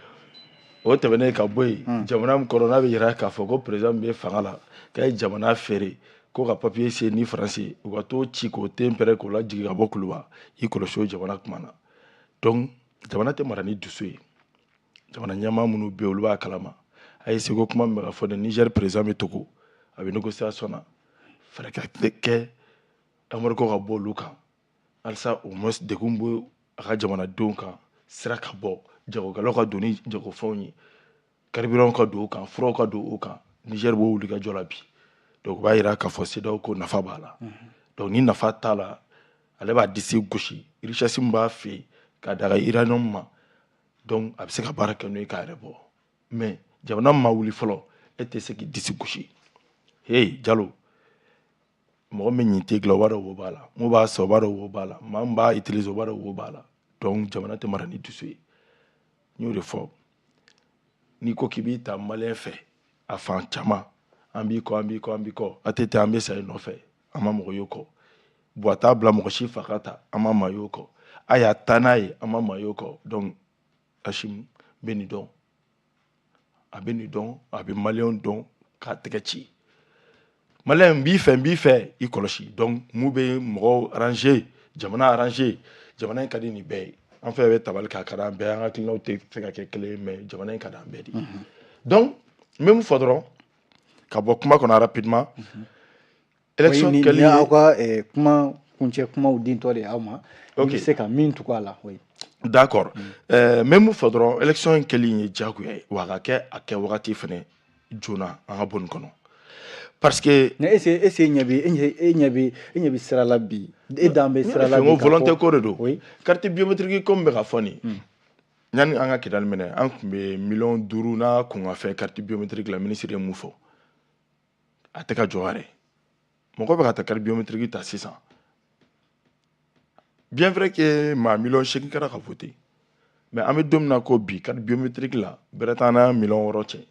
O tɛmɛnen ka bɔ yen, jamana min kɔnɔ n'a bɛ yira k'a fɔ ko président min bɛ fanga la k'a ye jamana feere, ko ka papier signer ni Faransi, u ka t'o ci k'o ten pɛrɛn k'o lajigin ka bɔ Kuluba, i kɔlɔsi o jamana kuma na. Donc jamana tɛ mara ni dusu ye. Jamana ɲɛmaa minnu bɛ yen, olu b'a kalama. A ye seko kuma min bɛ ka fɔ nin, Niger président bɛ Togo, a bɛ négociation na, fɛɛrɛ ka kɛ embargo ka bɔ olu kan, halisa au moins degun bɛ a ka jamanadenw kan, sira ka bɔ, jagokɛlaw ka don ni jagofɛnw ye, carburant ka don o kan, furaw ka don o kan. Niger b'o wuli ka jɔ la bi. Donc o b'a yira k'a fɔ CEDEAO ko nafa b'a la. Donc ni nafa t'a la, ale b'a disi gosi richesse min b'a fɛ yen k'a daga uranium ma, donc a bɛ se ka baara kɛ n'o ye k'a yɛrɛ bɔ. Mais jamana min ma wuli fɔlɔ, e tɛ se k'i disi gosi. Hey Jalo, mɔgɔ min ɲin tɛ dilan, o b'a dɔn wo b'a la, mun b'a san, o b'a dɔn wo b'a la, maa min b'a utiliser, o b'a dɔn wo b'a la. Donc jamana tɛ mara ni dusu ye. N y'o de fɔ, n'i ko k'i b'i ta malien fɛ, a fan caman an b'i kɔ, an b'i kɔ, an b'i kɔ. A tɛ ten, an bɛ sa i nɔfɛ, an ma mɔgɔ y'o kɔ. Buwa t'a bila mɔgɔ si fa ka ta, an ma maa y'o kɔ. A y'a taa n'a ye, an ma maa y'o kɔ. Donc Assimi bɛ nin dɔn, a bɛ nin dɔn, a bɛ maliyɛnw dɔn k'a tɛgɛ ci. Maliyɛn n b'i fɛ, n b'i fɛ, i kɔlɔsi. Donc mun bɛ mɔgɔw arranger, jamana arranger? Jamana in ka di nin bɛɛ ye. An fɛn bɛ tabali k'a ka d'an bɛɛ, an ka hakilinaw tɛ se ka kɛ kelen ye, mais jamana in ka d'an bɛɛ de. Donc n bɛ mun fɔ dɔrɔn ka bɔ kuma kɔnɔ rapidement, élection kɛli aw ka kuma kuncɛ kumaw dintɔ de ye aw ma, i bɛ se ka min tugu a la. Oui. D'accord. N bɛ mun fɔ dɔrɔn, élection in kɛli ye diyagoya ye, wa a ka kɛ a kɛ wagati fɛnɛ joona, an ka bɔ nin kɔnɔ, parce que est-ce que e ɲɛ bɛ sira la bi, e dan bɛ sira la bi? Ko volonté ko de don. Carte biométrique ko min bɛ ka fɔ nin, yanni an ka Kidali minɛ, an tun bɛ 5 miliyɔn n'a kun ka fɛn carte biométrique la. Ministre ye mun fɔ? A tɛ ka jɔ yɛrɛ, mɔgɔ bɛ ka taa carte biométrique ta sisan. Bien vrai que maa 8 miliyɔn kɛra ka voter, mais an bɛ don min na ko bi, carte biométrique la bɛrɛ t'an na 6 miliyɔn cɛ.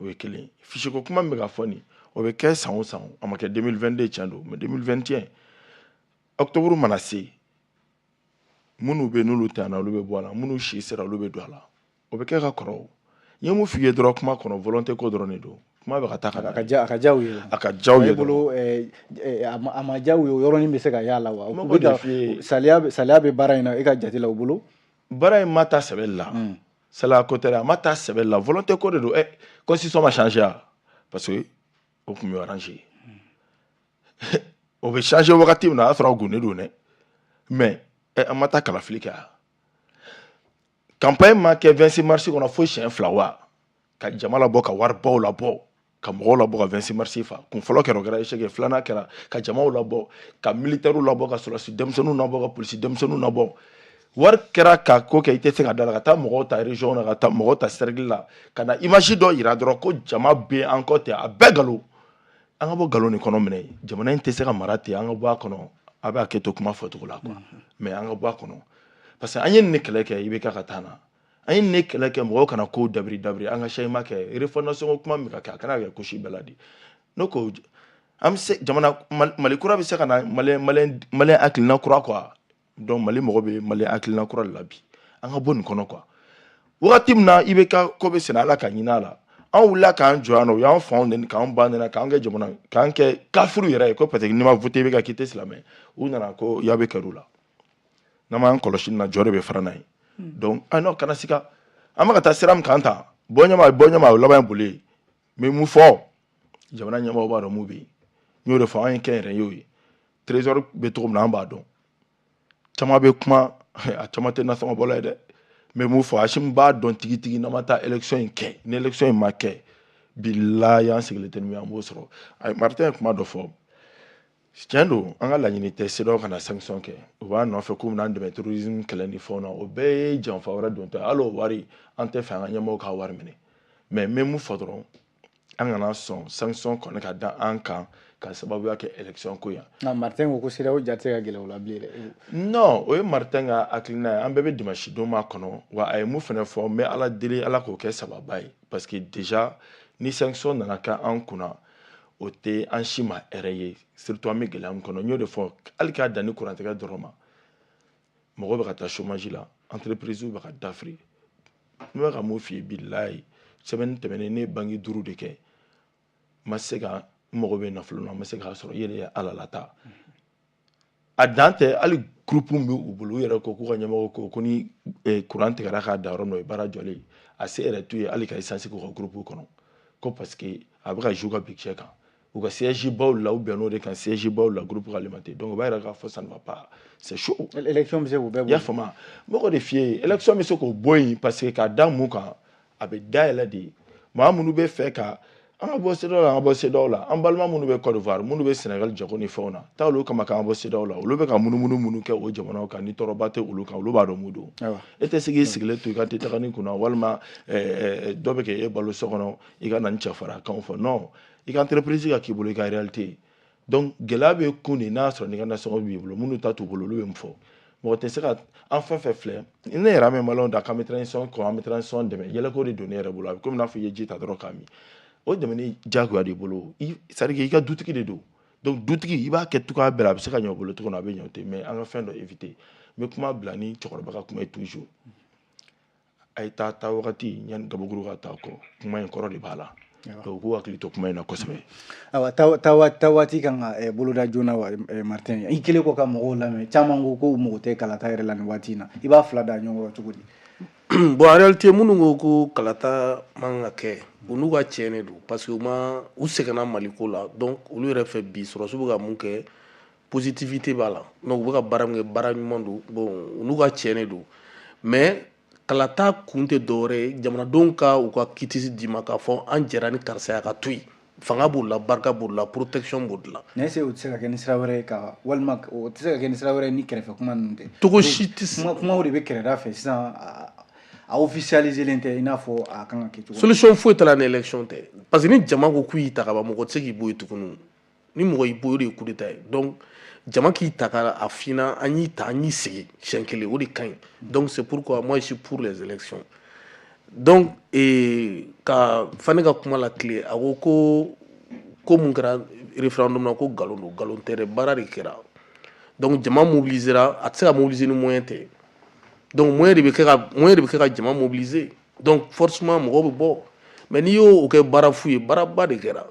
O ye kelen ye. Fichier ko kuma min bɛ ka fɔ nin, o bɛ kɛ san o san. A ma kɛ 2022, tiɲɛ don, mais 2021 octobre mana se, minnu bɛ yen n'olu tɛ na, olu bɛ bɔ a la, minnu si sera, olu bɛ don a la. O bɛ kɛ ka kɔrɔ. O n ye mun f'i ye dɔrɔn kuma kɔnɔ, volonté ko dɔrɔn de don. Kuma bɛ ka taa ka na. A ka ja u ye. A ka ja u ye. E bolo, a ma ja u ye, o yɔrɔnin bɛ se ka y'a la wa? U bɛ ka saliya bɛ baara in na, e ka jate la, o bolo. Baara in ma taa sɛbɛ la, saliya ko tɛ dɛ, a ma taa sɛbɛ la, volonté ko de don. Constitution ma changer wa? Parce que o tun bɛ arranger, o bɛ changer wagati min na, o y'a sɔrɔ a gunnen don dɛ. Mais an ma taa kalafili kɛ wa? Campagne ma kɛ 26 mars kɔnɔ fo siɲɛ fila wa? Ka jama labɔ, ka waribaw labɔ, ka mɔgɔw labɔ ka 26 mars fa. Kun fɔlɔ kɛra, o kɛra échec ye. Filanan kɛra ka jamaw labɔ, ka militaires labɔ, ka sɔrɔdasi denmisɛnninw labɔ, ka polisi denmisɛnninw labɔ. Wari kɛra ka ko kɛ, i tɛ se ka da la, ka taa mɔgɔw ta région na, ka taa mɔgɔw ta cercle la, ka na image dɔ yira dɔrɔn ko jama bɛ an kɔ ten. A bɛɛ nkalon. An ka bɔ nkalon nin kɔnɔ minɛ. Jamana in tɛ se ka mara ten, an ka bɔ a kɔnɔ. A bɛ hakɛ to kuma fɔcogo la quoi, mais an ka bɔ a kɔnɔ, parce que an ye nin kɛlɛ kɛ, i bɛ ka taa na, an ye nin kɛlɛ kɛ, mɔgɔw kana ko dabiri dabiri, an ka changement kɛ. Refondation ko kuma min bɛ ka kɛ, a kana kɛ kusi bɛɛ la de. Ne ko an bɛ se jamana Mali kura bɛ se ka na, malien hakilina kura quoi. Donc Mali mɔgɔ bɛ malien hakilina kura de la bi. An ka bɔ nin kɔnɔ quoi. Wagati min na i bɛ ka ko bɛ senna, Ala ka ɲin'a la, an wulila k'an jɔ yan nɔ, u y'an faw neni, k'an ba neni, k'an kɛ jamana, k'an kɛ kafiriw yɛrɛ ye, ko parce que n'i ma voté i bɛ ka k'i tɛ silamɛ. U nana ko ya bɛ kɛr'u la. N'an m'an kɔlɔsi nin na, jɔ de bɛ fara n'a ye. Donc ah non, kana siga, an bɛ ka taa sira min kan tan, bɔ ɲɛma, bɔ ɲɛma, o laban ye boli ye. N bɛ mun fɔ? Jamana ɲɛmɔgɔw b'a dɔn mun bɛ yen. N y'o de fɔ, an ye kɛnyɛrɛyew ye. Trésor bɛ cogo min na, an b'a dɔn. Caman bɛ kuma, a caman tɛ nasɔngɔ bɔla ye dɛ. N bɛ mun fɔ, Assimi b'a dɔn tigitigi, n'an ma taa élection in kɛ, ni élection in ma kɛ, bilahi, an sigilen tɛ ni min ye, an b'o sɔrɔ. Ayi, Martin ye kuma dɔ fɔ, tiɲɛ don. An ka laɲini tɛ CEDEAO ka na sanction kɛ. U b'a nɔfɛ k'u bɛna an dɛmɛ terrorisme kɛlɛ ni fɛnw na. O bɛɛ ye janfa wɛrɛ dontɔ ye. Hali o wari, an tɛ fɛ an ka ɲɛmɔgɔw ka wari minɛ. Mais n bɛ mun fɔ dɔrɔn, an kana sɔn sanction kɔni ka da an kan ka sababuya kɛ élection ko yan. Nka Martin ko ko CEDEAO ja tɛ se ka gɛlɛya o la bilen dɛ. Non, o ye Martin ka hakilina ye. An bɛɛ bɛ dimanche don ma kɔnɔ wa. A ye mun fɛnɛ fɔ, n bɛ Ala deli, Ala k'o kɛ sababa ye, parce que déjà ni sanction nana kɛ an kunna, o tɛ an si ma hɛrɛ ye, surtout an bɛ gɛlɛya min kɔnɔ. N y'o de fɔ, hali k'a dan ni kurantigɛ dɔrɔn ma, mɔgɔw bɛ ka taa chômage la, entreprise bɛ ka dafiri. N bɛ ka mun f'i ye, bilayi, semaine tɛmɛnen, ne ye banque 5 de kɛ, n ma se ka n mago bɛ nafolo la, n ma se k'a sɔrɔ. I yɛrɛ ye Ala la ta a dan tɛ. Hali groupe min bɛ u bolo, u yɛrɛ ko k'u ka ɲɛmɔgɔ ko ko ni courant tigɛra k'a da yɔrɔ min na, o ye baara jɔlen ye. A se yɛrɛ t'u ye hali ka essence k'u ka groupe kɔnɔ, ko parce que a bɛ ka jouer u ka budget kan. U ka siège baw la, u bɛnn'o de kan, siège baw la, groupe ka alimenter. Donc o b'a yira k'a fɔ ça ne va pas, c'est chaud. Élection bɛ se k'o bɛɛ bɔ. I y'a faamu? N bɛ k'o de f'i ye, élection bɛ se k'o bɔ yen, parce que k'a da mun kan, a bɛ dayɛlɛ de. Maa minnu bɛ fɛ ka an ka bɔ CEDEAO la, an ka bɔ CEDEAO la. An balima minnu bɛ Côte d'Ivoire, minnu bɛ Sénégal jago ni fɛnw na, taa olu kama k'an bɔ CEDEAO la. Olu bɛ ka munumunu minnu kɛ o jamanaw kan, ni tɔɔrɔba tɛ olu kan, olu b'a dɔn mun don. E tɛ se k'i sigilen to i ka tɛ taga ni kunna, walima dɔ bɛ k'e balo so kɔnɔ, i ka na ni cɛfara kanw fɔ. Non, i ka entreprise ka k'i bolo, i ka réalité. Donc gɛlɛya bɛ kun de n'a sɔrɔ n'i ka nasɔngɔ b'i bolo. Minnu ta t'u bolo, olu bɛ mun fɔ? Mɔgɔ tɛ se ka an fɛn fɛn filɛ, ne yɛrɛ mɛn maliyɛnw da k'an bɛ transition kɔ, an bɛ transition dɛmɛ. Yɛlɛko de don ne yɛrɛ bolo. A bɛ komi n'a fɔ i ye ji ta dɔrɔn k'a min. O dɛmɛni diyagoya de bolo, c'est à dire i ka dutigi de don. Donc dutigi, i b'a kɛ cogoya bɛɛ la, a bɛ se ka ɲɛ o bolo cogo min na, a bɛ ɲɛ o ten. Mais an ka fɛn dɔ éviter. N bɛ kuma bila ni cɛkɔrɔba ka kuma ye toujours: a ye taa taa wagati yanni gabakuru ka taa kɔ. Kuma in kɔrɔ de b'a la. Donc u k'u hakili to kuma in na kosɛbɛ. Ayiwa, taa waati kan ka boloda joona wa? Martin, i kɛlen kɔ ka mɔgɔw lamɛn, caman ko k'u mago tɛ kalata yɛrɛ la nin waati in na. I b'a fila da ɲɔgɔn kɔrɔ cogo di? Bon, en réalité, minnu ko ko kalata man ka kɛ, u n'u ka tiɲɛ de don, parce que u ma u sɛgɛnna Maliko la. Donc olu yɛrɛ fɛ bi, sɔrɔsiw bɛ ka mun kɛ, positivité b'a la. Donc u bɛ ka baara min kɛ, baara ɲuman don. Bon, u n'u ka tiɲɛ de don. Mais kalata kun tɛ dɔwɛrɛ ye, jamanadenw ka u ka quitus d'i ma k'a fɔ an jɛra ni karisa ye, a ka to yen. Fanga b'o la, barika b'o la, protection b'o de la. Mais est-ce que o tɛ se ka kɛ ni sira wɛrɛ ye ka, walima o tɛ se ka kɛ ni sira wɛrɛ ye ni kɛrɛfɛ kuma ninnu tɛ? Togo si tɛ. Kumaw de bɛ kɛrɛda fɛ sisan, a officialisé len tɛ i n'a fɔ a kan ka kɛ cogo min. Solution foyi t'a la ni élection tɛ, parce que ni jama ko k'u y'i ta ka ban, mɔgɔ tɛ se k'i bɔ yen tuguni. Ni mɔgɔ y'i bɔ yen, o de ye coup d'état ye. Donc jama k'i ta ka a f'i ɲɛna, an y'i ta, an y'i sigi siɲɛ kelen, o de ka ɲi. Donc c'est pourquoi moi je suis pour les élections. Donc ka Fane ka kuma la tile, a ko ko ko mun kɛra référendum na, ko nkalon don. Nkalon tɛ dɛ, baara de kɛra. Donc jama mobilisera, a tɛ se ka mobiliser ni moyen tɛ. Donc moyen de bɛ kɛ ka jama mobiliser. Donc forcément mɔgɔw bɛ bɔ. Mais n'i y'o kɛ baara fu ye, baaraba de kɛra.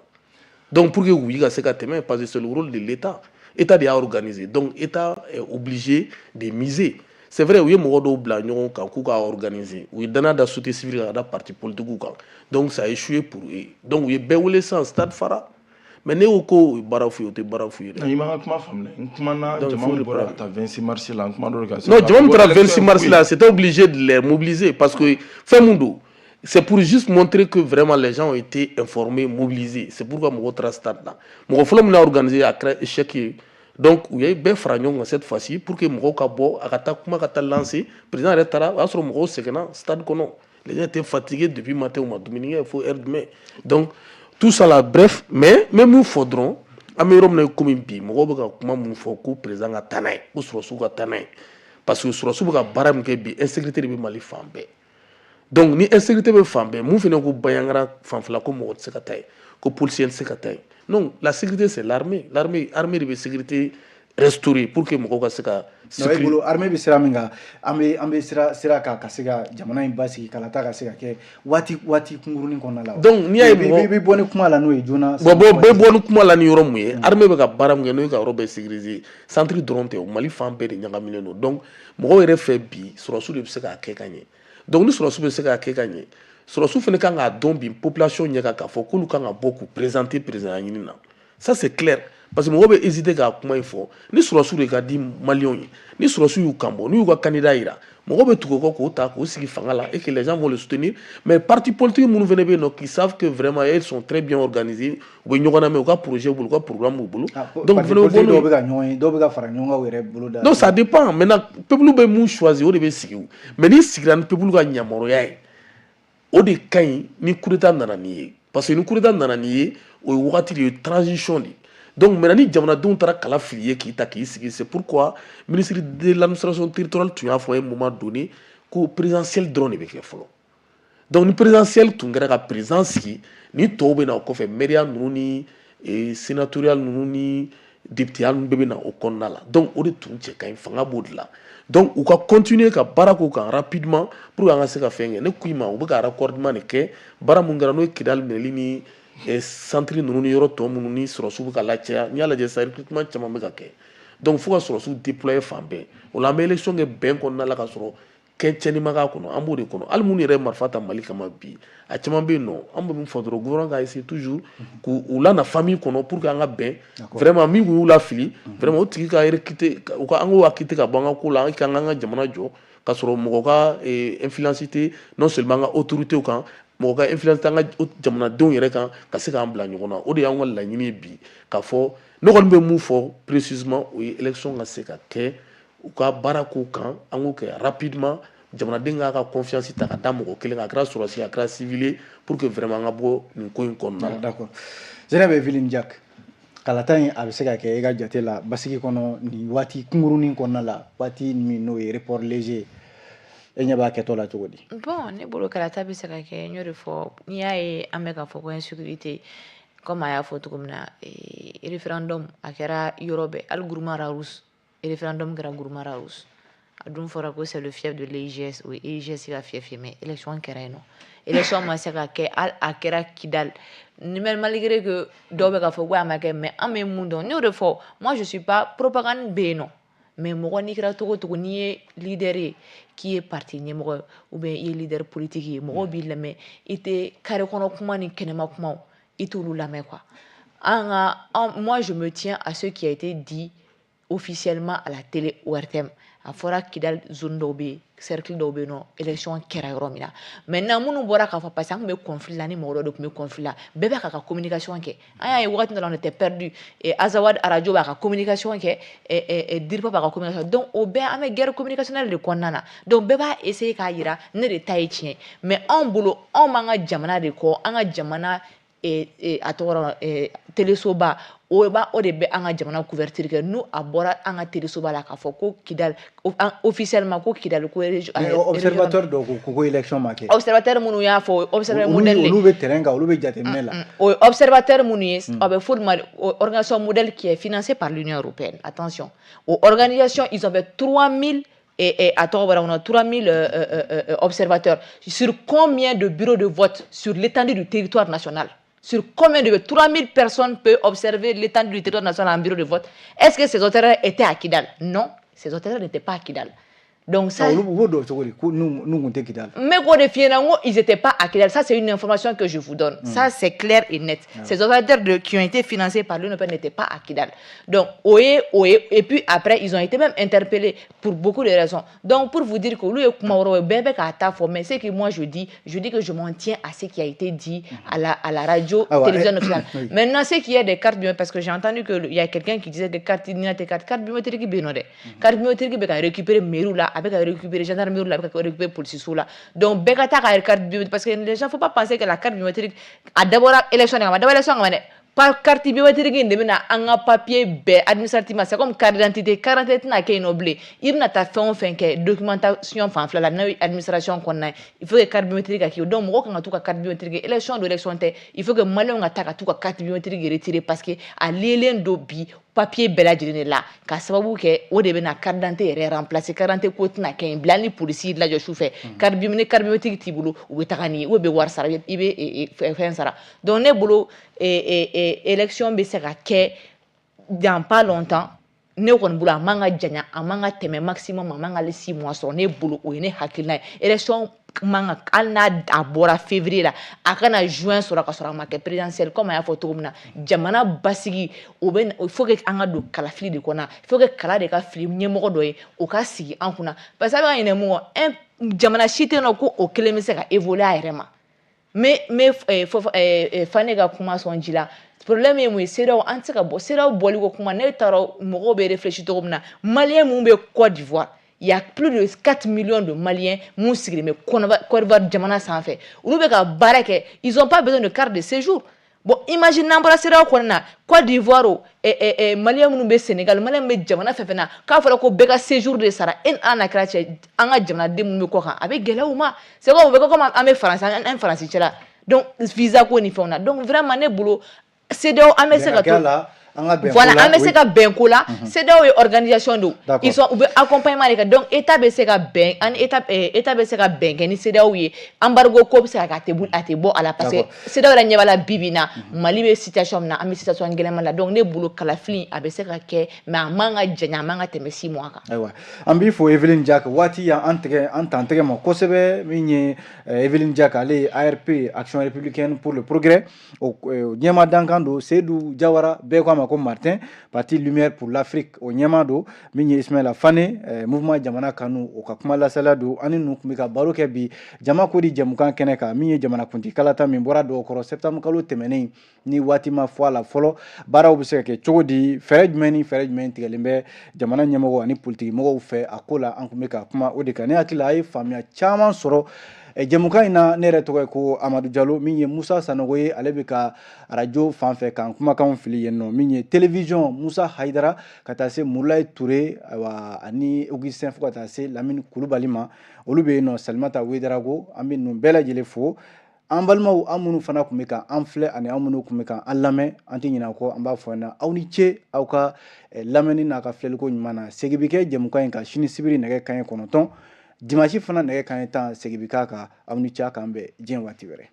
Donc pour que oui ka se ka tɛmɛ, parce que c'est le rôle de l'État, État de y'a organisé, donc État est obligé de miser. C'est vrai, u ye mɔgɔ dɔw bila ɲɔgɔn kan k'u k'a organiser, u ye danaya da société civile kan ka da parti politique kan. Donc ça a échoué pour eux. Donc u ye bɛɛ wele sisan, stade fara. Mais ne ko ko o ye baara fu ye, o tɛ baara fu ye dɛ. I ma n ka kuma faamu dɛ. N kumana jama min bɔra ka taa 26 mars la, n kuma dɔ de kan. Non, jama min taara 26 mars la, c'était obligé de les mobiliser, parce que fɛn mun don, c'est pour juste montrer que vraiment les gens ont été informés, mobilisés. C'est pourquoi mɔgɔw taara stade la. Mɔgɔ fɔlɔ min y'a organisé, a kɛra échec ye. Donc u ye bɛɛ fara ɲɔgɔn kan cette fois-ci pour que mɔgɔw ka bɔ, a ka taa kuma ka taa lancer. Président yɛrɛ taara, o y'a sɔrɔ mɔgɔw sɛgɛnna stade kɔnɔ. Les gens étaient fatigués depuis matin, u ma dumuni kɛ fo heure jumɛn. Donc tout ça là, bref. Mais n bɛ mun fɔ dɔrɔn, an bɛ yɔrɔ min na komi bi, mɔgɔw bɛ ka kuma mun fɔ, ko président ka taa n'a ye, ko sɔrɔsiw ka taa n'a ye, parce que sɔrɔsiw bɛ ka baara min kɛ bi, insécurité de bɛ Mali fan bɛɛ. Donc ni insécurité bɛ fan bɛɛ, mun fana ko Bandiagara fanfɛla ko mɔgɔ tɛ se ka taa yen, ko policier tɛ se ka taa yen? Non, la sécurité, c'est l'armée. L'armée, armée de bɛ sécurité restaurer pour que mɔgɔw ka se ka. Non, e bolo armée bɛ sira min kan, an bɛ sira kan ka se ka jamana in basigi, kalata ka se ka kɛ waati kunkurunin kɔnɔna la. Donc n'i y'a ye mɔgɔ i bɛ bɔ ni kuma la n'o ye joona. Bon, bɛ bɔ ni kuma la ni yɔrɔ mun ye, armée bɛ ka baara min kɛ, n'o ye ka yɔrɔ bɛɛ sécuriser, centre dɔrɔn tɛ o, Mali fan bɛɛ de ɲagaminen don. Donc mɔgɔw yɛrɛ fɛ bi, sɔrɔsiw de bɛ se k'a kɛ ka ɲɛ. Donc ni sɔrɔsiw bɛ se k'a kɛ ka ɲɛ, sɔrɔsiw fana kan k'a dɔn bi population ɲɛ kan k'a fɔ k'olu kan ka bɔ k'u présenter président ɲini na. Ça, c'est clair. Parce que mɔgɔw bɛ hésiter k'a kuma in fɔ. Ni sɔrɔsiw de ka di maliyɛnw ye, ni sɔrɔsiw y'u kan bɔ, n'u y'u ka candidat yira, mɔgɔw bɛ tugu o kɔ k'o ta k'o sigi fanga la et que les gens vont le soutenir. Mais parti politique minnu fana bɛ yen nɔ, qui savent que vraiment ils sont très bien organisés, u bɛ ɲɔgɔn lamɛn, u ka projet bolo, u ka programme b'u bolo. Donc fana bɛ bɔ n'o ye. Dɔw bɛ ka ɲɔgɔn ye, dɔw bɛ ka fara ɲɔgɔn kan u yɛrɛ bolo da. Donc ça dépend. Maintenant, peuple bɛ mun choisir, o de bɛ sigi o. Mais n'i sigira ni peuple ka yamaruya ye, o de ka ɲi ni coup d'état nana n'i ye. Parce que ni coup d'état nana n'i ye, o ye wagati de ye, transition de ye. Donc maintenant, ni jamanadenw taara kala fili ye k'i ta k'i sigi, c'est pourquoi ministre de l'administration territoriale tun y'a fɔ à un moment donné ko présidentiel dɔrɔn de bɛ kɛ fɔlɔ. Donc ni présidentiel tun kɛra ka président sigi, ni tɔw bɛ na o kɔfɛ, maire ninnu ni sénatorial ninnu ni député ninnu bɛɛ bɛ na o kɔnɔna la. Donc o de tun cɛ ka ɲi, fanga b'o de la. Donc u ka continuer ka baara k'o kan rapidement pour que an ka se ka fɛn kɛ. Ne ko i ma, u bɛ ka raccordement de kɛ. Baara mun kɛra, n'o ye Kidali minɛli ni centre ninnu ni yɔrɔ tɔ minnu ni sɔrɔsiw bɛ ka lacaya, n'i y'a lajɛ sisan, recrutement caman bɛ ka kɛ. Donc fo ka sɔrɔsiw déployer fan bɛɛ. O la an bɛ élection kɛ bɛn kɔnɔna la ka sɔrɔ kɛ tiɲɛni ma k'a kɔnɔ. An b'o de kɔnɔ. Hali minnu yɛrɛ ye marifa ta Mali kama bi, a caman bɛ yen nɔ, an bɛ min fɔ dɔrɔn, gouvernement ka essayer toujours k'u lana famille kɔnɔ pour que an ka bɛn. Vraiment, min kun y'u lafili, vraiment, o tigi ka recruter, u ka an k'o acquitter ka bɔ an ka ko la, an k'an ka jamana jɔ ka sɔrɔ mɔgɔ ka influence tɛ non seulement an ka autorités kan, mɔgɔ ka influence tɛ an ka jamanadenw yɛrɛ kan ka se k'an bila ɲɔgɔn na. O de y'an ka laɲini ye bi. K'a fɔ ne kɔni bɛ mun fɔ précisément, o ye élection ka se ka kɛ, u ka baara k'o kan, an k'o kɛ rapidement, jamanaden k'a ka confiance ta ka da mɔgɔ kelen kan, a kɛra sɔrɔsi, a kɛra civil ye, pour que vraiment an ka bɔ nin ko in kɔnɔna la. D'accord. Zeneb Evelyne Diack, kalata in a bɛ se ka kɛ e ka jate la basigi kɔnɔ nin waati kunkurunin kɔnɔna la, waati min n'o ye report léger, e ɲɛ b'a kɛtɔ la cogo di? Bon, ne bolo, kalata bɛ se ka kɛ. N y'o de fɔ, n'i y'a ye an bɛ ka fɔ ko insécurité, comme a y'a fɔ cogo min na, référendum a kɛra yɔrɔ bɛɛ, hali Gourma Rharous, référendum kɛra Gourma Rharous. A dun fɔra ko c'est le fief de l'EIGS, o ye EIGS ka fief ye, mais élection kɛra yen nɔ. Élection ma se ka kɛ, hali a kɛra Kidal, malgré que dɔw bɛ ka fɔ ko a ma kɛ. Mais an bɛ mun dɔn? N y'o de fɔ, moi je suis pas propagande bɛ yen nɔ, mais mɔgɔ n'i kɛra togo togo, n'i ye leader ye, k'i ye parti ɲɛmɔgɔ ye ou bien i ye leader politique ye, mɔgɔw b'i lamɛn. I tɛ carré kɔnɔ kuma ni kɛnɛma kumaw, i t'olu lamɛn quoi. An ka, moi je me tiens à ce qui a été dit officiellement à la télé ORTM. A fɔra Kidal zone dɔw bɛ yen, cercle dɔw bɛ yen nɔ, élection kɛra yɔrɔ min na. Maintenant, minnu bɔra k'a fɔ, parce que an tun bɛ conflit la, ni mɔgɔ dɔ de tun bɛ conflit la, bɛɛ bɛ k'a ka communication kɛ. An y'a ye wagati dɔ la, on était perdu. Azawad radio b'a ka communication kɛ, DIRPA b'a ka communication. Donc o bɛɛ, an bɛ guerre communicationnelle de kɔnɔna na. Donc bɛɛ b'a essayer k'a yira ne de ta ye tiɲɛ. Mais anw bolo, anw b'an ka jamana de kɔ, an ka jamana, a tɔgɔ telesoba, o b'a o de bɛ an ka jamana couverture kɛ. N'u a bɔra an ka telesoba la k'a fɔ ko Kidal, officiellement ko Kidal ko Observateur dɔw ko ko élection ma kɛ. Observateur minnu y'a fɔ, observateur modèle, olu bɛ terrain kan, olu bɛ jateminɛ la. O observateur minnu ye, a bɛ fɔ olu ma organisation modèle qui est financée par l'Union européenne. Attention, o organisation, ils ont fait 3000 et à tɔgɔ bɔra kɔnɔ, 3000 observateurs sur combien de bureaux de vote sur l'étendue du territoire national? Sur combien de 3000 personnes peuvent observer l'étendue du territoire national en bureau de vote? Est-ce que ces observateurs étaient à Kidal? Non, ces observateurs n'étaient pas à Kidal. Donc ça. Olu b'o dɔn cogo di ko n'u kun tɛ Kidal? N bɛ k'o de f'i ɲɛna, n ko ils étaient pas à Kidal. Ça, c'est une information que je vous donne. Ça, c'est clair et net. Ces observateurs qui ont été financés par l'Union européenne n'étaient pas à Kidal. Donc o ye o ye. Et puis après, ils ont été même interpellés pour beaucoup de raisons. Donc pour vous dire que olu ye kuma wɛrɛw ye, bɛɛ bɛ k'a ta fɔ. Mais ce que moi je dis, je dis que je m'en tiens à ce qui a été dit à la radio télévision nationale. Maintenant, ce qui est des cartes biométriques, parce que j'ai entendu que il y a quelqu'un qui disait que carte d'identité, carte biométrique bɛ yen nɔ dɛ. Carte biométrique bɛ ka récupérer mairie la, a bɛ ka récupérer gendarmerie la, a bɛ ka récupérer policiers la. Donc bɛɛ ka taa ka carte biométrique, parce que les gens, faut pas penser que la carte biométrique a dabɔra élection de kama. A dabɔra élection kama dɛ, pas carte biométrique in de bɛna an ka papier bɛɛ administrativement. C'est comme carte d'identité. Carte d'identité tɛna kɛ yen nɔ bilen. I bɛna taa fɛn o fɛn kɛ documentation fanfɛla la, n'o ye administration kɔnɔna ye, il faut que carte biométrique ka kɛ. Donc mɔgɔw kan ka t'u ka carte biométrique, élection do, élection tɛ, il faut que maliyɛnw ka taa ka t'u ka carte biométrique retirer, parce que a liélen don bi papier bɛɛ lajɛlen de la, ka sababu kɛ o de bɛna carte d'identité yɛrɛ remplacer. Carte d'identité ko tɛna kɛ yen bilen. Hali ni polisi y'i lajɔ su fɛ, carte biométrique, carte biométrique t'i bolo, u bɛ taga n'i ye, ou bɛ wari sara, i bɛ fɛn sara. Donc ne bolo, élection bɛ se ka kɛ dans pas longtemps. Ne kɔni bolo, a man ka janya, a man ka tɛmɛ maximum, a man ka hali 6 mois sɔrɔ. Ne bolo, o ye ne hakilina ye. Élection Man ka, hali n'a a bɔra février la, a kana juin sɔrɔ ka sɔrɔ a ma kɛ présidentielle. Comme a y'a fɔ cogo min na, jamana basigi o bɛ, il faut que an ka don kalafili de kɔnɔ, il faut que kala de ka fili ɲɛmɔgɔ dɔ ye, o ka sigi an kunna, parce que a bɛ ka ɲinɛ mun kɔ, un jamana si tɛ yen nɔ ko o kelen bɛ se ka évoluer a yɛrɛ ma. Mais Fane ka kuma sɔn ji la. Problème ye mun ye? CEDEAO, an tɛ se ka bɔ CEDEAO bɔli ko kuma. Ne taara, mɔgɔw bɛ réfléchir cogo min na, Malien mun bɛ Côte d'Ivoire, il y a plus de 4 millions de Maliens mun sigilen bɛ Côte d'Ivoire jamana sanfɛ, olu bɛ ka baara kɛ, ils ont pas besoin de carte de séjour. Bon, imagine n'an bɔra CEDEAO kɔnɔna na, Côte d'Ivoire o Malien minnu bɛ Sénégal, Malien min bɛ jamana fɛn fɛn na, k'a fɔra ko bɛɛ ka séjour de sara, e ni Ala n'a kɛra cɛ, an ka jamanaden minnu bɛ kɔ kan, a bɛ gɛlɛya u ma. C'est comme o bɛ kɛ comme an bɛ Faransi, an Faransi cɛla, donc visa ko ni fɛnw na. Donc vraiment, ne bolo, CEDEAO, an bɛ se ka to la, an ka bɛn. Voilà, an bɛ se ka bɛn ko la. CEDEAO ye organisation don, ils sont, u bɛ accompagnement de kɛ. Donc état bɛ se ka bɛn an état, état bɛ se ka bɛn kɛ ni CEDEAO ye. Embargo ko bɛ se ka kɛ, a tɛ bɔ a la, parce que CEDEAO yɛrɛ ɲɛ b'a la bi bi in na, Mali bɛ situation min na, an bɛ situation gɛlɛnman la. Donc ne bolo, kalafili a bɛ se ka kɛ, mais a man ka janya, a man ka tɛmɛ 6 mois kan. Ayiwa, an b'i fo, Evelyne Diack. Waati y'an tigɛ, an t'an tɛgɛ ma kosɛbɛ. Min ye Evelyne Diack, ale ye ARP, Action républicaine pour le progrès, o ɲɛma dankan don. Seydou Jawara, bɛɛ ko a ma ko Martin, parti Lumière pour l'Afrique, o ɲɛma don. Min ye Ismaila Fane, mouvement Jamana Kanu, o ka kuma lasala don. Ani ninnu tun bɛ ka baro kɛ bi jama ko di jɛmukan kɛnɛ kan, min ye jamanakuntigi kalata min bɔra dɔw septembre kalo tɛmɛnen, ni waati ma fɔ a la fɔlɔ, baaraw bɛ se ka kɛ cogo di, fɛɛrɛ jumɛn ni fɛɛrɛ jumɛn tigɛlen bɛ jamana ɲɛmɔgɔ ani politiki mɔgɔw fɛ a ko la. An tun bɛ ka kuma o de kan. Ne hakili la, a ye faamuya caman sɔrɔ jɛmukan in na. Ne yɛrɛ tɔgɔ ye ko Amadu Jalo. Min ye Musa Sanogo ye, ale bɛ ka arajo fan fɛ k'an kumakanw fili yen nɔ. Min ye télévision, Musa Hayidara, ka taa se Mulayi Ture, ayiwa, ani Augustin, fo ka taa se Lamini Kulubali ma, olu bɛ yen nɔ. Salimata Wedarago, an bɛ ninnu bɛɛ lajɛlen fo. An balimaw, an minnu fana tun bɛ ka an filɛ ani an minnu tun bɛ ka an lamɛn, an tɛ ɲinɛ kɔ, an b'a fɔ ɲɛna, aw ni ce aw ka lamɛnni n'a ka filɛliko ɲuman na. Segin bɛ kɛ jɛmukan in kan sini sibiri nɛgɛ kanɲɛ 9, dimanche fana nɛgɛ kanɲɛ 10, segin bɛ k'a kan. Aw ni ce, a k'an bɛn diɲɛ waati wɛrɛ.